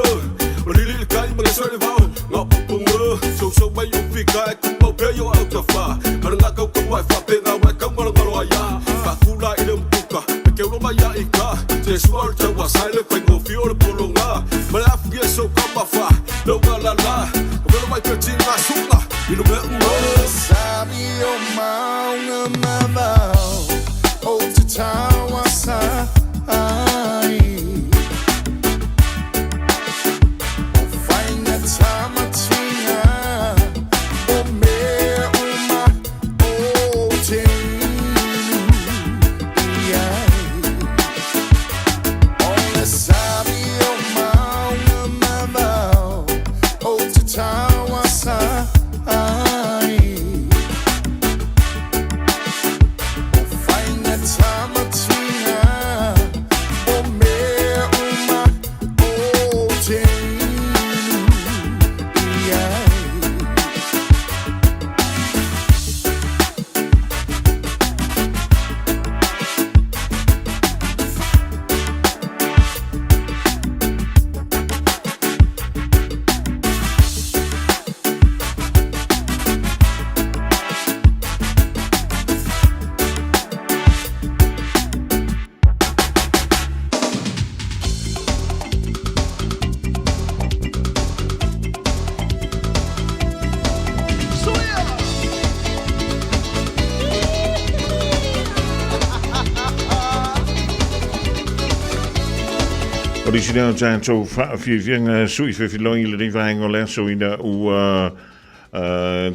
O lili le kai mga soe le vau Ngā poponga So so mai o pika e kumau pe yo au ta wha Mana ngā kau kau wai wha pe ngā wai kau ngalo ngalo ai a Whakula i le mpuka Me ke uro mai a i ka Te sua o le tau a sai le whai ngō o le polo ngā Mana afu ki e so ka mawha No ngā la la Ka welo mai pe ti ngā sunga I lunga unga Sabi o maunga mavao O te tawa sa ai O whainga tamatinga O mea uma o te inu i ai O le sabi o maunga mavao O te tawa sa ai O whainga tamatinga O mea uma o te inu i ai. O nisi lea o tatou faafiafiaga sui fefiloi i lenei vaega o le aso ina ua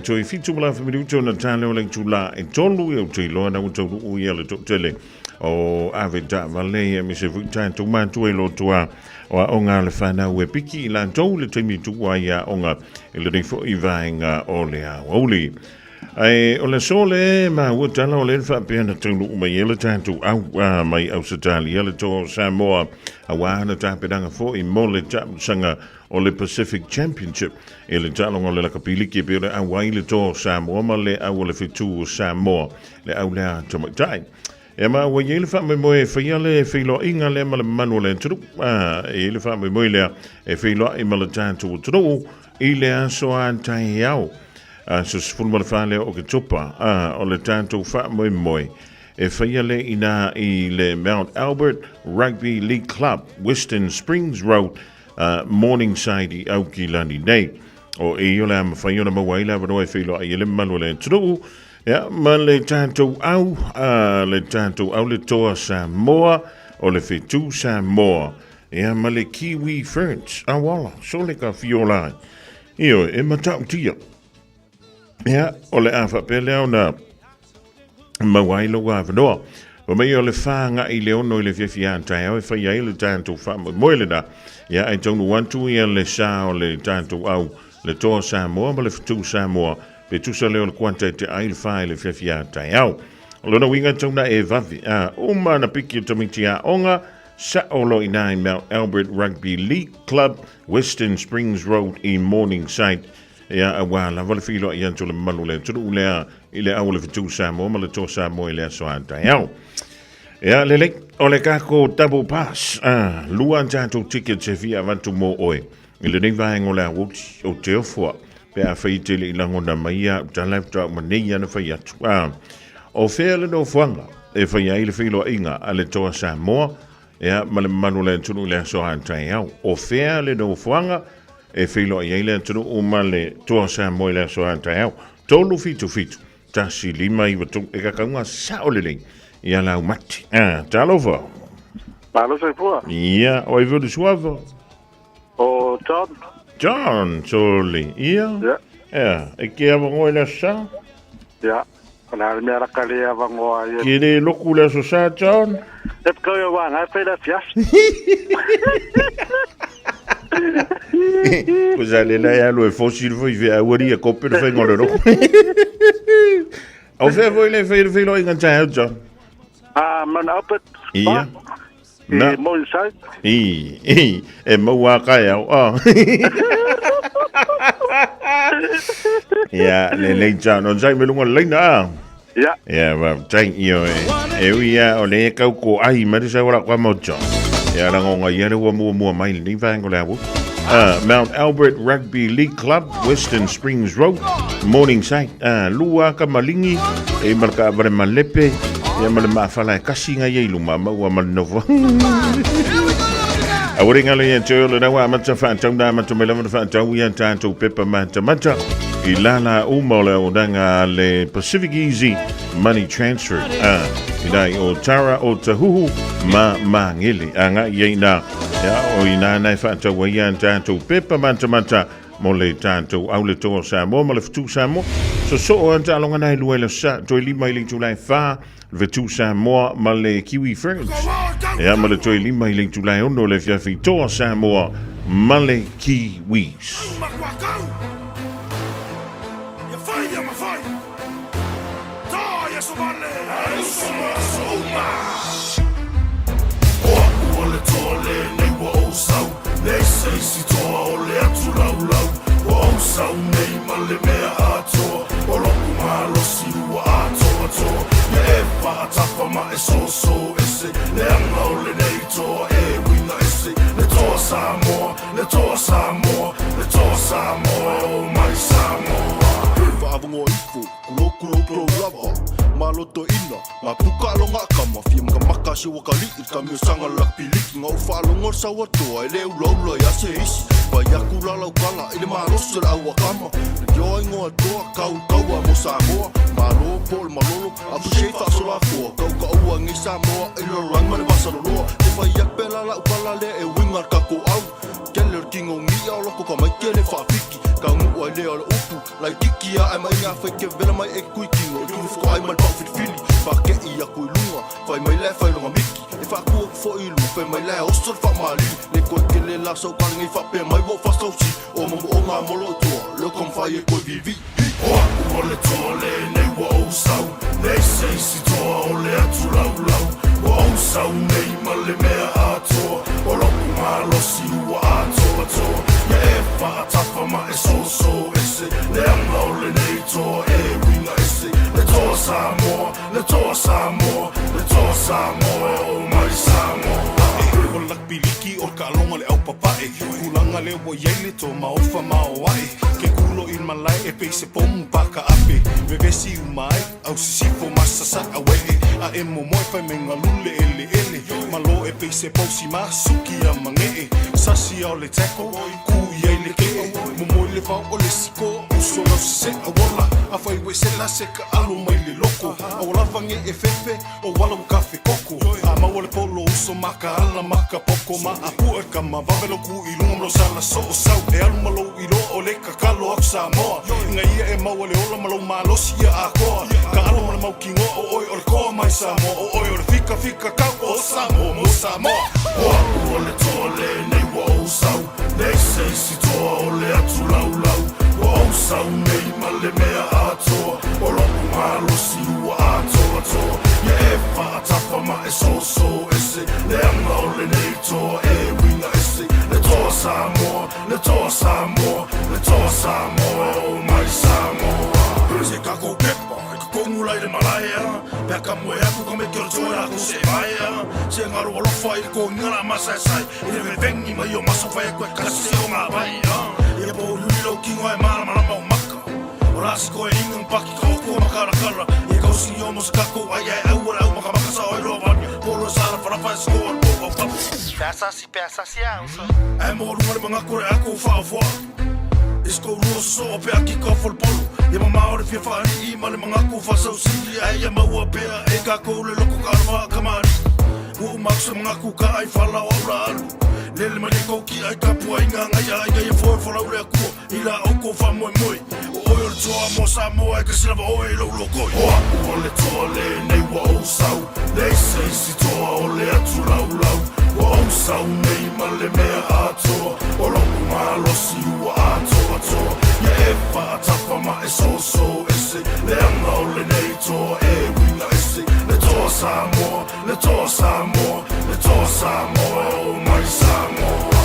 toe 7 ma le afa minuto ona ta lea o le itulā e 3, ia ou te iloa na ua taunuu ia le toatele o ave taavale ia aemaise foi tatou matua i lotoa o aoga a le fanau e piki i latou le taimi tuua ai aoga i lenei foi vaega o le aoauli. Ae o le aso le maua tala o le faapea na taunuu mai ai le tatou au a mai Ausetalia le toa o Samoa auā na tapenaga foi mo le tausaga o le Pacific Championship i le taaloga o le lakapiliki e pei o le au ai le toa o Samoa ma le au o le fetu o Samoa le au lea tamaitai. E ma ua i ai le faamoemoe e faia le feiloaiga lea ma le mamalu o le atunuu. A, e i ai le faamoemoe lea e feiloai ma le tatou atunuu i le aso a taeao. Aso 14 lea o Oketopa, a, o le tatou faamoemoe e faia le inā i le Mount Albert Rugby League Club, Western Springs Road, Morningside i Aukilani nei. O i o le a mawhai ona maua ai le awanoa e feiloai e le mamalu o le atunuu, ia, ma le tatou au, le tatou au le toa Samoa, o le whetū Samoa, ia, ma le Kiwi Ferns, awala, sole ka fiola ai. Ioe, e matautia. Ia, o le a faapea lea ona maua ai lou avanoa. Fa mai o le whāngai le ono i le fiafi a taeao e whai ai le tātou whaamoemoe lena. Ia, ai taunu atu ia le sa o le tātou au, le toa Samoa ma le whetū Samoa, pe tusa lea o le kuata e te ai le whā i le fiafi a taeao. O lona uiga tauna e vave, a, uma na piki o tamiti a onga, Sa'o loa i nā i Mount Albert Rugby League Club, Western Springs Road i Morningside. Ia, auā lava le feiloai atu o le mamalu o le atunuu lea i le au o le fetu Samoa ma le toa Samoa i le aso a taeao. Ia, lelei, o le kako double pass, a, lua tatou tickets e fia avatu mō oe. I lenei vaega o le aoauli, o te ofoa, pe a whai te le i langona mai ia, u tala e whata uma nei ana whai atu. A, o whea le nofoanga e whai ai le whailoa a le toa Samoa, ea, ma le mamalu o le atunuu i le aso a taeao. O whea le nofoanga e whailoa ai le atunuu ma le toa Samoa i le aso a taeao. 3 7 7 1 5 9 3, e kakaunga sao lelei ia lau mati. A, talofa. Malo soifua. Ia, o ai vulu suava. O John. John, soli. Ia? Ia. Ia, e ke awangoa i le aso sa? Ia. O le a mea raka le awangoa ia. Ke le loku le aso sa, John? E pkau ia wanga, e whai fiasi. Ko sa le lai alu e fosi le foi fe auari e kope le whainga o le roku. O fea foi le feiloaiga taeao, John? Ah, Mount Albert. Ia. I Na. Morningside. I, i, e maua a kaeao. Oh. Ia, lelei John. O sai me lunga le laina a. Ia. Ia, faafetai io e. E ui ia o le kau ko ai ma le sa wala kwa mo John. Ia rango nga ia le ua mua mua mai le ni vaenga o le awu. Mount Albert Rugby League Club, Western Springs Road, Morningside, lua ka malingi, e malaka avare malepe, ia ma le maafala e kasi nga ia i luma, ma ua malinovo. A ua ngalo ia te ole rawa amata whaatau na amata mai lava na whaatau ia tātou pepa matamata i lala uma o le auaunaga a le Pacific Easy Money Transfer. I nai o Tara o Tahuhu ma Mangele. A nga ia ina ia o ina nai whaatau ai ia tātou pepa matamata mo le tātou au le toa Samoa ma le fetu Samoa. So so o anta alonga nai lua i le sa toi lima i le itulai wha le fetu Samoa ma le Kiwi Ferns. Ia ma le toe lima i le itulai ono le fiafi toa Samoa ma le Kiwis. O a'u o le toa lenei ua ou sau Leai se isi toa o le atu laulau Ua ou sau nei ma le mea atoa O lo'u malosi ua atoatoa Ia e fa'atafa ma e sōsō ese Leaga o lenei toa e uiga ese Le toa Samoa, le toa Samoa, le toa Samoa e o mai Samoa. Fa'avagoa ifo kulou kulou lava maloto'ina mapuka aloga'akama fia makamaka se uakali'i le kamiosaga le lakapiliki ga ou fa'alogo le sauatoa e lē ulaula iā se isi fai aku lalaukala i le malosi o le auakama le tioa igoa toa kaulikaua mo Samoa malo po o le malolo afusiai fa'asolafoa kaukaʻua agei Samoa i le lalolagi ma le vasaloloa te fai aku pe lala'ukala lea e uiga le kakou au kele o le kigogi'a o loko kamaiki e le fa'apiki kaunu'u ai lea o le upu laitiki aʻe mai gafai kevela mai e kuikino i tulufoko'ai ma le pa'ufilifili fa'ake'i aku i luga fai mai lae failoga miki e fa'aku aku fo'i i luga fai mai lae oso le fa'amalii le koe kele la saukalagei fa'apea mai ua ou fasausi o momo'oga mo lo'u toa leo kamafai e koe vivi. O a'u o le toa lenei ua ou sau Leai se isi toa o le atu laulau Ua ou sau nei ma le mea atoa O lo'u malosi ua atoatoa Ia e fa'atafa ma e sōsō ese Leaga o lenei toa e uiga ese Le toa Samoa, le toa Samoa, le toa Samoa e o mai Samoa. O le lakapiliki o le ka'aloga le aupapa'e tulaga lea ua iai le toa maofa maoa'e ke kulo i le malae e pei se pomu paka'ape vevesi uma ai ausisifo ma sasa'a ue'e a'e momoe faimaiga lule eleele malo e pei se pousi masuki a mage'e sasi a o le tackle ku i ai le ke'e momoe le vao o le sikoa uso lau sese'a ola afai ua se la se ka'alo mai le loko aua lava ge'e fefe o wala ua kafe koko a maua le polo uso makaala makapoko ma apu'a kama vave lo ku i luga ma lo sala so'o sau e alu ma lou iloa o le kakalo aku Samoa ina ia e maua le ola ma lou malosi ia akoa ka alo ma le maukigoa o oe o le koa mai Samoa o oe o le fikafika kau o Samoa mo Samoa. O a'u o le toa lenei ua ou sau Leai se isi toa o le atu laulau Ua ou sau nei ma le mea atoa O lo'u malosi ua atoatoa Ia e fa'atafa ma e sōsō ese Leaga o lenei toa e uiga ese Le toa Samoa, le toa Samoa, le toa Samoa e o mai Samoa. Se kakou pepa e kokogu la i le malae pe a kamoe aku ka meke o le toa e lakou se'e vaea se galo alofa i le kogiga la masaesai i le vevegi mai o maso fai aku e kasi se o gavai ia pouliuli lou kigo ae malamalama o maka o la sikoe iga ma paki ka oko ma kalakala ia kausi o mo se kakou ai ae aua le au makamaka sa oi loa vani polo e sa lafalafa e sikoa le pou au Pe asasi, pe asasi a uso. Ae moaluga le magaku o le ako fa'aofoa I se koulua sosoo pe akika o folopolo Ia mamao le fia fa'ali'i ma le magaku fa'asausili Ae ia maua pea e kakou le loko ka'alofā kamali'i Ua uma atu se magaku ka ai fala o au la alu Lele mai le kou ki'a i tapuaiga agaia aiga ia foe folau le Akua i la oukou fa'amoemoe O oe o le toa mo Samoa e kasi lava oe i lou lokoi. O a'u o le toa lenei ua ou sau Leai se isi toa o le atu laulau Ua ou sau nei ma le mea atoa O lo'u malosi ua atoatoa Ia e fa'atafa ma e sōsō ese Leaga o lenei toa Samoa, le toa Samoa, le toa Samoa e o mai Samoa.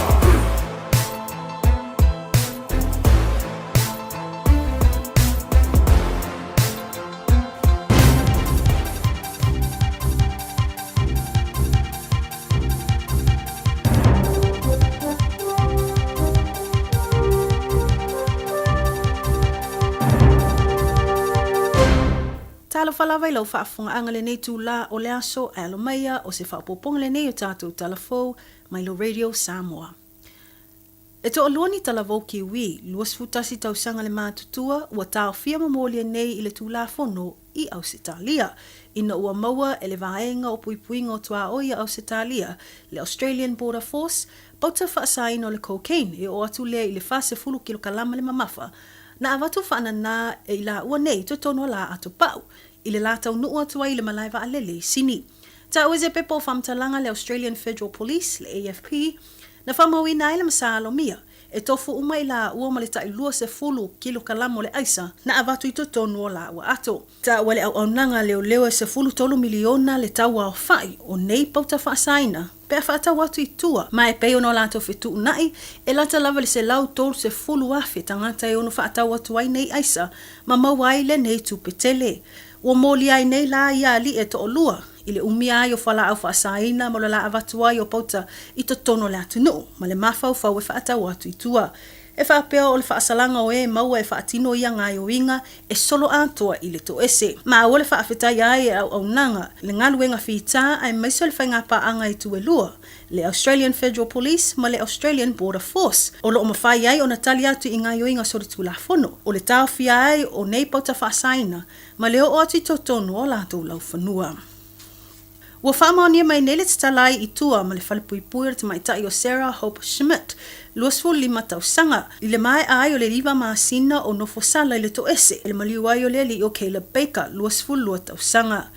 Talofa lava i lau faafofogaaga lenei itulā o le aso ae alo maia o se faaopoopoga lenei o tatou tala fou mai lo Radio Samoa. E toalua ni talavou Kiwi, 21 tausaga le matutua, ua taofia ma molia nei i le Tulafono i Ausetalia, ina ua maua e le Vaega o Puipuiga o Tuaoi a Ausetalia, le Australian Border Force, pauta faasaina o le cocaine e oo atu lea i le 40 kilokalama le mamafa, na avatu faananā e i laua nei i totonu o la atopau, i le la taunuu atu ai i le malae vaalele i Sini. Taua se pepa o faamatalaga le Australian Federal Police, le AFP, na faamauina ai le masalomia, e tofu uma i laua ma le tai 20 kilokalama o le aisa na avatu i totonu o laua ato. Taua le auaunaga leoleo e 13 miliona le tau aofai o nei pauta faasaina pe a faatau atu i tua, ma e pei ona o latou fetuunai, e lata lava i le 130,000 tagata e ono faatau atu ai nei aisa ma maua ai lenei tupe tele. Ua molia ai nei la ia alii e toalua i le umia ai o fualaau faasaina ma lo la avatu ai o pauta i totonu o le atunuu ma le mafaufau e faatau atu i tua. E faapea o le faasalaga o e maua e faatino ia gaoioiga e solo atoa i le toese. Ma ua le faafetai ai e auaunaga le galuega fita aemaise o le faigapaaga i itu e lua, le Australian Federal Police ma le Australian Border Force, o lo o mafai ai ona tali atu i gaoioiga solitulafono o le taofia ai o nei pauta faasaina ma le oo atu i totonu o latou laufanua. Ua faamaonia mai nei le tatala ai i tua ma le falepuipui o le tamaitai o Sarah Hope Schmidt, 25 tausaga, i le maea ai o le iva masina o nofosala i le toese i le maliu ai o le alii o Caleb Baker, 22 tausaga.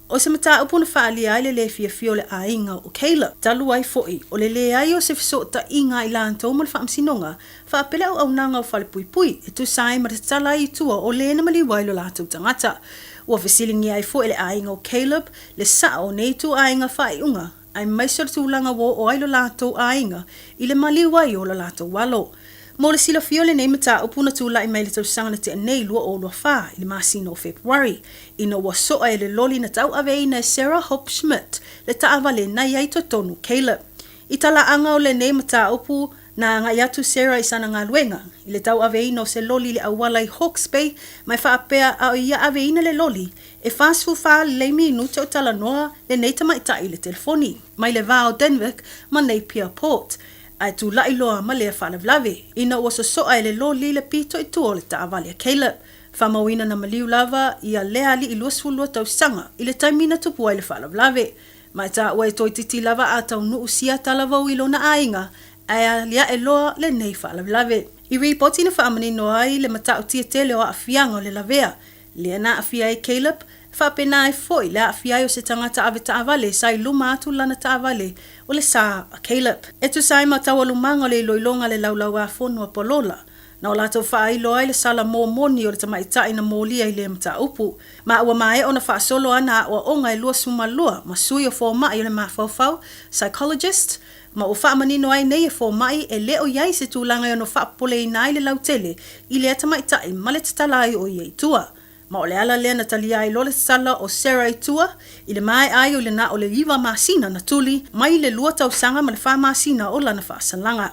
O se mataupu na faaalia ai le lē fiafia o le aiga o Caleb, talu ai foi o le leai o se fesootaiga a i latou ma le Faamasinoga faapea le auaunaga o falepuipui e tusa ai ma le tatala ai i tua o lē na maliu ai lo latou tagata. Ua fesiligia ai foi e le aiga o Caleb le sao o nei ituaiga faaiuga aemaise o le tulaga ua oo ai lo latou aiga i le maliu ai o lo latou alo. Mo le silafia o lenei mataupu na tulai mai i le tausaga na tea nei 2024 i le masina o Fepuari, ina ua soa e le loli na tauaveina e Sarah Hope Schmidt le taavale na i ai totonu Caleb. I talaaga o lenei mataupu, na agai atu Sarah i sana galuega, i le tauaveina o se loli i le auala i Hawke's Bay, ma e faapea a o ia aveina le loli, e 44 lelei minute o talanoa lenei tamaitai i le telefoni, mai le va o Denvik ma Napier Port, ae tulai loa ma lea faalavelave, ina ua sosoa e le loli le pito i tua o le taavale a Caleb. Faamauina na maliu lava ia lea alii 22 tausaga i le taimi na tupu ai le faalavelave. Ma e taua e toeitiiti lava a taunuu sia talavou i lona aiga, ae aliae loa lenei faalavelave. I ripoti na faamanino ai le matautia tele o aafiaga o le lavea, lea na aafia ai Caleb, faapena ai foi le aafia ai o se tagata ave taavale sa i luma atu lana taavale o le sa a Caleb. E tusa ai ma taualumaga o le iloiloga a le Laulau-a-Fono a Palola, na o latou faailo ai le sala mōmoni o le tamaitai na molia i lea mataupu. Ma ua maea ona faasolo ana aoaoga e 22 ma sui o fomai o le mafaufau, psychologist, ma ua faamanino ai nei e fomai e le o i ai se tulaga e ono faapopoleina ai le lautele i lea tamaitai ma le tatala ai o ia i tua. Ma o le ala lea na talia ai loa le tatala o Sarah i tua i le maea ai o le na o le iva masina na tuli mai le lua tausaga ma le fa masina o lana faasalaga.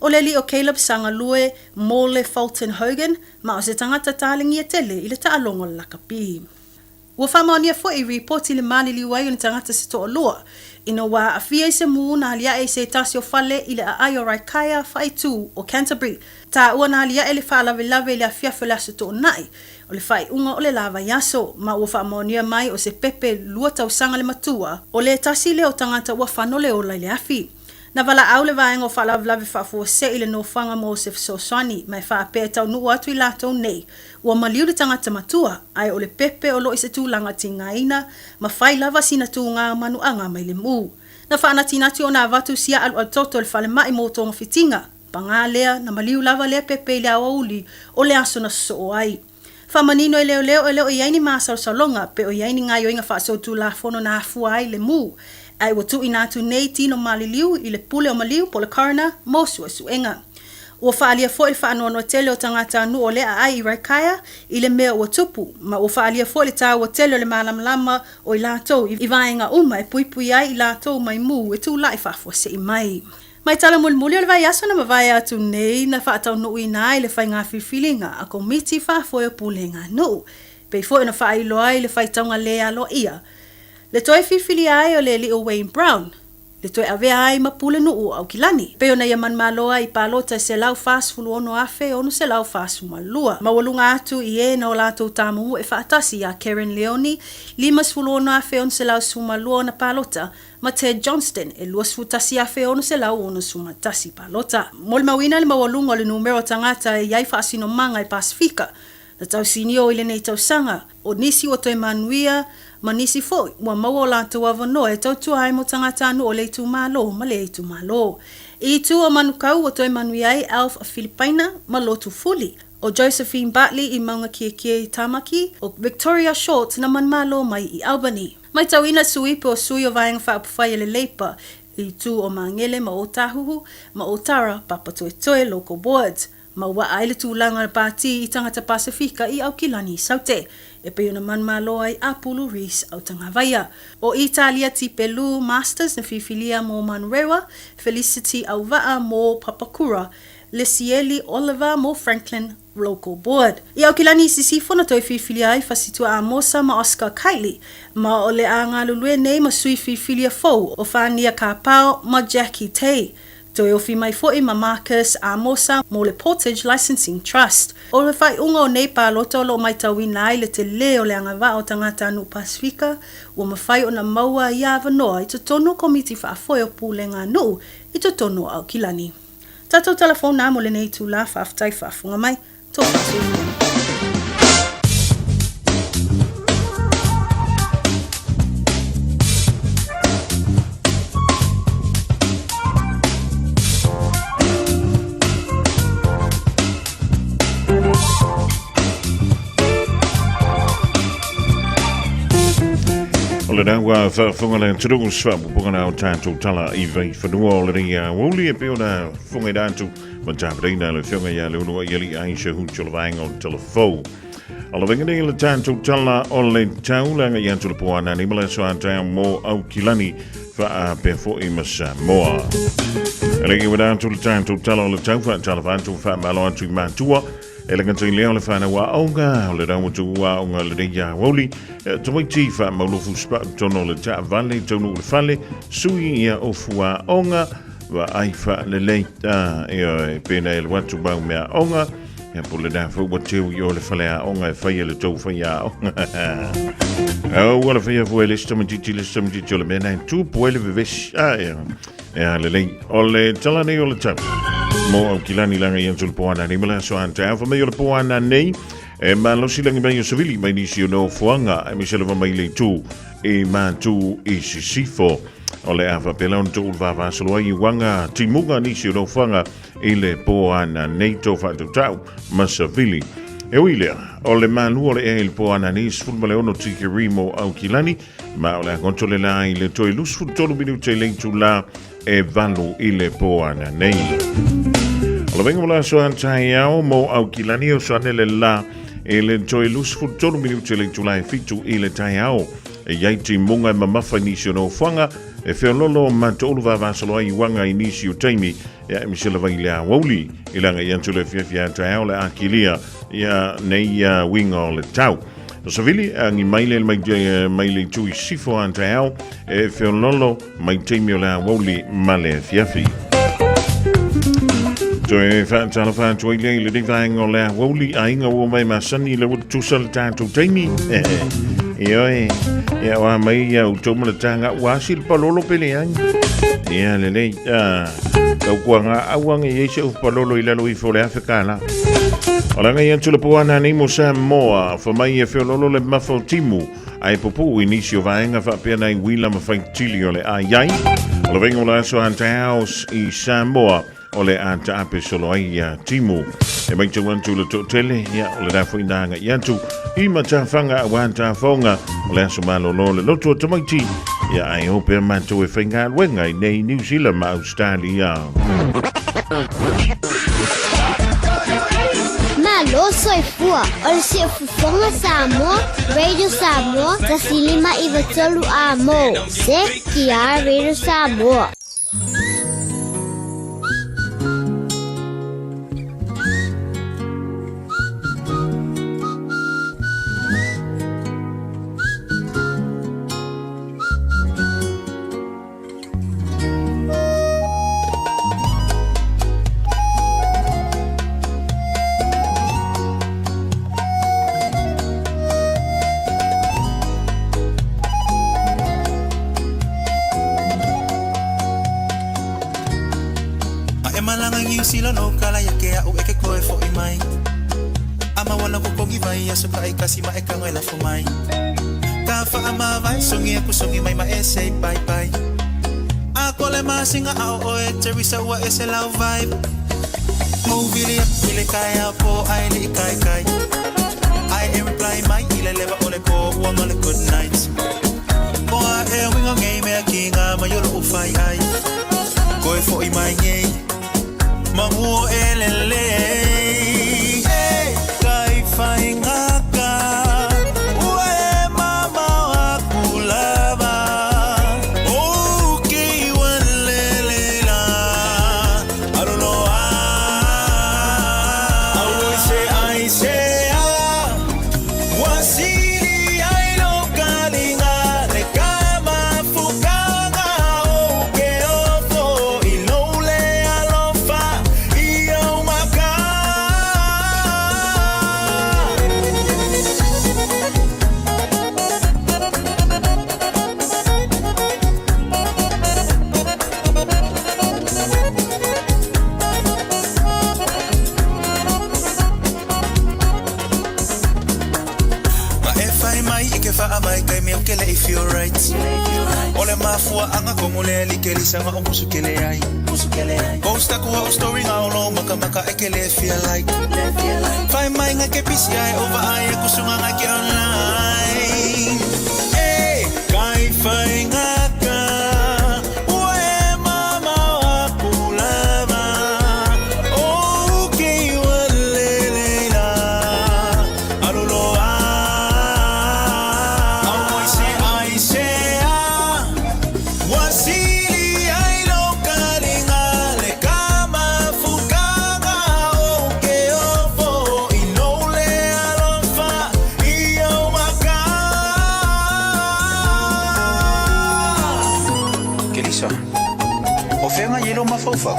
O le alii o Caleb sa galue mo le Fulton Hogan ma o se tagata talegia tele i le taaloga o le lakapi. Ua faamaonia foi i ripoti le maliliu ai o ni tagata se toalua ina ua aafia i se mū na aliae i se tasi o fale i le aai o Rakaia Faaitu o Canterbury. Taua na aliae le faalavelave i le afiafi o le Aso Toonai o le faaiuga o le la vaiaso, ma ua faamaonia mai o se pepe lua tausaga le matua o le tasi lea o tagata ua fano le ola i le afi. Na valaau le vaega o faalavelave faafuasei i le nofoaga mo se fesoasoani, ma e faapea e taunuu atu i latou nei, ua maliu le tagata matua, ae o le pepe o lo o i se tulaga tigaina, ma fai lava sina tūgā manuaga mai le mū. Na faanatinati ona avatu sia alualutoto i le falemai mo togafitiga, pagā lea, na maliu lava lea pepe i le aoauli o le aso na sosoo ai. Faamanino e leoleo e le o i ai ni masalosaloga pe o i ai ni gaoioiga faasolitulafono na afua ai le mu, ae ua tuuina atu nei tino maliliu i le pule o maliu po o le coroner mo suesuega. Ua faaalia foi le faanoanoa tele o tagatanuu o le aai i Rakaia i le mea ua tupu, ma ua faaalia foi le taua tele o le malamalama o i latou i vaega uma e puipui ai i latou mai mu e tulai faafuasei mai. Mai tala mulimuli o le vaiaso na mavae atu nei na faataunuuina ai le faiga filifiliga a Komiti Faafoe o Pulega Nuu, pei foi ona faailoa ai le faitauga le aloaia le toe filifilia ai o le alii o Wayne Brown, le toe avea ai ma Pulenuu o Aukilani, pei ona ia manumalo ai i palota e 146,642, maualuga atu i e na o latou tāmumu e faatasi iā Kerrin Leoni, 56,612 ona palota, ma Ted Johnston e 21,661 palota. Molimauina le maualuga o le numera o tagata e i ai faasinomaga i Pasefika na tausinio i lenei tausaga, o nisi ua toe manuia ma nisi foi ua maua o latou avanoa e tautua ai mo tagatanuu o le itumalo ma lea itumalo. I itu o Manukau ua toe manuia ai Alf Filipaina ma Lotu Fuli, o Josephine Bartley i Maungakiekie i Tamaki, o Victoria Short na manumalo mai i Albany. Matauina suipe o sui o Vaega Faaupufai a le Leipa i itu o Magele ma Ōtāhuhu ma Ōtara, Papatoetoe Local Boards. Maua ai le tulaga o le pātī i tagata Pasefika i Aukilani i Saute, e pei ona manumalo ai a Pulu Reece Autagavaia. ʻO Italia Tipelu Masters na filifilia mō Manurewa, Felicity Auva'a mō Papakura, Lesieli Oliver mō Franklin Local Board. I Aukilani i Sisifo na toe filifilia ai Fasitua Amosa ma Oscar Kightley, ma o le a galulue nei ma sui filifilia fou o Fania Kapao ma Jackie Tay. Toe ofi mai foi ma Marcus Amosa mo le Portage Licensing Trust. O le faaiuga o nei palota o lo o matauina ai le telē o le agavaa o tagatanuu Pasefika ua mafai ona maua ia avanoa i totonu o Komiti Faafoe o Pulega Nuu i totonu o Aukilani. Tatou talafou na mo lenei itulā, faafetai faafofoga mai. Tō whatuia. O le ua faafofoga le atunuu se faapupuga na o tatou tala i vaifanua o lenei aoauli e pei ona fofoga atu ma tapenaina le afioga ia Leuluai Alii Aisha Huti o le vaega o le Talafou. O le vega nei le tatou tala o le tau le agai atu le poana nei ma le aso a mo Aukilani faapea foi ma Samoa. E le ua atu le tatou tala o le tau faatala atu faamalo atu i matua e le gata i lea o le whanau aoga o le rau atu aoga le nei aoauli e tamaiti faamaulofu spau tono le taavale taunuu le fale sui ia ofu aoga vaai faalelei ioe pena e alu atu mau meaaoga ia po o lena foi ua teu i o le faleaoga e faia le tou faiaoga aua le faia fua e le isi tamaitiiti le isi tamaitiiti o le mea na e tupu ai le vevesi a ia e lelei o le tala nei o le tau mo Aukilani laga i atu le poana nei ma le aso a taeao fa mai o le poana nei e malosi lagi mai o savili mai nisi o nofoaga aemaise lava mai le itu i Matu i Sisifo. O le a faapela ona tuu le vavasolo ai i uaga timuga nisi o nofoaga i le poana nei tō faatautau ma savili. E ui lea, o le malu o le ea i le poana nei 16 tikeri mo Aukilani, ma o le a goto le la i le toe 23 minute i le itulā e 8 i le poana nei. O le venga mo le aso a taeao mo Aukilani o soane le la i le toe 23 minute i le itulā e 7 i le taeao. E iai timuga e mamafa i nisi o nofoaga, e feololo ma toulu vavasolo ai i uaga i nisi o taimi, ia e mise lava i le aoauli, i le agai atu le afiafi a taeao le akilia ia nei ia uiga o le tau. O savili, agi mai le mai, mai le itu i sifo a taeao, e feololo mai taimi o le aoauli ma le afiafi. Toe whaatalofa atu ai lea i lenei vaega o le aoauli, aiga ua mai masani le ua tusa le tatou taimi. Ioe, ia o a mai ia outou ma le taga ua asi le palolo pe leai. Ia lelei, tau kua ngā auanga i ei se ufu palolo i lalo ifo le afe kāla. O le agai atu le poana nei mo Samoa, fa mai e feololo le mafa o timu, Ae pupuu i nisi o vaega faapea nai uila ma faitili o le ai ai. O le vaiga o le aso a taeao i Samoa. o le a taape solo ai ia timu. E matau atu le toatele, ia, o lena foi na agai atu i matafaga aua tafoga o le aso malolo le loto o tamaiti, ia, ae o pea matou e faigaluega i nei New Zealand ma Australia. Malo soifua o le Siufofoga Samoa, Radio Samoa, 105 93 Amo. CKR Radio Samoa. A e malaga i Niu Sila no kala ia ke au e ke koe fo'i mai. A mawala ko kongi vai aso ka ai kasi ma e kanga e lafo mai. Ka wha ama vai songi aku songi mai ma e say bye bye. A kole masinga au oe Teresa ua e se lau vibe. Movili aku ile kai au po ai li kai kai. Ai e reply mai ile lewa ole po ua ngole good night. Moa e winga ngei mea ki ngā mai o loo whai ai. Koe fo'i mai ngei Manguo e lele. Hey, kai whai ngaka Ua e mama aku lava O ke ua lele la Aruloa Au i se ai se a Wasili ai lo kalinga Le ka mafukanga o ke ofo I lou le alofa i au maka. Ma e fai mai i ke whaamai kai mea o ke le i feel right. O le mafua anga kongo le li ke lisanga o musu ke le ai. Post aku o story ngā olo maka maka e ke le feel like. Fai mai ngā ke PCI over ai e kusunga ngā ke online. Hey, kai fai ngaka Ua e mama o aku lava O ke ua lele la Aluloa Au ai se ai se a Wasili ai lo kalinga Le ka mafukanga o ke ofo I lou le alofa i au maka. Kelisa, o fea ngai e lou mafaufau?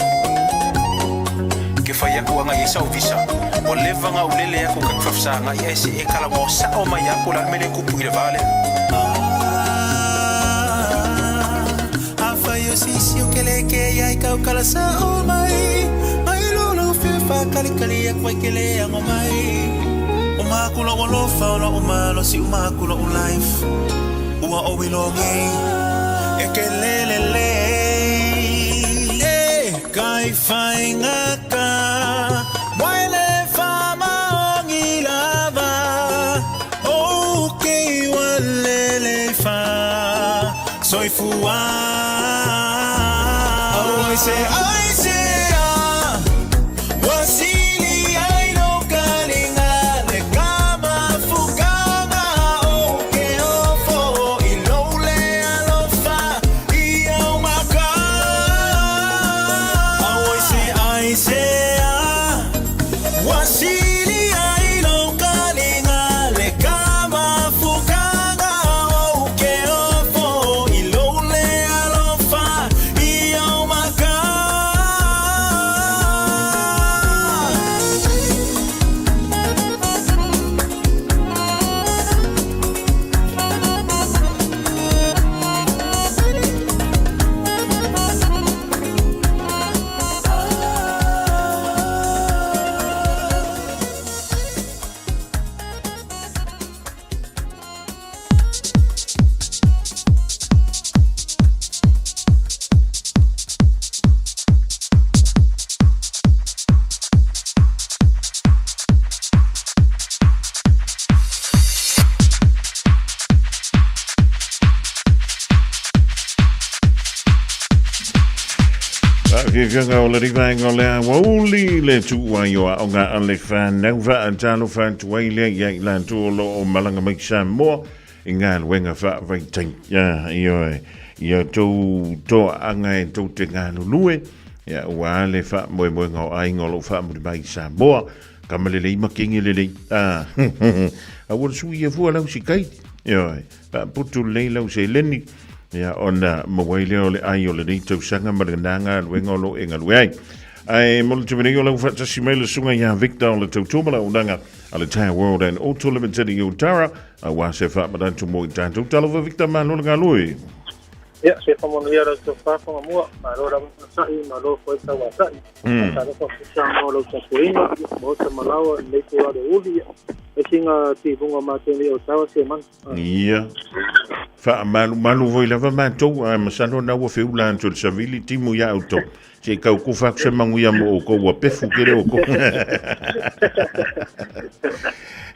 Ke fai aku anga i sau visa. Ua leva nga ulele aku ka kfafsa nga i ese e kala mo sa o mai aku la mele kupu i le vale. A fai o sisi o ke le ke ia i kau kala sa o mai Mai lolo fia wha kali kali aku ai ke le ango mai O makula o lofa o lo o malo si o makula o life Ua o ilo ngei e ke lele le E kai whai ngaka Waile wha maongi lava O ke ua lele wha Soifua Au ai se ai se a Wasili ai lo kalinga Le ka mafukanga o ke ofo I lou le alofa i au maka Au ai se ai se a Wasili ai lo kalinga Le ka mafukanga o ke ofo I lou le alofa i au maka. Fiafiaga o le rivaenga o le aoauli le tuuai o aoga a le whanau faatalofa atu ai lea ia i latou o lo o malaga mai Samoa i galuega faavaitaimi. Ia, ioe, ia tou toaaga e tou te galulue, ia ua le faamoemoega o aiga o lo o faamuli mai i Samoa. Kama lelei ma kenge lelei. Ah, aua le sui ia fua lau sikai. Ioe, faaputu lelei lau seleni. Ia, ona maua ai lea o le ai o lenei tausaga ma lena galuega o lo o e galue ai. Ae mo le taimi nei o lau faatasi mai le susuga ia Victor o le tautua ma le auaunaga a le Tire World and Auto Limited i Otara, aua se faamanatu mo i tatou. Talofa Victor, malo le galue. Ia, se whamanuia rau tō whāwhanga mua, malo rawa ngā sa'i, malo koe tau a sa'i. Talofa ki Samoa lau tapuaiga, ia maota malawa i nei tū alo uli, ia. E singa tivunga mā tēnei o tawa se mana. Ia. Faamalumalu foi lava matou, ae masalo na ua feula atu e le savili timu ia outou. Se i kau kufa atu se manuia mo outou ua pefu kele outou.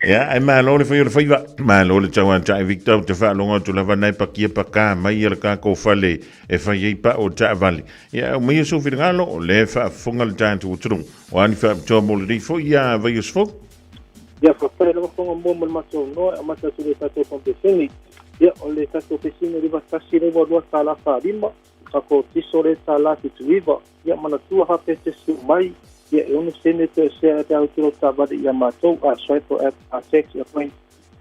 Ia, ae malo le fai o le faiva. Malo le tauata'i Victor, ou te faalogo atu lava na e pakia pakā mai ia le tatou fale e fai ai pao o taavale. Ia, aumaia sou finagalo, o lea e faafofoga le tatou atunuu. O a ni faapitoa mo lenei foi ia vaiaso fou? Ia, faafetai lava Fofoga Mua mo le matou avanoa e amata atu i le tatou pampeseni. Ia, o le tatou pesini 51 lea ua $2.45, tatou tiso lea $1.79. Ia, manatua hape te siu mai, ia e 6 sene toe sea pe a utu lau taavale ia matou, a swipe o app a text ia point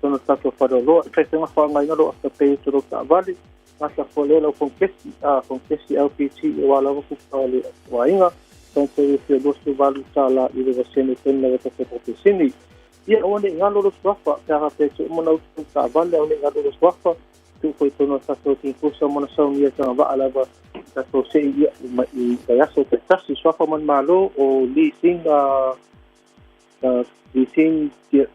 tona tatou faleoloa. E fai faaaogaina lou afterpay utu lau taavale, gata foi lea lau phone kesi, a phone kesi LPT e wā lava kupa o le wāinga, tau e fia $28 i le vasene tena le tatou pampeseni. Ia, aua ne i galo lo suafa, pe aha pe te uma na utu taavale, aua ne i galo lo suafa, tu foi tonu tatou tinkusa mo na saunia tanga vaa lava tatou sei ia i vaiaso te tasi suafa man malo o Lee Sing Lee Sing tia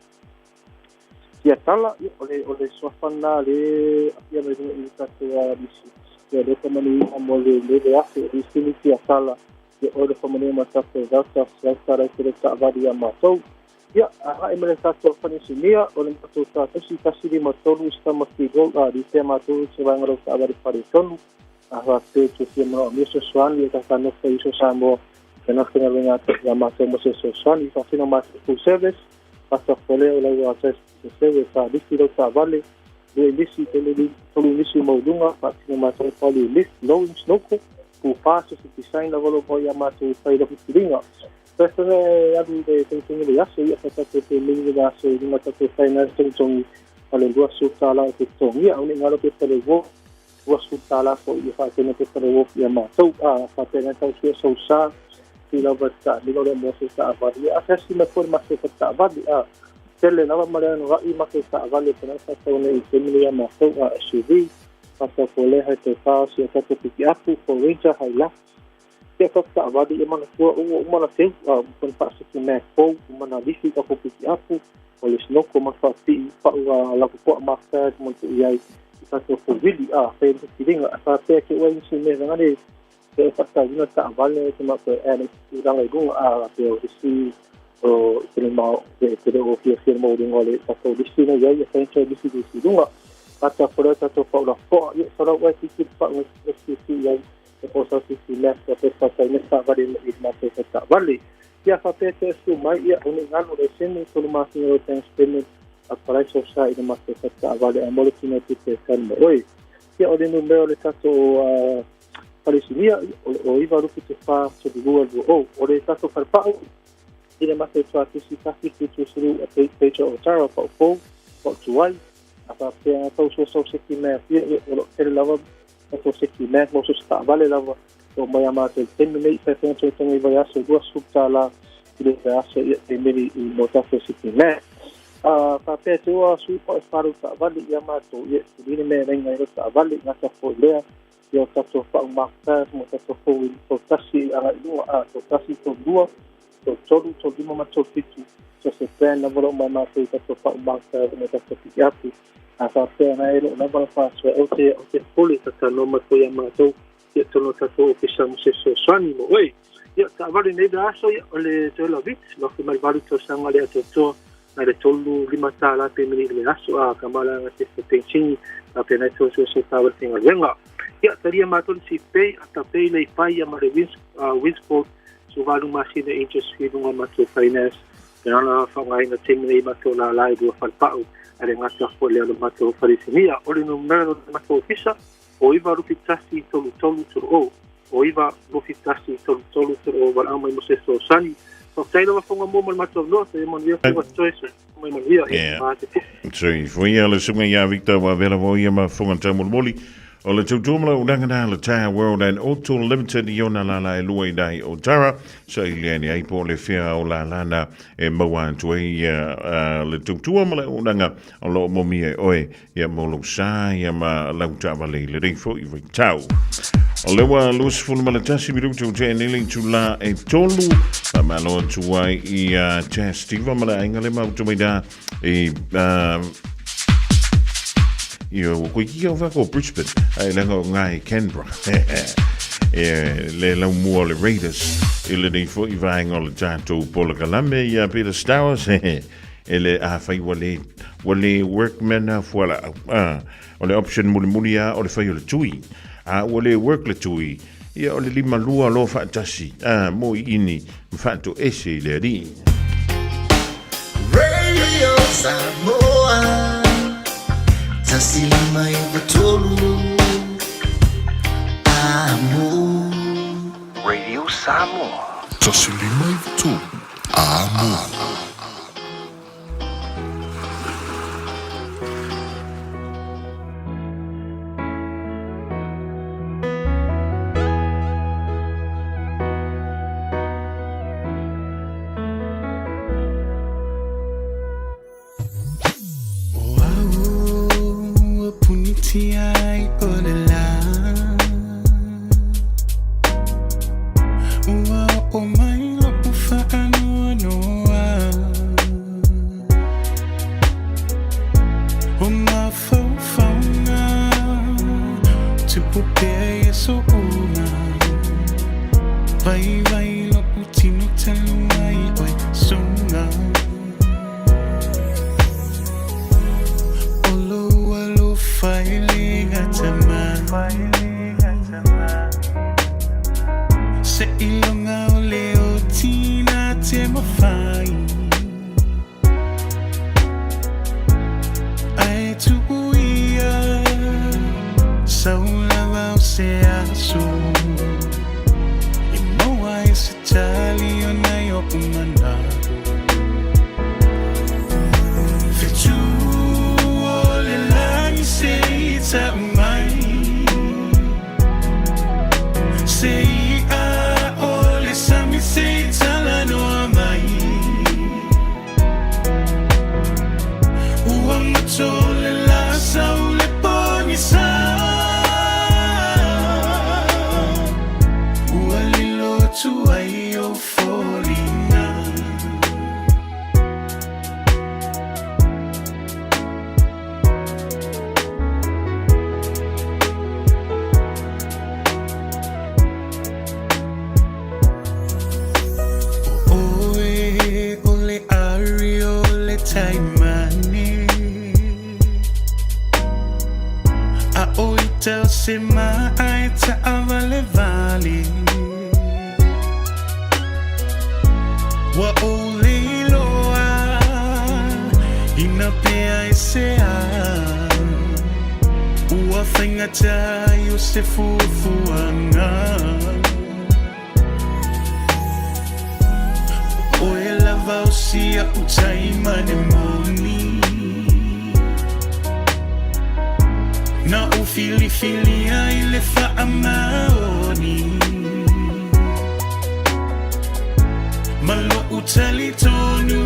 tia tala ia o le suafa na le apia mai lunga i tatou misi ia le whamanu mo le le afe Lee Sing tia tala ia o le whamanu ma tatou vauta vauta rai te le taavale ia matou. Ia, a e mele tatou whanisinia, o le matou tā tasi tasi lima tolu i stama ki gol, a di te matou se vaenga lau taavale fale tonu, a wha te tu fia mana o miso swani, e tata nofa iso Samoa, e na whena lenga ia matou mo se so swani, fa whina matou full service, fata fole o lau a test se sewe, fa lifi lau taavale, lue nisi, tolu nisi maulunga, fa tina matou pali lift, lowing, snowco, pu wha se se design lava lo ia matou whai lau whiringa. Pesa e alu le tongtongi le aso ia whakate te mingi le aso i runga tatou finance tongtongi o le $20 e te tongia au ne ngalo pe pale wo $20 fo i whaatena pe pale wo ia mātou a whaatena tau sua sau sa ki lava ta milo le mo se ta avali a kasi me fo ma se ta avali a tele lava mare ano rai ma se ta avali pe na tau ne i te mili ia mātou a SUV whata fo le hai te pā si a tatou piki apu fo Ranger hai la Ia ka taavale ia manatua ua uma na teu a mana faasiki mea fou mana lifi ka piki apu o le snoko ma faapii pau a lapopoa mafat mo tu iai i tatou fouili a fai le filiga a faapea ke ua isi mea vagane e faatauina taavale te ma koe ane tulaga i luga a pe o isi o te le ma te le o fiafia mo luga o le tatou lisi na iai e fai lisi lisi luga ata fole tatou paulafoa ia salau ai tiki pau e si iai e po sa si si mea sa pe sa sa ina sa vale i ma te sa vale ia fa pe te su mai ia o ni ngalo le sene tolu ma si o thanks payment a parai so sa ina ma te sa vale a mole kina te te san mo oi ia o le numero le tatou palesinia o iva rupu te wha te lua lua o o le tatou wharepa'u i le mate tua tisi taki whitu suru a te peja o tara pau fou pau tuai a whapea tau sua sau seki mea fia o lo tele lava tatou seki mea mo so taavale lava o mai a mātou tenu nei whai whai whai whai vai aso $20 i le vai aso ia te meri i mo tatou seki mea. A whapea te ua sui pa e wharu taavale ia mātou ia te rine mea renga i ro taavale ngā ta lea ia o tatou whau māwhā mo tatou fou i tō tasi anga i lunga a tō tasi tō lua tō tolu tō lima ma tō fitu so se plan na walo mai mātou i tatou whau māwhā mo tatou piki apu. A whapea na e lo na wala whāsua o te pole tata no mai koe ia mātou ia tono tatou ofisa mo se fesoasoani mo oe. Ia taavale nei le aso ia o le Toyota Vitz lo ke mai valu tausaga le atoatoa na le $35 pe mili le aso a ka mala te se pension a pe nei tau se tawa te galuega. Ia talia mātou le sipei a tapei le ipai ia ma le wins Wizboard, 18 masina interest free i luga o matou finance. E ao ona faaaogaina i le taimi nei i matou lālā e lua falepau, ae le gata foi i lea o le matou faleisinia. O le numera o le matou ofisa, o 9 lufi 1 3 3 3 0, o 9 lufi 1 3 3 3 0. Valaau mai mo se fesoasoani. Faafetai lava Fagamua mo le matou avanoa. Soia manuia faiva totoe, soifua ma ia manuia. Ma te Soifua ia le susuga ia Victor ua avea lava o ia ma fofoga taumolimoli o le tautua ma lau ulaga na le Tire World and Auto Limited i ona lala e lua i nai o Tara sa i le ane ai po o le fea o lalana e maua atu ai le tautua ma le auaunaga o lo o momia e oe ia mo lou sa ia ma lau taavale i lenei foi vaitau. O le ua 21 minutu o te nei le itulā e 3, faamalo atu ai i Chas Steve ma le aiga le mautu mai da i i o koe ki au whako Brisbane, ai langa o ngai Canberra. E le lau mua o le Raiders i lenei foi vaenga o le tātou polokalame ia Peter Stowers. E le afai ua le ua le work mea na fualaau a o le option mulimuli a o le fai o le tui a ua le work le tui ia o le lima lua lo faatasi a mo i ini ma faatoese i le alii. Radio Samoa 1 5 9 3 Amo. Radio Samoa. 1 5 9 3 Amo. O au ua punitia ai o le lā. Ua oo mai lo'u faanoanoa. O mafaufauga tupu pea i aso uma. Vaivai lo'u tino talu ai oe suga. O lou alofa e le gata mai. Seiloga o le oti na te mafai. Ae tuu ia sau lava o se aso e maua ai se tali ona i o'u mana'o. Fetu o le lagi se i tau mai. Se i'a o le sami se i talanoa mai. Ua goto le la sau le pogisa. Ua lilo atu ai ou foliga. O oe o le ari o le taimane. A o ita o se maa e taavalevale. Ua ou le iloa ina pea e se a. Ua faigata ai o se fuafuaga. O oe lava o si a'u taimane moni. Na ou filifilia i le faamaoni. Ma lo'u talitonu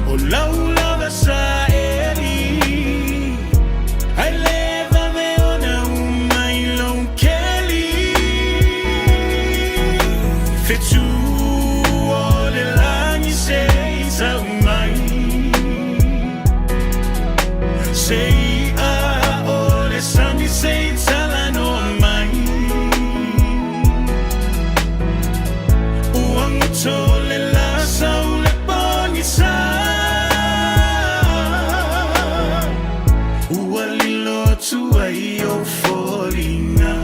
o lau lava saeli. Ae le vave ona uma i lou keli. Fetu o le lagi se i tau mai. Se i'a o le sami se i talanoa mai. Ua goto le la sau le pogisa. Ua lilo atu ai ou foliga.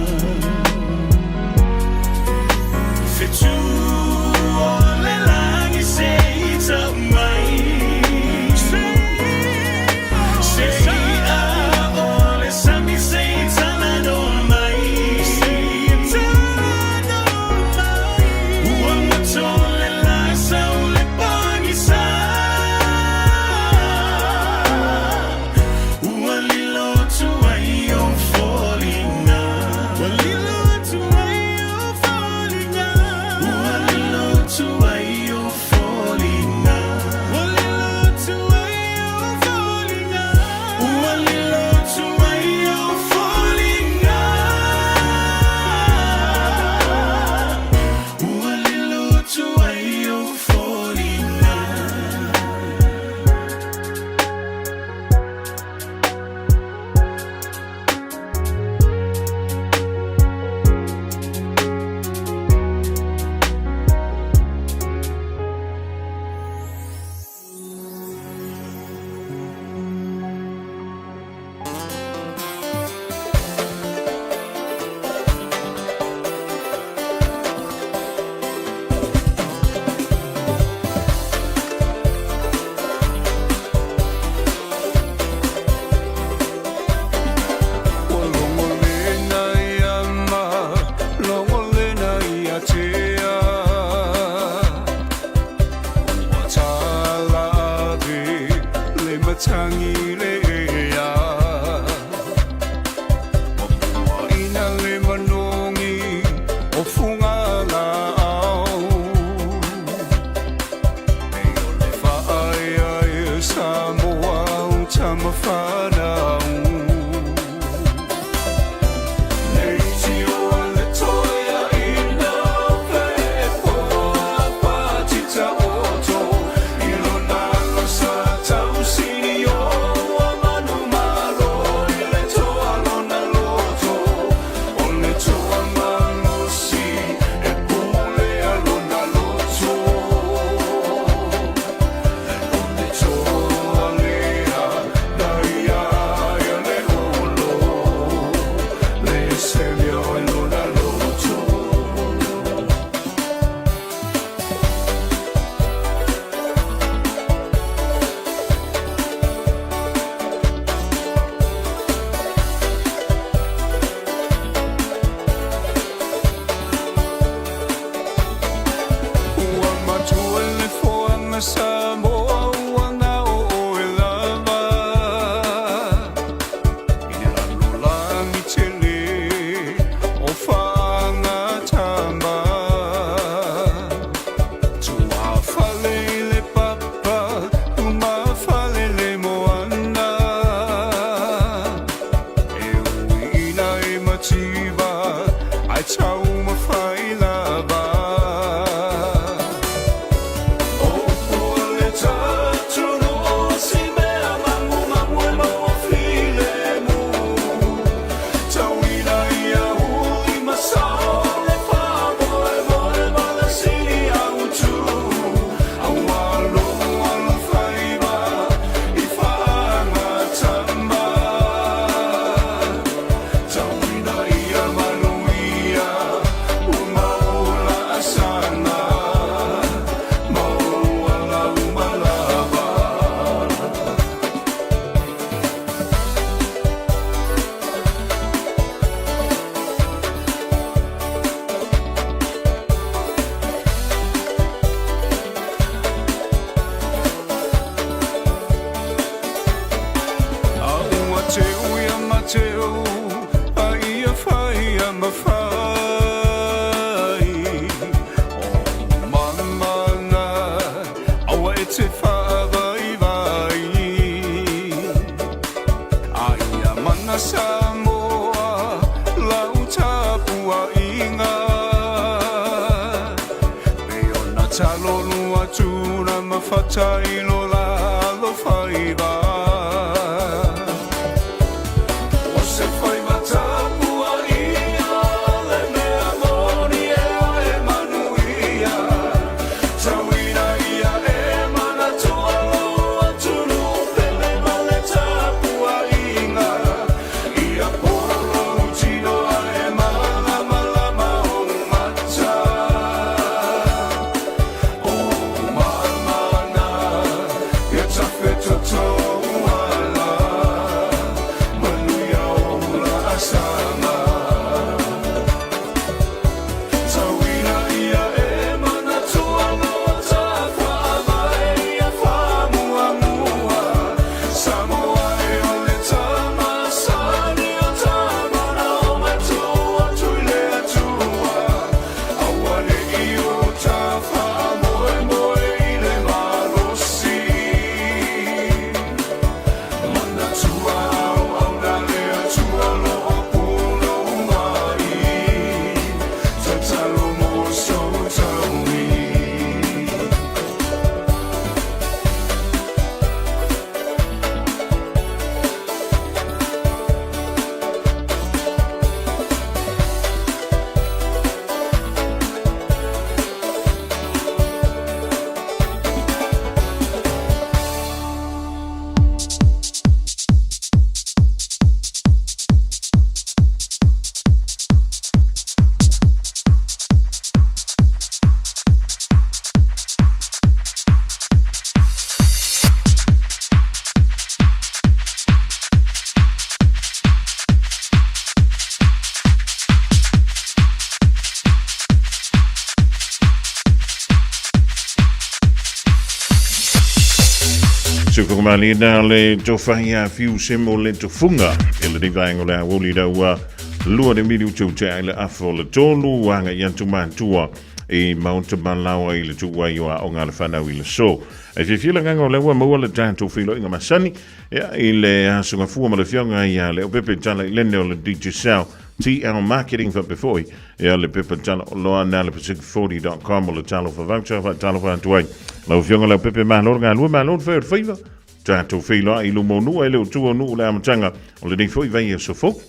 lagi le ea. Ua puaʻina le manogi o Fugalaau. E o le faaeaea Samoa o tamafanau. Ua matua le foaga Samoa ua gao oe lava i le lalolagi tele o faagatama. Tuafale i le papa, lumafale le moana. E uiina e mativa, ae taumafai lava. A ua teu ia Mateo, a ia fai ia mafai. O mamana, aua e te faavaivai. A ia mana Samoa, lau tapuaiga. Pe ona talolu atu na mafata i lo la alofaiva. O se faiva tapuaia le mea moni e e manuia. Tauina ia e manatua lou atunuu pele ma le tapuaiga. Ia polo tino ae malamalama ou mata. O mamana, Fogamali na le tofai a fiu se mo le tofunga e le vaenga o le aoli la ua lua le mili utu te ai le afo le tolu anga i atu matua i Mount Malawa i le tuai o aoga le whanau i le so. E fiafia le agaga o lea ua maua le tatou feiloaiga masani ia, i le Aso Gafua ma le Afioga ia Leaupepe Tala i Lene o le Digicel TL Marketing faapea foi ia le pepa tala oloa na le pacific40.com o le talofa voucher faatalofa atu ai. Lau Afioga Leaupepe, malo le galue, malo le fai o le faiva. Tatou feiloai i luma o nuu e le o tua o nuu le amataga o lenei foi vaiaso fou.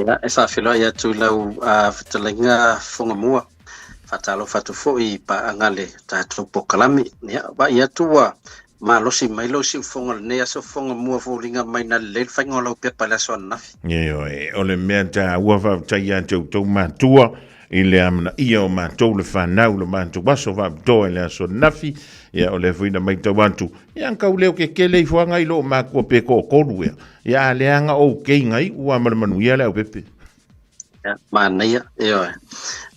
Ia, e faafeiloai atu i lau fetalaiga Fogamua. Faatalofa atu foi i paaga le tatou polokalame. Ia, vaai atu ua malosi mai lou siufofoga i lenei aso Fogamua foliga mai na lelei le faiga o lau pepa i le aso ananafi. Ioe, o le mea taua faafetai ia te outou matua i le amanaia o matou le fanau le matou aso faapitoa i le aso ananafi. Ia, o lea foi na maitau atu, ia kau leo kekele ifoaga i loo makua pe toatolu ea. Ia, a leaga okay ngai ua ma le manuia le aupepe. Ia, manaia, ioe.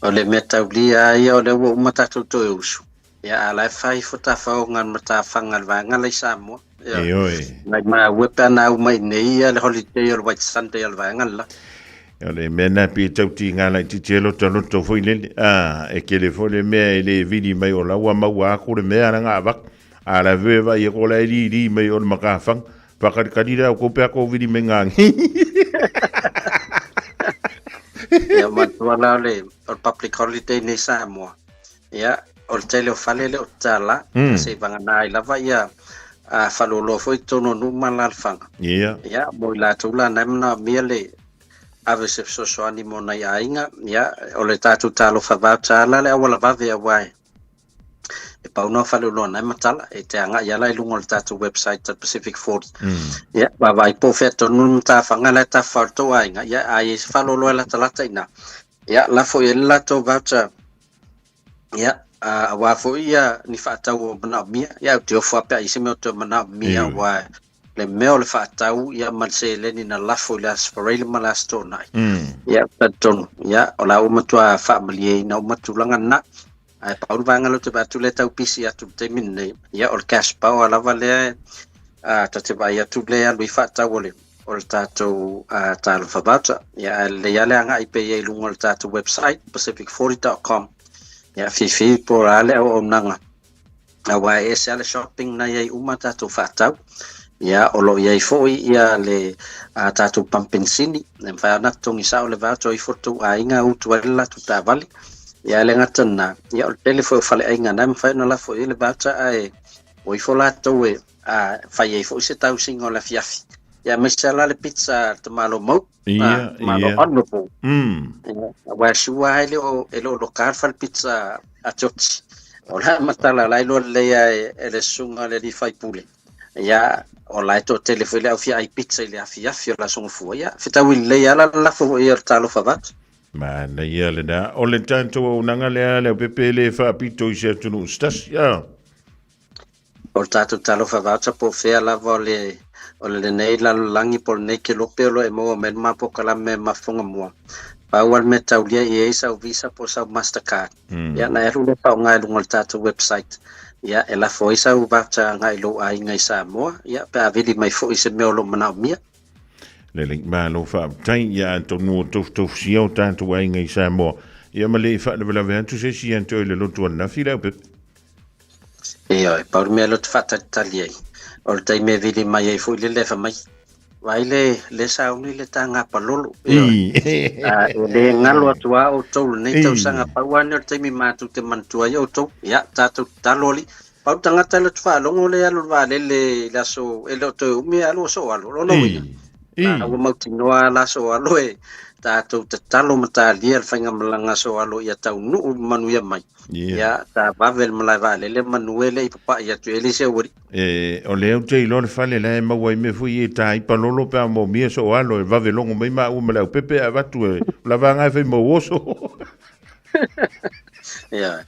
O le mea taulia lava ia o lea ua uma tatou toe usu. Ia, a o la e fai ifo tafaoga le matafaga a le vaega la i Samoa. Ioe. Ioe. Nai maua pe ana au mai nei ia le holiday o le White Sunday a le vaega le la. O le mea na pi tau tiga laitiiti e lotoloto foi lele. A, e kele foi le mea e le vili mai o la ua maua aku le mea na nga avak. A la vue vai e ko la e li li mai o le makafanga. Whakalikali rā o kope ako wiri me ngā ngi. Ia, matua la o le, o le public holiday nei Samoa. Ia, o le tele o fale le o tatala, se i vagana ai lava ia a faleoloa foi i totonu o nuu ma alaalafaga. Ia, mo i latou la na e manaomia le ave se fesoasoani mo nai aiga, ia, o le tatou talofa voucher la le auala vave aua e E pau na o faleoloa na e matala, e te agai ala i luga o le tatou website a Pacific 40. Ia, vaavaai po o fea tonu le matafaga la e tafafao i le tou aiga, ia, a i ai se faleoloa e latalata i ina, ia, lafo i ai le latou voucher, ia, aua foi ia ni faatau o manaomia. Ia, ou te ofo lava pe a i ai se mea o toe manaomia, aua le mea o le faatau ia ma le seleni na lafo i le Aso Faraile ma le Aso Toonai. Ia, ou te talitonu, ia, o la ua matua faamalieina uma tulaga na. Ae pau le vaega lea ou te vaai atu lea e tau pisi atu i le taimi lenei, ia, o le cash power lava lea e ta te vaai atu lea e alu ai faatau o le o le tatou Talofa Voucher. Ia, ae lelei lava le agai pea i ai i luga o le tatou website, pacific40.com. Ia, fiafia po o le a le auaunaga aua e ese lava le shopping na i ai uma tatou faatau. Ia, o lo o i ai foi ia le a tatou pamu penisini, e mafai lava ona totogi sao le voucher o ifo le tou aiga utu ai le latou taavale. Ia, e le gata i lena, ia o le tele foi o faleaiga na e mafai ona lafo i ai le voucher ae o ifo latou e fai ai foi se tausiga o le afiafi. Ia, aemaise lava la le pizza a le tamaloa Mau. Ia, Malo honorable. Aua e sua e le o e le o loka le fale pizza a George. O la matala la iloa lelei lava e le susuga i le alii faipule. Ia, o la e toatele foi le au fia ai pizza i le afiafi o le Aso Gafua. Ia, fetaui lelei lava la le lafo foi o le talofa vatu. Manaia lena. O le tatou auaunaga lea Leaupepe e le faapito i se atunuu se tasi, a? O le tatou talofa voucher po o fea lava o le o le lenei lalolagi po o lenei kelope o lo o e maua mai le ma polokalame ma Fogamua. Pau lava le mea taulia i ai sau Visa po o sau Mastercard. Ia ona e alu lea faaaoga i luga o le tatou website. Ia e lafo ai sau voucher agai i lou aiga i Samoa, ia pe a vili mai foi se mea o lo o manaomia. Lelei, malo faafetai, ia atonu o tofutofusia o tatou aiga i Samoa. Ia ma le i faalavelave atu se isi ia te oe i le lotu ananafi Leaupepe. Ioe, pau le mea lea ou te faatalitali ai, o le taimi e vili mai ai foi le lefa mai, vaai le, le sauni le taga palolo. Ioe. E le galo atu lava outou i lenei tausaga, pau lava lenei o le taimi matou te manatua ai outou. Ia, tatou tatalo alii. Pau le tagata lea ou te faalogo lea e alu i le vaalele i le aso, e le o toe umi e alu o soo alo. O lona uiga, ua mautinoa lava la soo alo e tatou tatalo ma talia le faigamalaga soo alo ia taunuu manuia mai. Ia, ta vave le malae vaalele manu e le i papaʻi atu e le se aualii. E, o lea ou te iloa le fale la e maua ai mea foi e ta ai palolo pe a maomia soo alo e vave logo mai maua ma le aupepe ae avatu e lava aga e fai mau oso. Ia,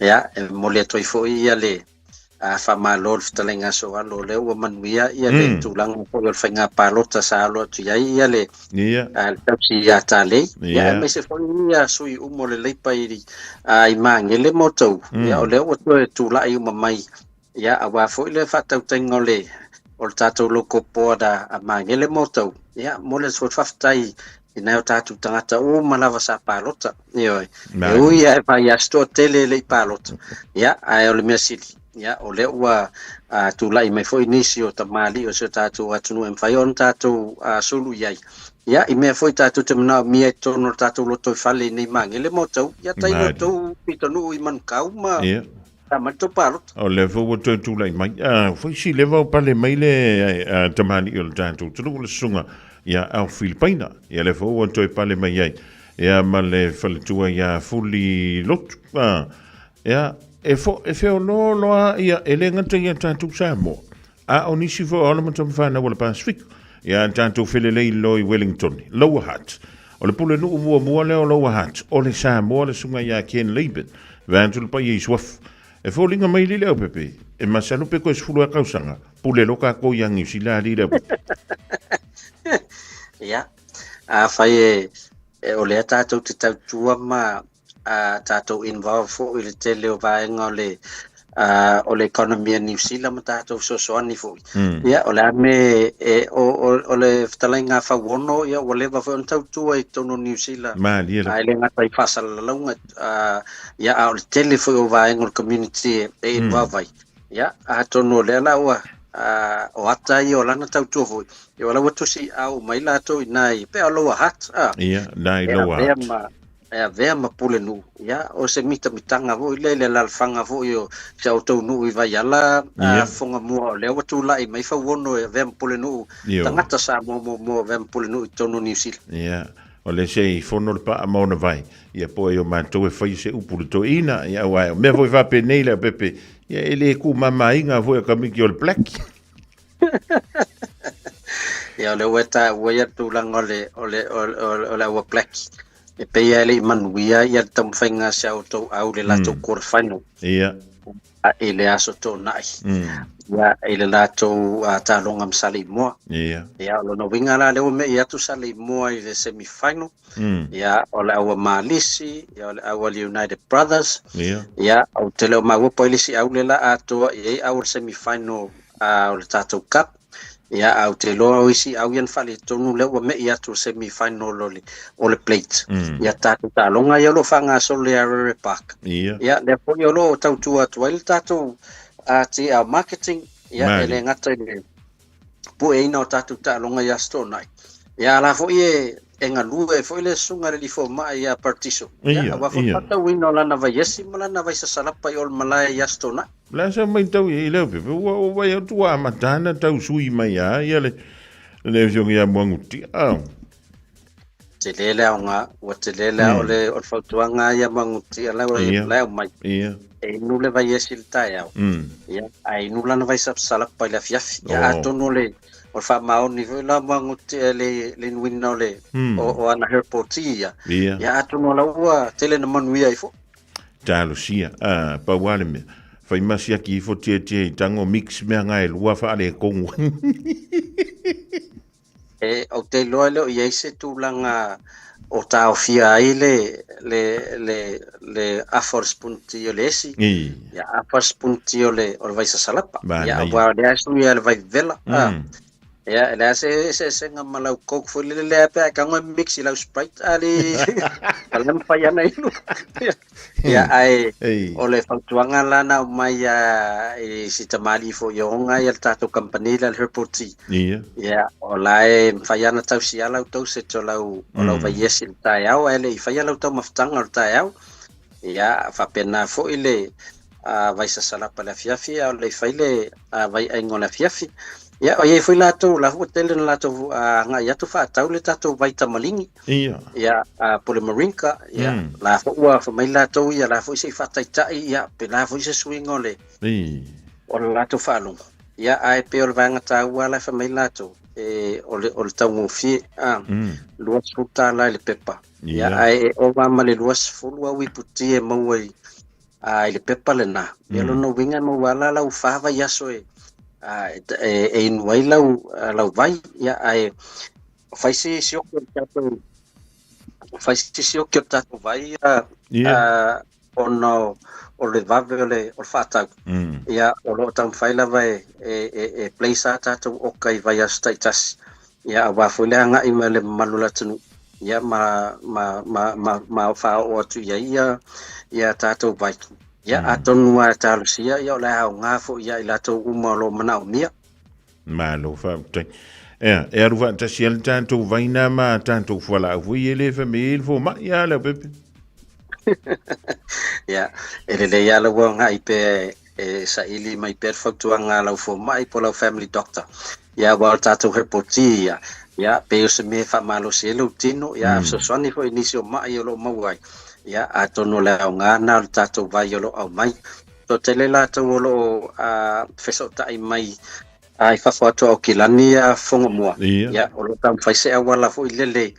ia, e momoli atu ai foi ia le a faamalo i le fetalaiga a Soalo o lea ua manuia ia le tulaga foi o le faiga palota sa alo atu i ai ia le le tausi ia Talei ia aemaise foi ia sui uma o le Leipa i i Magele ma Otahuhu ia o lea ua toe tulai uma mai. Ia, auā foi le faatautaiga o le o le tatou local board a Magele ma outou. Ia, momoli atu foi le faafetai i nai o tatou tagata uma lava sa palota. Ioe. E ui lava e vaiaso toatele e le i palota, ia, ae o le mea sili, ia, o lea ua tulai mai foi nisi o tamalii o si o tatou atunuu e mafai ona tatou sulu i ai. Ia, i mea foi tatou te manaomia i totonu o le tatou lotoifale i nei Magele ma outou, ia tailo outou pitonuu i Manukau ma Sa mai le tou palota. O lea foi ua toe tulai mai. Ah, foi si leva o pale mai le tamalii o le tatou atunuu le susuga ia Alf Filipaina. Ia lea foi ua toe pale mai ai. Ia ma le faletua ia Fuli Lotu. Ah, ia e fo e feoloolo ia e le gata ia tatou Samoa. A o nisi foi o alo ma tamafanau o le Pasifika. Ia tatou felelei loa i Wellington, Lower Hutt. O le pulenuu muamua lea o Lower Hutt, o le Samoa le susuga ia Ken Laban, vaeatu le paia i Suafa. E foliga mai li le aupepe, e masalo pe koe 10 ea kausaga, pule loa kākou ia Niu Sila ali le aupepe. Ia, afai e, e o lea tatou te tautua ma a tatou involve foi i le tele o vaega o le o le economy a Niu Sila ma tatou fesoasoani foi. Ia, o le a mea e, o le fetalaiga a Fauono, ia, ua leva foi ona tautua i totonu o Niu Sila. Malie lava. E le gata i faasalalauga, ia, a o le tele foi o vaega o le community e involve ai. Ia, atonu o lea la ua, o ata ia o lana tautua foi, ia, o la ua tusi au mai latou i nai, pe o Lower Hutt, Ia, nai Lower Hutt. E avea ma pulenuu, ia, o se mitamitaga foi lea i le alaalafaga foi o si a outou nuu i Vaiala, a Fogamua, o lea ua tulai mai Fauono e avea ma pulenuu, tagata Samoa muamua e avea ma pulenuu i totonu o Niu Sila. Ia, o le se i fono le paa ma ona vai, ia po e o matou e fai se upu le toeaina, ia aua o mea foi faapenei le aupepe, ia e le kumamaina foi a Kamiki o le Black. Ia, o lea ua e taua ia le tulaga o le, o le, o le, o le aua Black. E pei lava e le i manuia ia le taumafaiga a si a outou au i le latou quarter final. Ia. I le Aso Toonai. Ia, i le latou taaloga ma Saleimoa. Ia. Ia, o lona uiga la lea ua me'i atu Saleimoa i le semi final. Ia, o le au a Malisi, ia o le au a le United Brothers. Ia. Ia, ou te le o maua po o ai le isi au lea la atoa i ai au o le semi final o le tatou cup. Ia, ae ou te iloa o isi au ia na faaletonu lea ua me'i atu le semi final o le, o le plate. Ia tatou taaloga ia o lo o faagasolo i Arere Park. Ia. Ia, lea foi o lo o tautua atu ai le tatou TL marketing, ia, e le gata i le pueina o tatou taaloga i Aso Toonai. Ia, a la foi e, e galue ai foi le susuga i le alii fomai ia Paradiso. Ia, aua foi le faatauina o lana vaiesi ma lana vaisasalapa i o le malae i Aso Toonai. Le a sa matau i ai lea pepe, ua ou vaai atu ua amata ana tau sui mai a ia le le afioga ia Muagutia. Tele le aoga, ua tele le o le o le fautuaga ia Muagutia la ua la e aumai. Ia. E inu le vaiesi i le taeao. Ia, ae inu lana vaisasalapa i le afiafi. Ia atonu o le o le faamaoni foi la Muagutia le le inuina o le o ana herbal tea ia. Ia atonu o la ua tele na manuia ai foi. Talosia, a, pau lava le mea, fai ma siaki ifo tietie i tango mix mea nga e lua faaletonu. E, ou te iloa e le o i ai se tulaga o taofia ai le, le, le, le afa o le sipuniti o le esi, ia afa le sipuniti o le, o le vaisasalapa. Ia, aua o lea e sui lava i le vaivevela. Ia, e leai se eseesega ma lau Coke foi lele lea pe a e tago e mix i lau Sprite a le a le mafai ana inu. Ia, ae o le fautuaga la na aumai a i si tamalii foi e ona ia le tatou kamupani lea le Herbal Tea. Ia. Ia, o la e mafai ana tausi lava lau dosage o lau o lau vaiesi i le taeao ae le i faia lau taumafataga o le taeao. Ia, faapena foi le vaisasalapa i le afiafi a o le i fai le vaiaiga o le afiafi. Ia, o i ai foi latou, o la foi ua tele na latou agai atu faatau le tatou vai tamaligi. Ia. Ia, po o le Moringa, ia, la foi ua fai mai latou ia, la foi se i faataitai, ia, pe la foi se suiga o le, o le latou faalogo. Ia, ae pei o le vaega taua la e fai mai latou, e, o le, o le taugofie, a, $20 i le pepa. Ia, ae e ova ma le 20 au iputi e maua i, a, i le pepa lena. Ia lona uiga e maua lava lau fa vaiaso e, a, e, e inu ai lau, lau vai. Ia, ae fai si sioki o le tatou, fai si sioki o le tatou vai, a, a, ona o, o le vave o le o le fa'atau. Ia, o lo'o taumafai lava e e e e place a tatou oka i vaiaso ta'itasi, ia auā foi le aga'i mai o le mamalu o le atunuu, ia ma ma ma ma ma faaoo atu i ai ia ia tatou vai. Ia, atonu lava e talosia, ia o le aoga foi ia i latou uma o lo o manaomia. Malo faafetai. Ea, e alu faatasi ai le tatou vaina ma tatou fualaau foi e le fai le fomai a Leaupepe. Ia, e lelei lava lau aogai pe e saili mai pea le fautuaga a lau fomai po o lau family doctor. Ia, aua o le tatou herbal tea ia, ia, pei o se mea e faamalosi ai lou tino, ia, a fesoasoani foi i nisi o mai o lo o maua ai. Ia, atonu o le aoga lena o le tatou vai o lo o aumai. Toatele latou o lo o fesootai mai i fafo atu o Aukilani ia Fogamua. Ia, o lo o taumafai se auala foi lele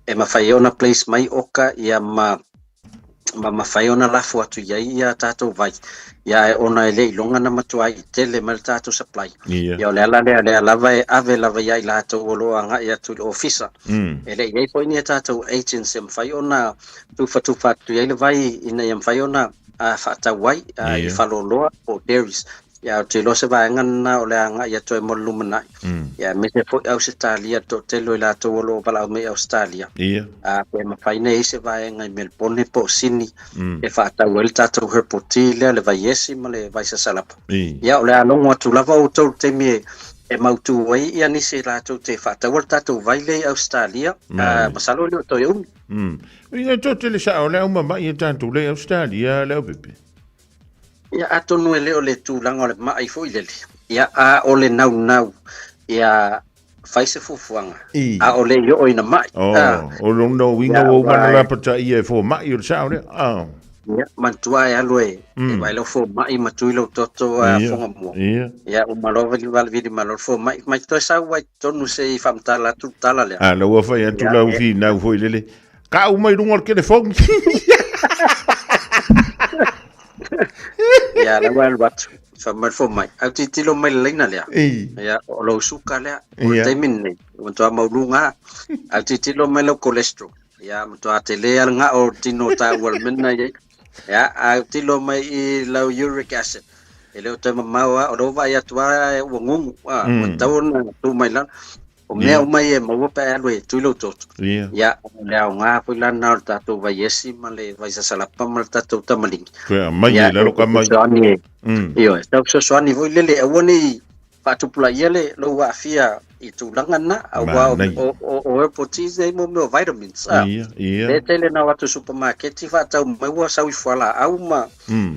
e mafai ai ona place mai oka ia ma ma mafai ona lafo atu i ai ia tatou vai. Ia, ae ona e le iloga na matuai tele mai le tatou supply. Ia, o le ala lea, lea lava e ave lava ia i latou o lo o agai atu i le ofisa. E le i i ai foi ni a tatou agents e mafai ona tufatufa atu i ai le vai ina ia mafai ona faatau ai i faleoloa po o dairies. Ia, ou te iloa se vaega lena o le a agai atu ai mo le lumanai. Ia, aemaise foi Ausetalia, le toatele o i latou o lo o valaau mai i Ausetalia. Pe mafai ona i ai se vaega i Melbourne po o Sydney e faatau ai le tatou herbal tea lea, le vaiesi ma le vai sasalapa. Ia, o le a logo atu lava outou i le taimi e mautu ai ia nisi latou te faataua le tatou vai lea i Ausetalia. Masalo e le o toe umi. Ia, toatele sao le au mama'i e tatou lea i Ausetalia, Leaupepe. Ia, atonu e le o le tulaga o le ma'i foi lele, ia, a o le naunau ia fai se fuafuaga, a o le i oo ina ma'i. Oh, o lona uiga ua uma ona lapataia e foma'i o le sao lea. Ah. Ia, manatua e alu e, e vaai lau foma'i ma tui lou toto a Fogamua. Ia, uma loa vali vali ma loa le foma'i, mai toe sau ai totonu se i faamatala atu le tala lea. A, la ua fai atu lau finau foi lele. Kau mai lunga o le telefoni. Ia, la ua alu atu. Fai mai le fomai. Au tilotilo mai le laina lea. Ia, o lou suka lea. O le taimi lenei, ua matua maualuga. Au tilotilo mai lau cholesterol. Ia, matua tele lava le gao o le tino o taua i le mea lena e i ai. Ia, au tilotilo mai i lau uric acid. E le o toe mamao lava. O lea ua vaai atu lava ua gugu. Ua tatau ona tuu mai lalo. O mea uma ia e maua pe a alu e tui lou toto. Ia, o le aoga foi la lena o le tatou vaiesi ma le vaisasalapa ma le tatou tamaligi. Toe aumai e lalo ka mai. Fesoasoani e. Ioe, tau fesoasoani foi lele, aua ne i faatupulaia le lou aafia i tulaga na, aua o herbal teas nei mo mea o vitamins. Ia, ia. Lea tele na o atu supermarket faatau mai ua sau i fualaau ma,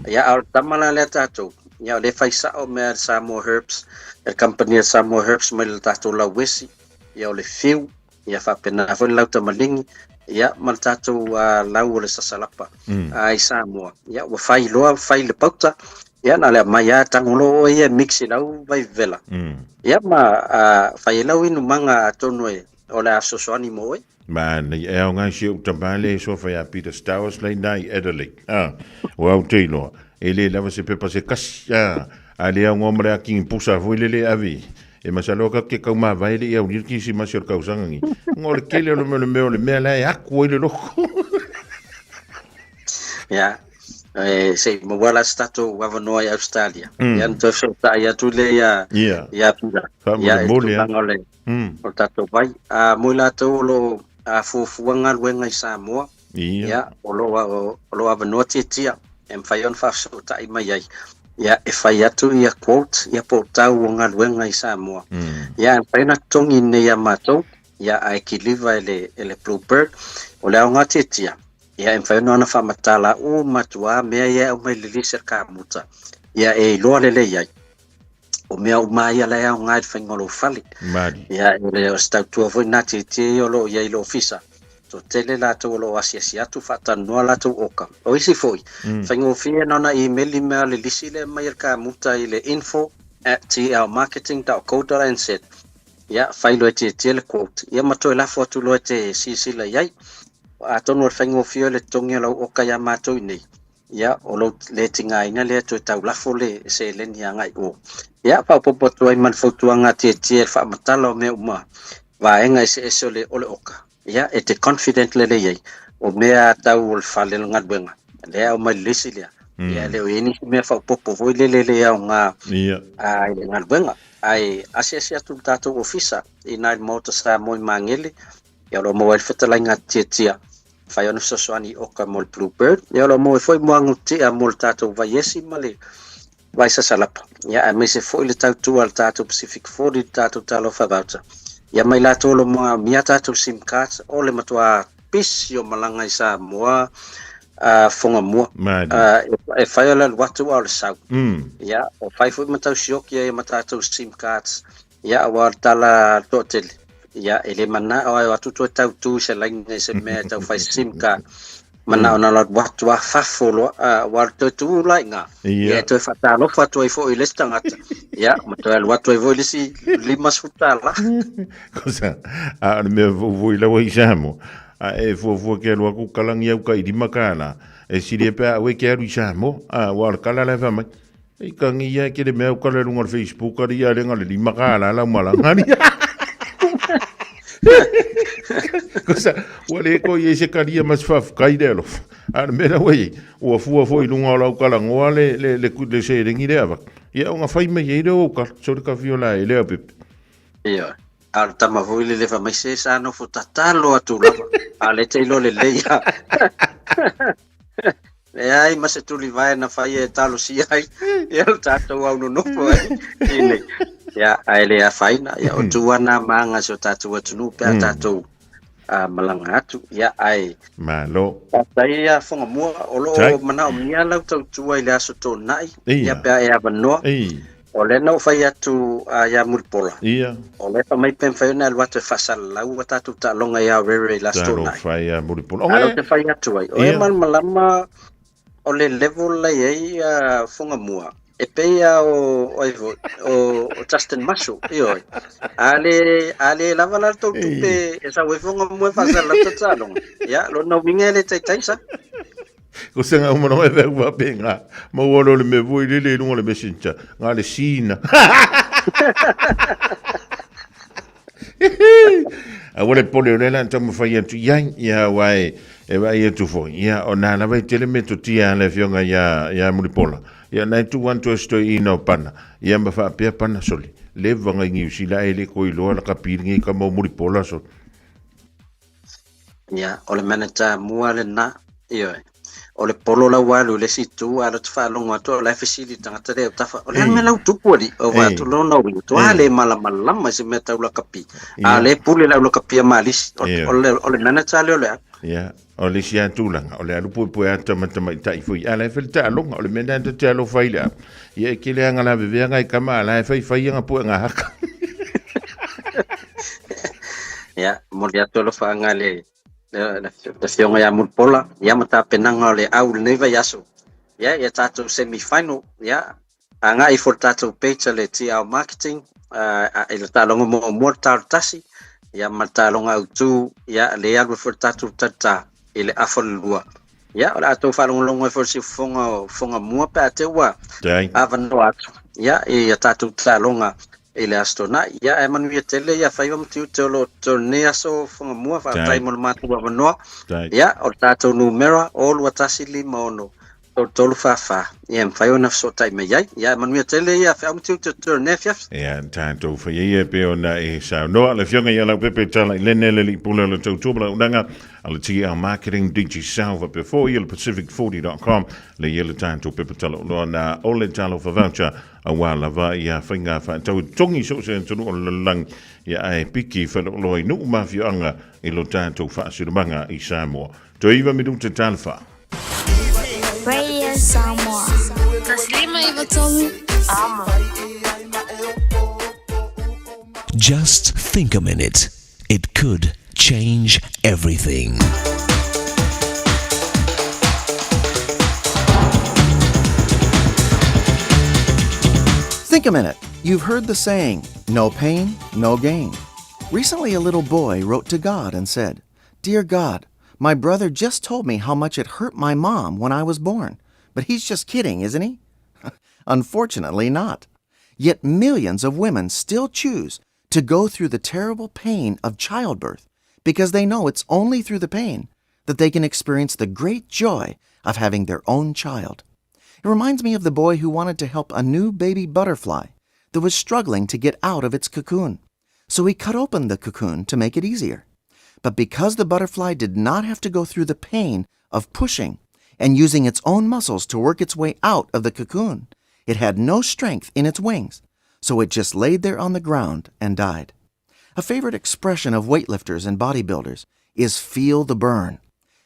ia, a o le tama la lea tatou, Ia, o lea e fai sao mea a le Samoa Herbs, e le kamupani a le Samoa Herbs mai le tatou lauesi, ia o le fiu, ia faapena foi le lau tamaligi, ia ma le tatou lau o le sasalapa i Samoa. Ia ua fai loa, fai le pauta, ia na o le aumai lava tago loa oe ia e mix i lau vai vevela. Ia ma fai ai lau inumaga atonu e o le a fesoasoani mo oe. Manaia, e aoga si ou tama le sofa ia Peter Stowers lei na i Adelaide. Ah, o au te iloa, e le lava se pepa se kasi, ah, a le aoga ma le akingi pusa foi le le ave. E masalo ka ke kau mavae le i au ni kisi masi o le kausaga ni. Ngo le kele o le mea o le mea o le mea la e aku ai le loko. Ia, e, se i maua la se tatou avanoa i Australia. Ia, na toe fesootai atu lea ia, ia Peter. Ia, i Faamolemole, tulaga o le, o le tatou vai. A, mo i latou o lo o fuafua galuega i Samoa, ia, o lo o, o lo o avanoa tiatia e mafai ona faafesootai mai ai. Ia, e fai atu ia quote, ia po o tau o galuega i Samoa. Ia, e mafai ona totogi nei ia matou, ia, ae kiliva e le, e le Bluebird. O le aoga tiatia, ia, e mafai ona faamatala uma atu lava mea ia e aumai i le lisi a le kamuta, ia, e iloa lelei ai. O mea uma ia la e aoga i le faiga o lou fale. Mali. Ia, e le o se tautua foi na tietie ia o lo o i ai i le ofisa. Toatele latou o lo o asiasi atu, faatalanoa latou oka. O isi foi, faigofie na ona imeli mea le lisi lea mai e le kamuta i le info@tlmarketing.co.nz. Ia, fai loa e tietie le quote. Ia ma toe lafo atu loa e te silasila i ai. Atonu o le faigofie o le totogi o lau oka iā matou i nei. Ia, o lou le tigaina lea toe tau lafo le seleni agai o. Ia, faaopoopo atu ai ma le fautuaga a Tietie i le faamatala o mea uma vaega eseese o le o le oka. Ia, e te confident lelei ai, o mea tau o le fale o le galuega, lea e aumai le lisi lea. Ia, le o i ai nisi mea faaopoopo foi lele le aoga i le galuega. Ae asiasi atu i le tatou ofisa i ina i le Maota Samoa i Magele, ia o lo o maua ai le fetalaiga a Tiatia, mafai ona fesoasoani i oka mo le Blue Bird. Ia o lo o maua ai foi moaga tea mo le tatou vaiesi ma le vai sasalapa. Ia aemaise foi le tautua a le tatou Pacific 40 i le tatou Talofa Voucher. Ia ma i latou o lo o manaomia tatou sim cards, o le matua pisi o malaga i Samoa a Fogamua. E fai o le alu atu a o le sau. Ia, o fai foi ma tau sioki ai ma tatou sim cards. Ia, aua o le tala a le toatele, ia, e le manao ai o atu toe tau tu i se laina i se mea e tau fai sim card. Manao na alu atu a fafo loa, aua o le toe tu la i ina. Ia, e toe faatalofa atu ai foi i le isi tagata. Ia, ma toe alu atu ai foi le isi $50. Kosa, a o le mea fuafua i lau ai Samoa, a e fuafua ke alu aku kalangi au ka i $5, e sili e pea au e ke alu i Samoa, a ua o le kala la e mai. E kangi ia ke le mea au kala lunga o le Facebook ari ia lenga le $5 lau malanga ni. Kosa, ua le ko i se kalia mas whawhakai le alofa. A le mea lau ai, ua fua foi lunga o lau kalangoa le, le, le, le, le serengi le ava. Ia o ngā whai mai e le o kala, so le kawhio la e le au pepe. Ioe. A o le tama foi lele fai mai se sa nofo tatalo atu lava, a o lea e te iloa lelei lava. Leai ma se tulivae na faia e talosia ai ia le tatou au nonofo ai i nei. Ia, ae le afaina, ia o tu ana ma aga i si o tatou atunuu pe a tatou malaga atu. Ia, ae Malo. Faafetai ia Fogamua, o lo o manaomia lau tautua i le Aso Toonai, ia pe a e avanoa. O lea na ou fai atu ia Mulipola. O lea fai mai pe mafai ona e alu atu e faasalalau a tatou taaloga i Aorere i le Aso Toonai. Talofa ia Mulipola. A o lea ou te fai atu ai, o e malamalama o le level la i ai Fogamua, e pei lava o, ai foi, o Justin Marshall, ioe. A le, a le lava la le tou tupe e sau ai Fogamua e faasalalau ta taaloga, ia, lona uiga e le taitai sa. Ko se ngā umana mai whea ua pe ngā. Mau alo le me vui lele i runga le messenger. Ngā le sina. A ua le pole o le la tau mawhai atu iai, ia ua e, e vai atu foi. Ia o nā lava i tele me to tia le fionga ia, ia Mulipola. Ia nai tu wan tu esto i no pana. Ia ma whaapea pana soli. Le vanga i ngiu sila e le koi loa la kapiringi ka mau Mulipola soli. Ia, o le manager mua lena, ioe. O le polo la ua alu i le isi itu, a o lea ou te faalogo atu o la e fesili i le tagata lea e autafa, o le a le mea la ua tupu alii? Ou vaai atu lona uiga, toa le malamalama i se mea tau lakapi, a o lea e pule le au lakapi a Malisi. O, o le, o le manager lea o le au. Ia, o le isi lava tulaga, o le alu puepue atu tamaitai foi, a o la e fai le taaloga, o le mea lena ta te alofa ai i le au. Ia e kele anga la vevea ngai kama a la e fai fai anga pue nga haka. Ia, momoli atu alofaaga i le le afioga ia Mulipola, ia ma tapenaga o le au i lenei vaiaso. Ia, ia tatou semi final, ia, agai ifo i le tatou page a le TR Marketing, i le taaloga muamua le ta o le tasi, ia ma le taaloga autu, ia, lea e alu ai foi le tatou talita i le afa o le lua. Ia, o le a tou faalogologo ai foi i le siufofoga o Fogamua pe a te ua avanoa atu, ia, i a tatou taaloga i le Aso Toonai. Ia, ae manuia tele ia faiva ma tiute o lo o lenei aso Fogamua, faafetai mo le matou avanoa. Ia, o le tatou numera, 0 2 1 5 6 3 3 4 4, ia, e mafai ona fesootai mai ai. Ia, ae manuia tele ia feau ma tiute o lenei afiafi. Ia, tatou fai ai e pei ona e saunoa le Afioga ia Leaupepe Talailene le alii pule o le tautua ma le auaunaga a le TL Marketing Digicel faapea foi le Pacific40.com le ia le tatou pepa talauloa na o le Talofa Voucher aua lava ia faiga faatau e totogi so o se atunuu o le lalolagi ia ae piki faleoloa i nuu ma afioaga i lo tatou faasinomaga i Samoa. Toe iva minute talofa. Radio Samoa. 153 Amo. Just think a minute. It could change everything. Think a minute. You've heard the saying, no pain, no gain. Recently, a little boy wrote to God and said, Dear God, my brother just told me how much it hurt my mom when I was born. But he's just kidding, isn't he? Unfortunately, not. Yet millions of women still choose to go through the terrible pain of childbirth because they know it's only through the pain that they can experience the great joy of having their own child. It reminds me of the boy who wanted to help a new baby butterfly that was struggling to get out of its cocoon. So he cut open the cocoon to make it easier. But because the butterfly did not have to go through the pain of pushing and using its own muscles to work its way out of the cocoon, it had no strength in its wings, so it just laid there on the ground and died. A favorite expression of weightlifters and bodybuilders is feel the burn,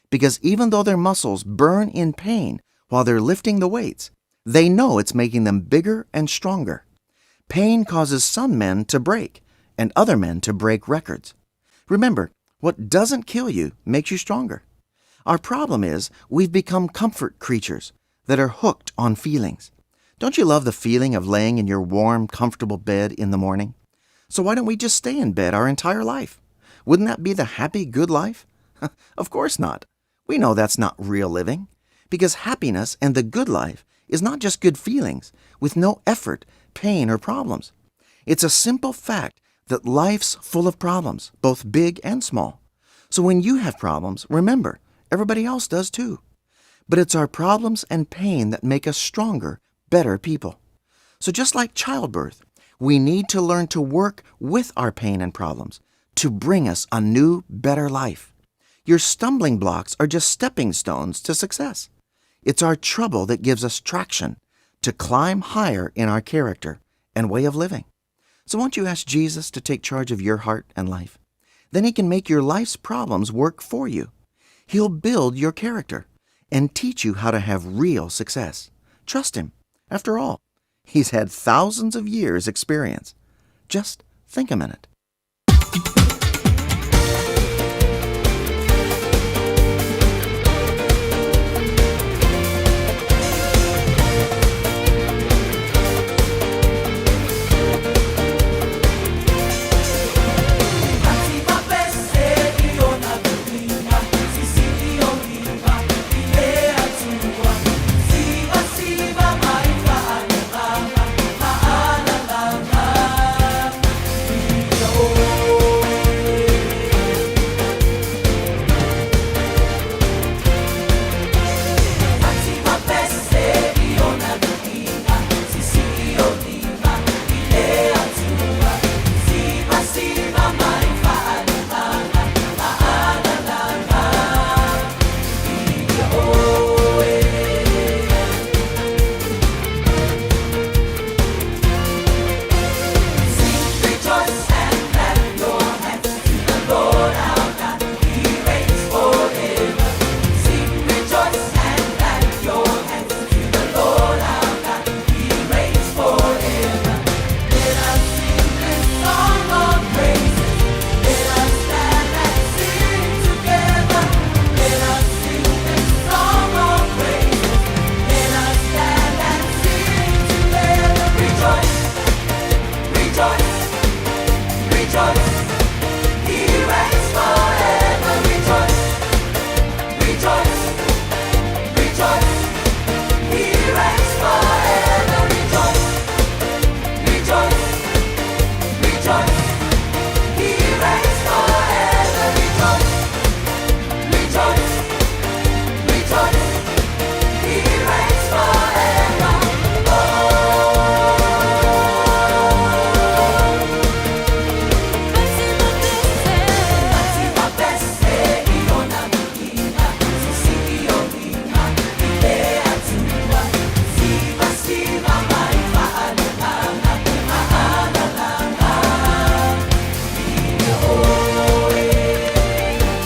because even though their muscles burn in pain while they're lifting the weights, they know it's making them bigger and stronger. Pain causes some men to break and other men to break records. Remember, what doesn't kill you makes you stronger. Our problem is we've become comfort creatures that are hooked on feelings. Don't you love the feeling of laying in your warm, comfortable bed in the morning? So why don't we just stay in bed our entire life? Wouldn't that be the happy, good life? Of course not. We know that's not real living, because happiness and the good life is not just good feelings with no effort, pain, or problems. It's a simple fact that life's full of problems, both big and small. So when you have problems, remember, everybody else does too. But it's our problems and pain that make us stronger, better people. So just like childbirth, we need to learn to work with our pain and problems to bring us a new, better life. Your stumbling blocks are just stepping stones to success. It's our trouble that gives us traction to climb higher in our character and way of living. So won't you ask Jesus to take charge of your heart and life? Then he can make your life's problems work for you. He'll build your character and teach you how to have real success. Trust him. After all, he's had thousands of years' experience. Just think a minute.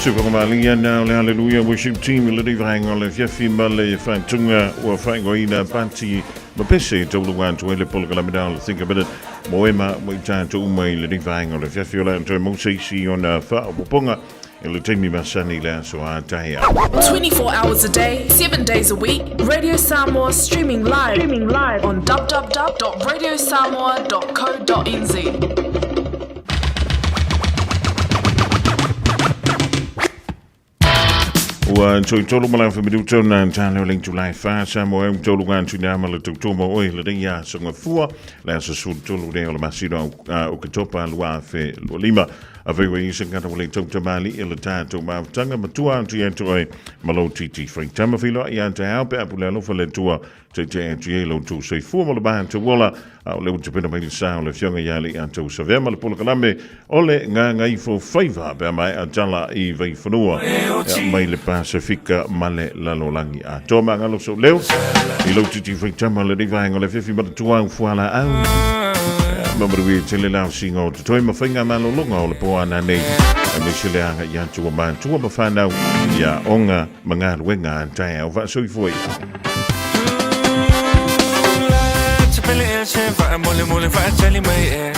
Sufagamalia na o le Hallelujah Worship Team i lenei vaega o le afiafi ma le faatuga ua faaigoaina Pati ma Pese e taulua atu ai le polokalame o le Think a Minute mo e ma mo i tatou uma i lenei vaega o le afiafi o le a toe maua se isi ona faaopoopoga i le taimi masani i le aso a taeao. 24 hours a day, 7 days a week, Radio Samoa streaming live, streaming live on www.radiosamoa.co.nz. Ua toitolu ma le afa minuta na tale o le itula e fa sa mo e tolu ngā tuna ma le tautomo oi le nei aso ngafua le aso sulu tolu lea o le masina o Oketopa 2025. Afai ua i ai se tagata ua le tautamali'i i le tatou mafutaga, matua atu ia te oe ma lou titi faitama. Feiloai ia taeao pe a pule alofa le Atua, taitai atu i ai lo outou soifua ma le matou ola, a o lea ua tapena mai le sa o le Afioga ia Leiataua Savea ma le polokalame o le Gagaifo Faiva pe a maea tala i Vaifanua mai le Pasefika ma le lalolagi atoa. Magalo sou leo i lou titi faitama lenei vaega o le afiafi manatua au fualaau ma manuia tele la usiga o totoe ma faiga malologa o le po ana nei, aemaise le agai atu o matua ma fanau i aoga ma galuega a taeao. Faasoifua ia. Se fa mole mole fa tali mai e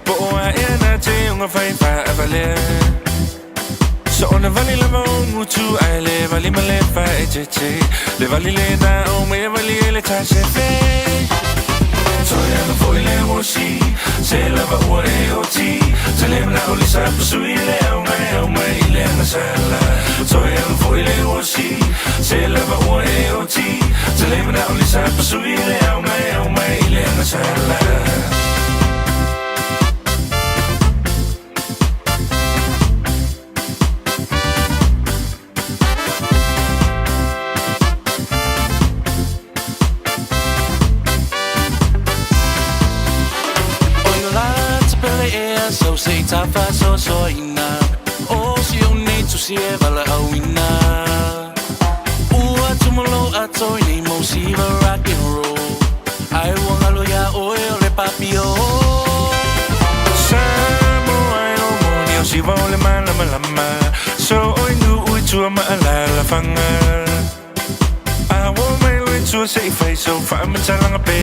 po o a e na te unga fai fa avale So ona vali lava o ngutu ai le vali ma le fa e te te le vali le na o me vali e le ta se fe Toi ana foi le o si se lava ua e o ti te le mana o le sa pasui le au mai au mai i le anga sala Toi ana foi le o si se lava ua e o ti te le mana o le sa pasui le au mai au mai i le anga sala. So se tafa so so ina O si o nei tu si e vala au ina Ua tumalo ato i nei mo siva rock and roll Ai wangalo ya oe o le papio Samoa e o moni o siva o le malama lama So oi nu ui tua ma ala la fanga A wo mai lui tua se i fai so wha matalanga pe.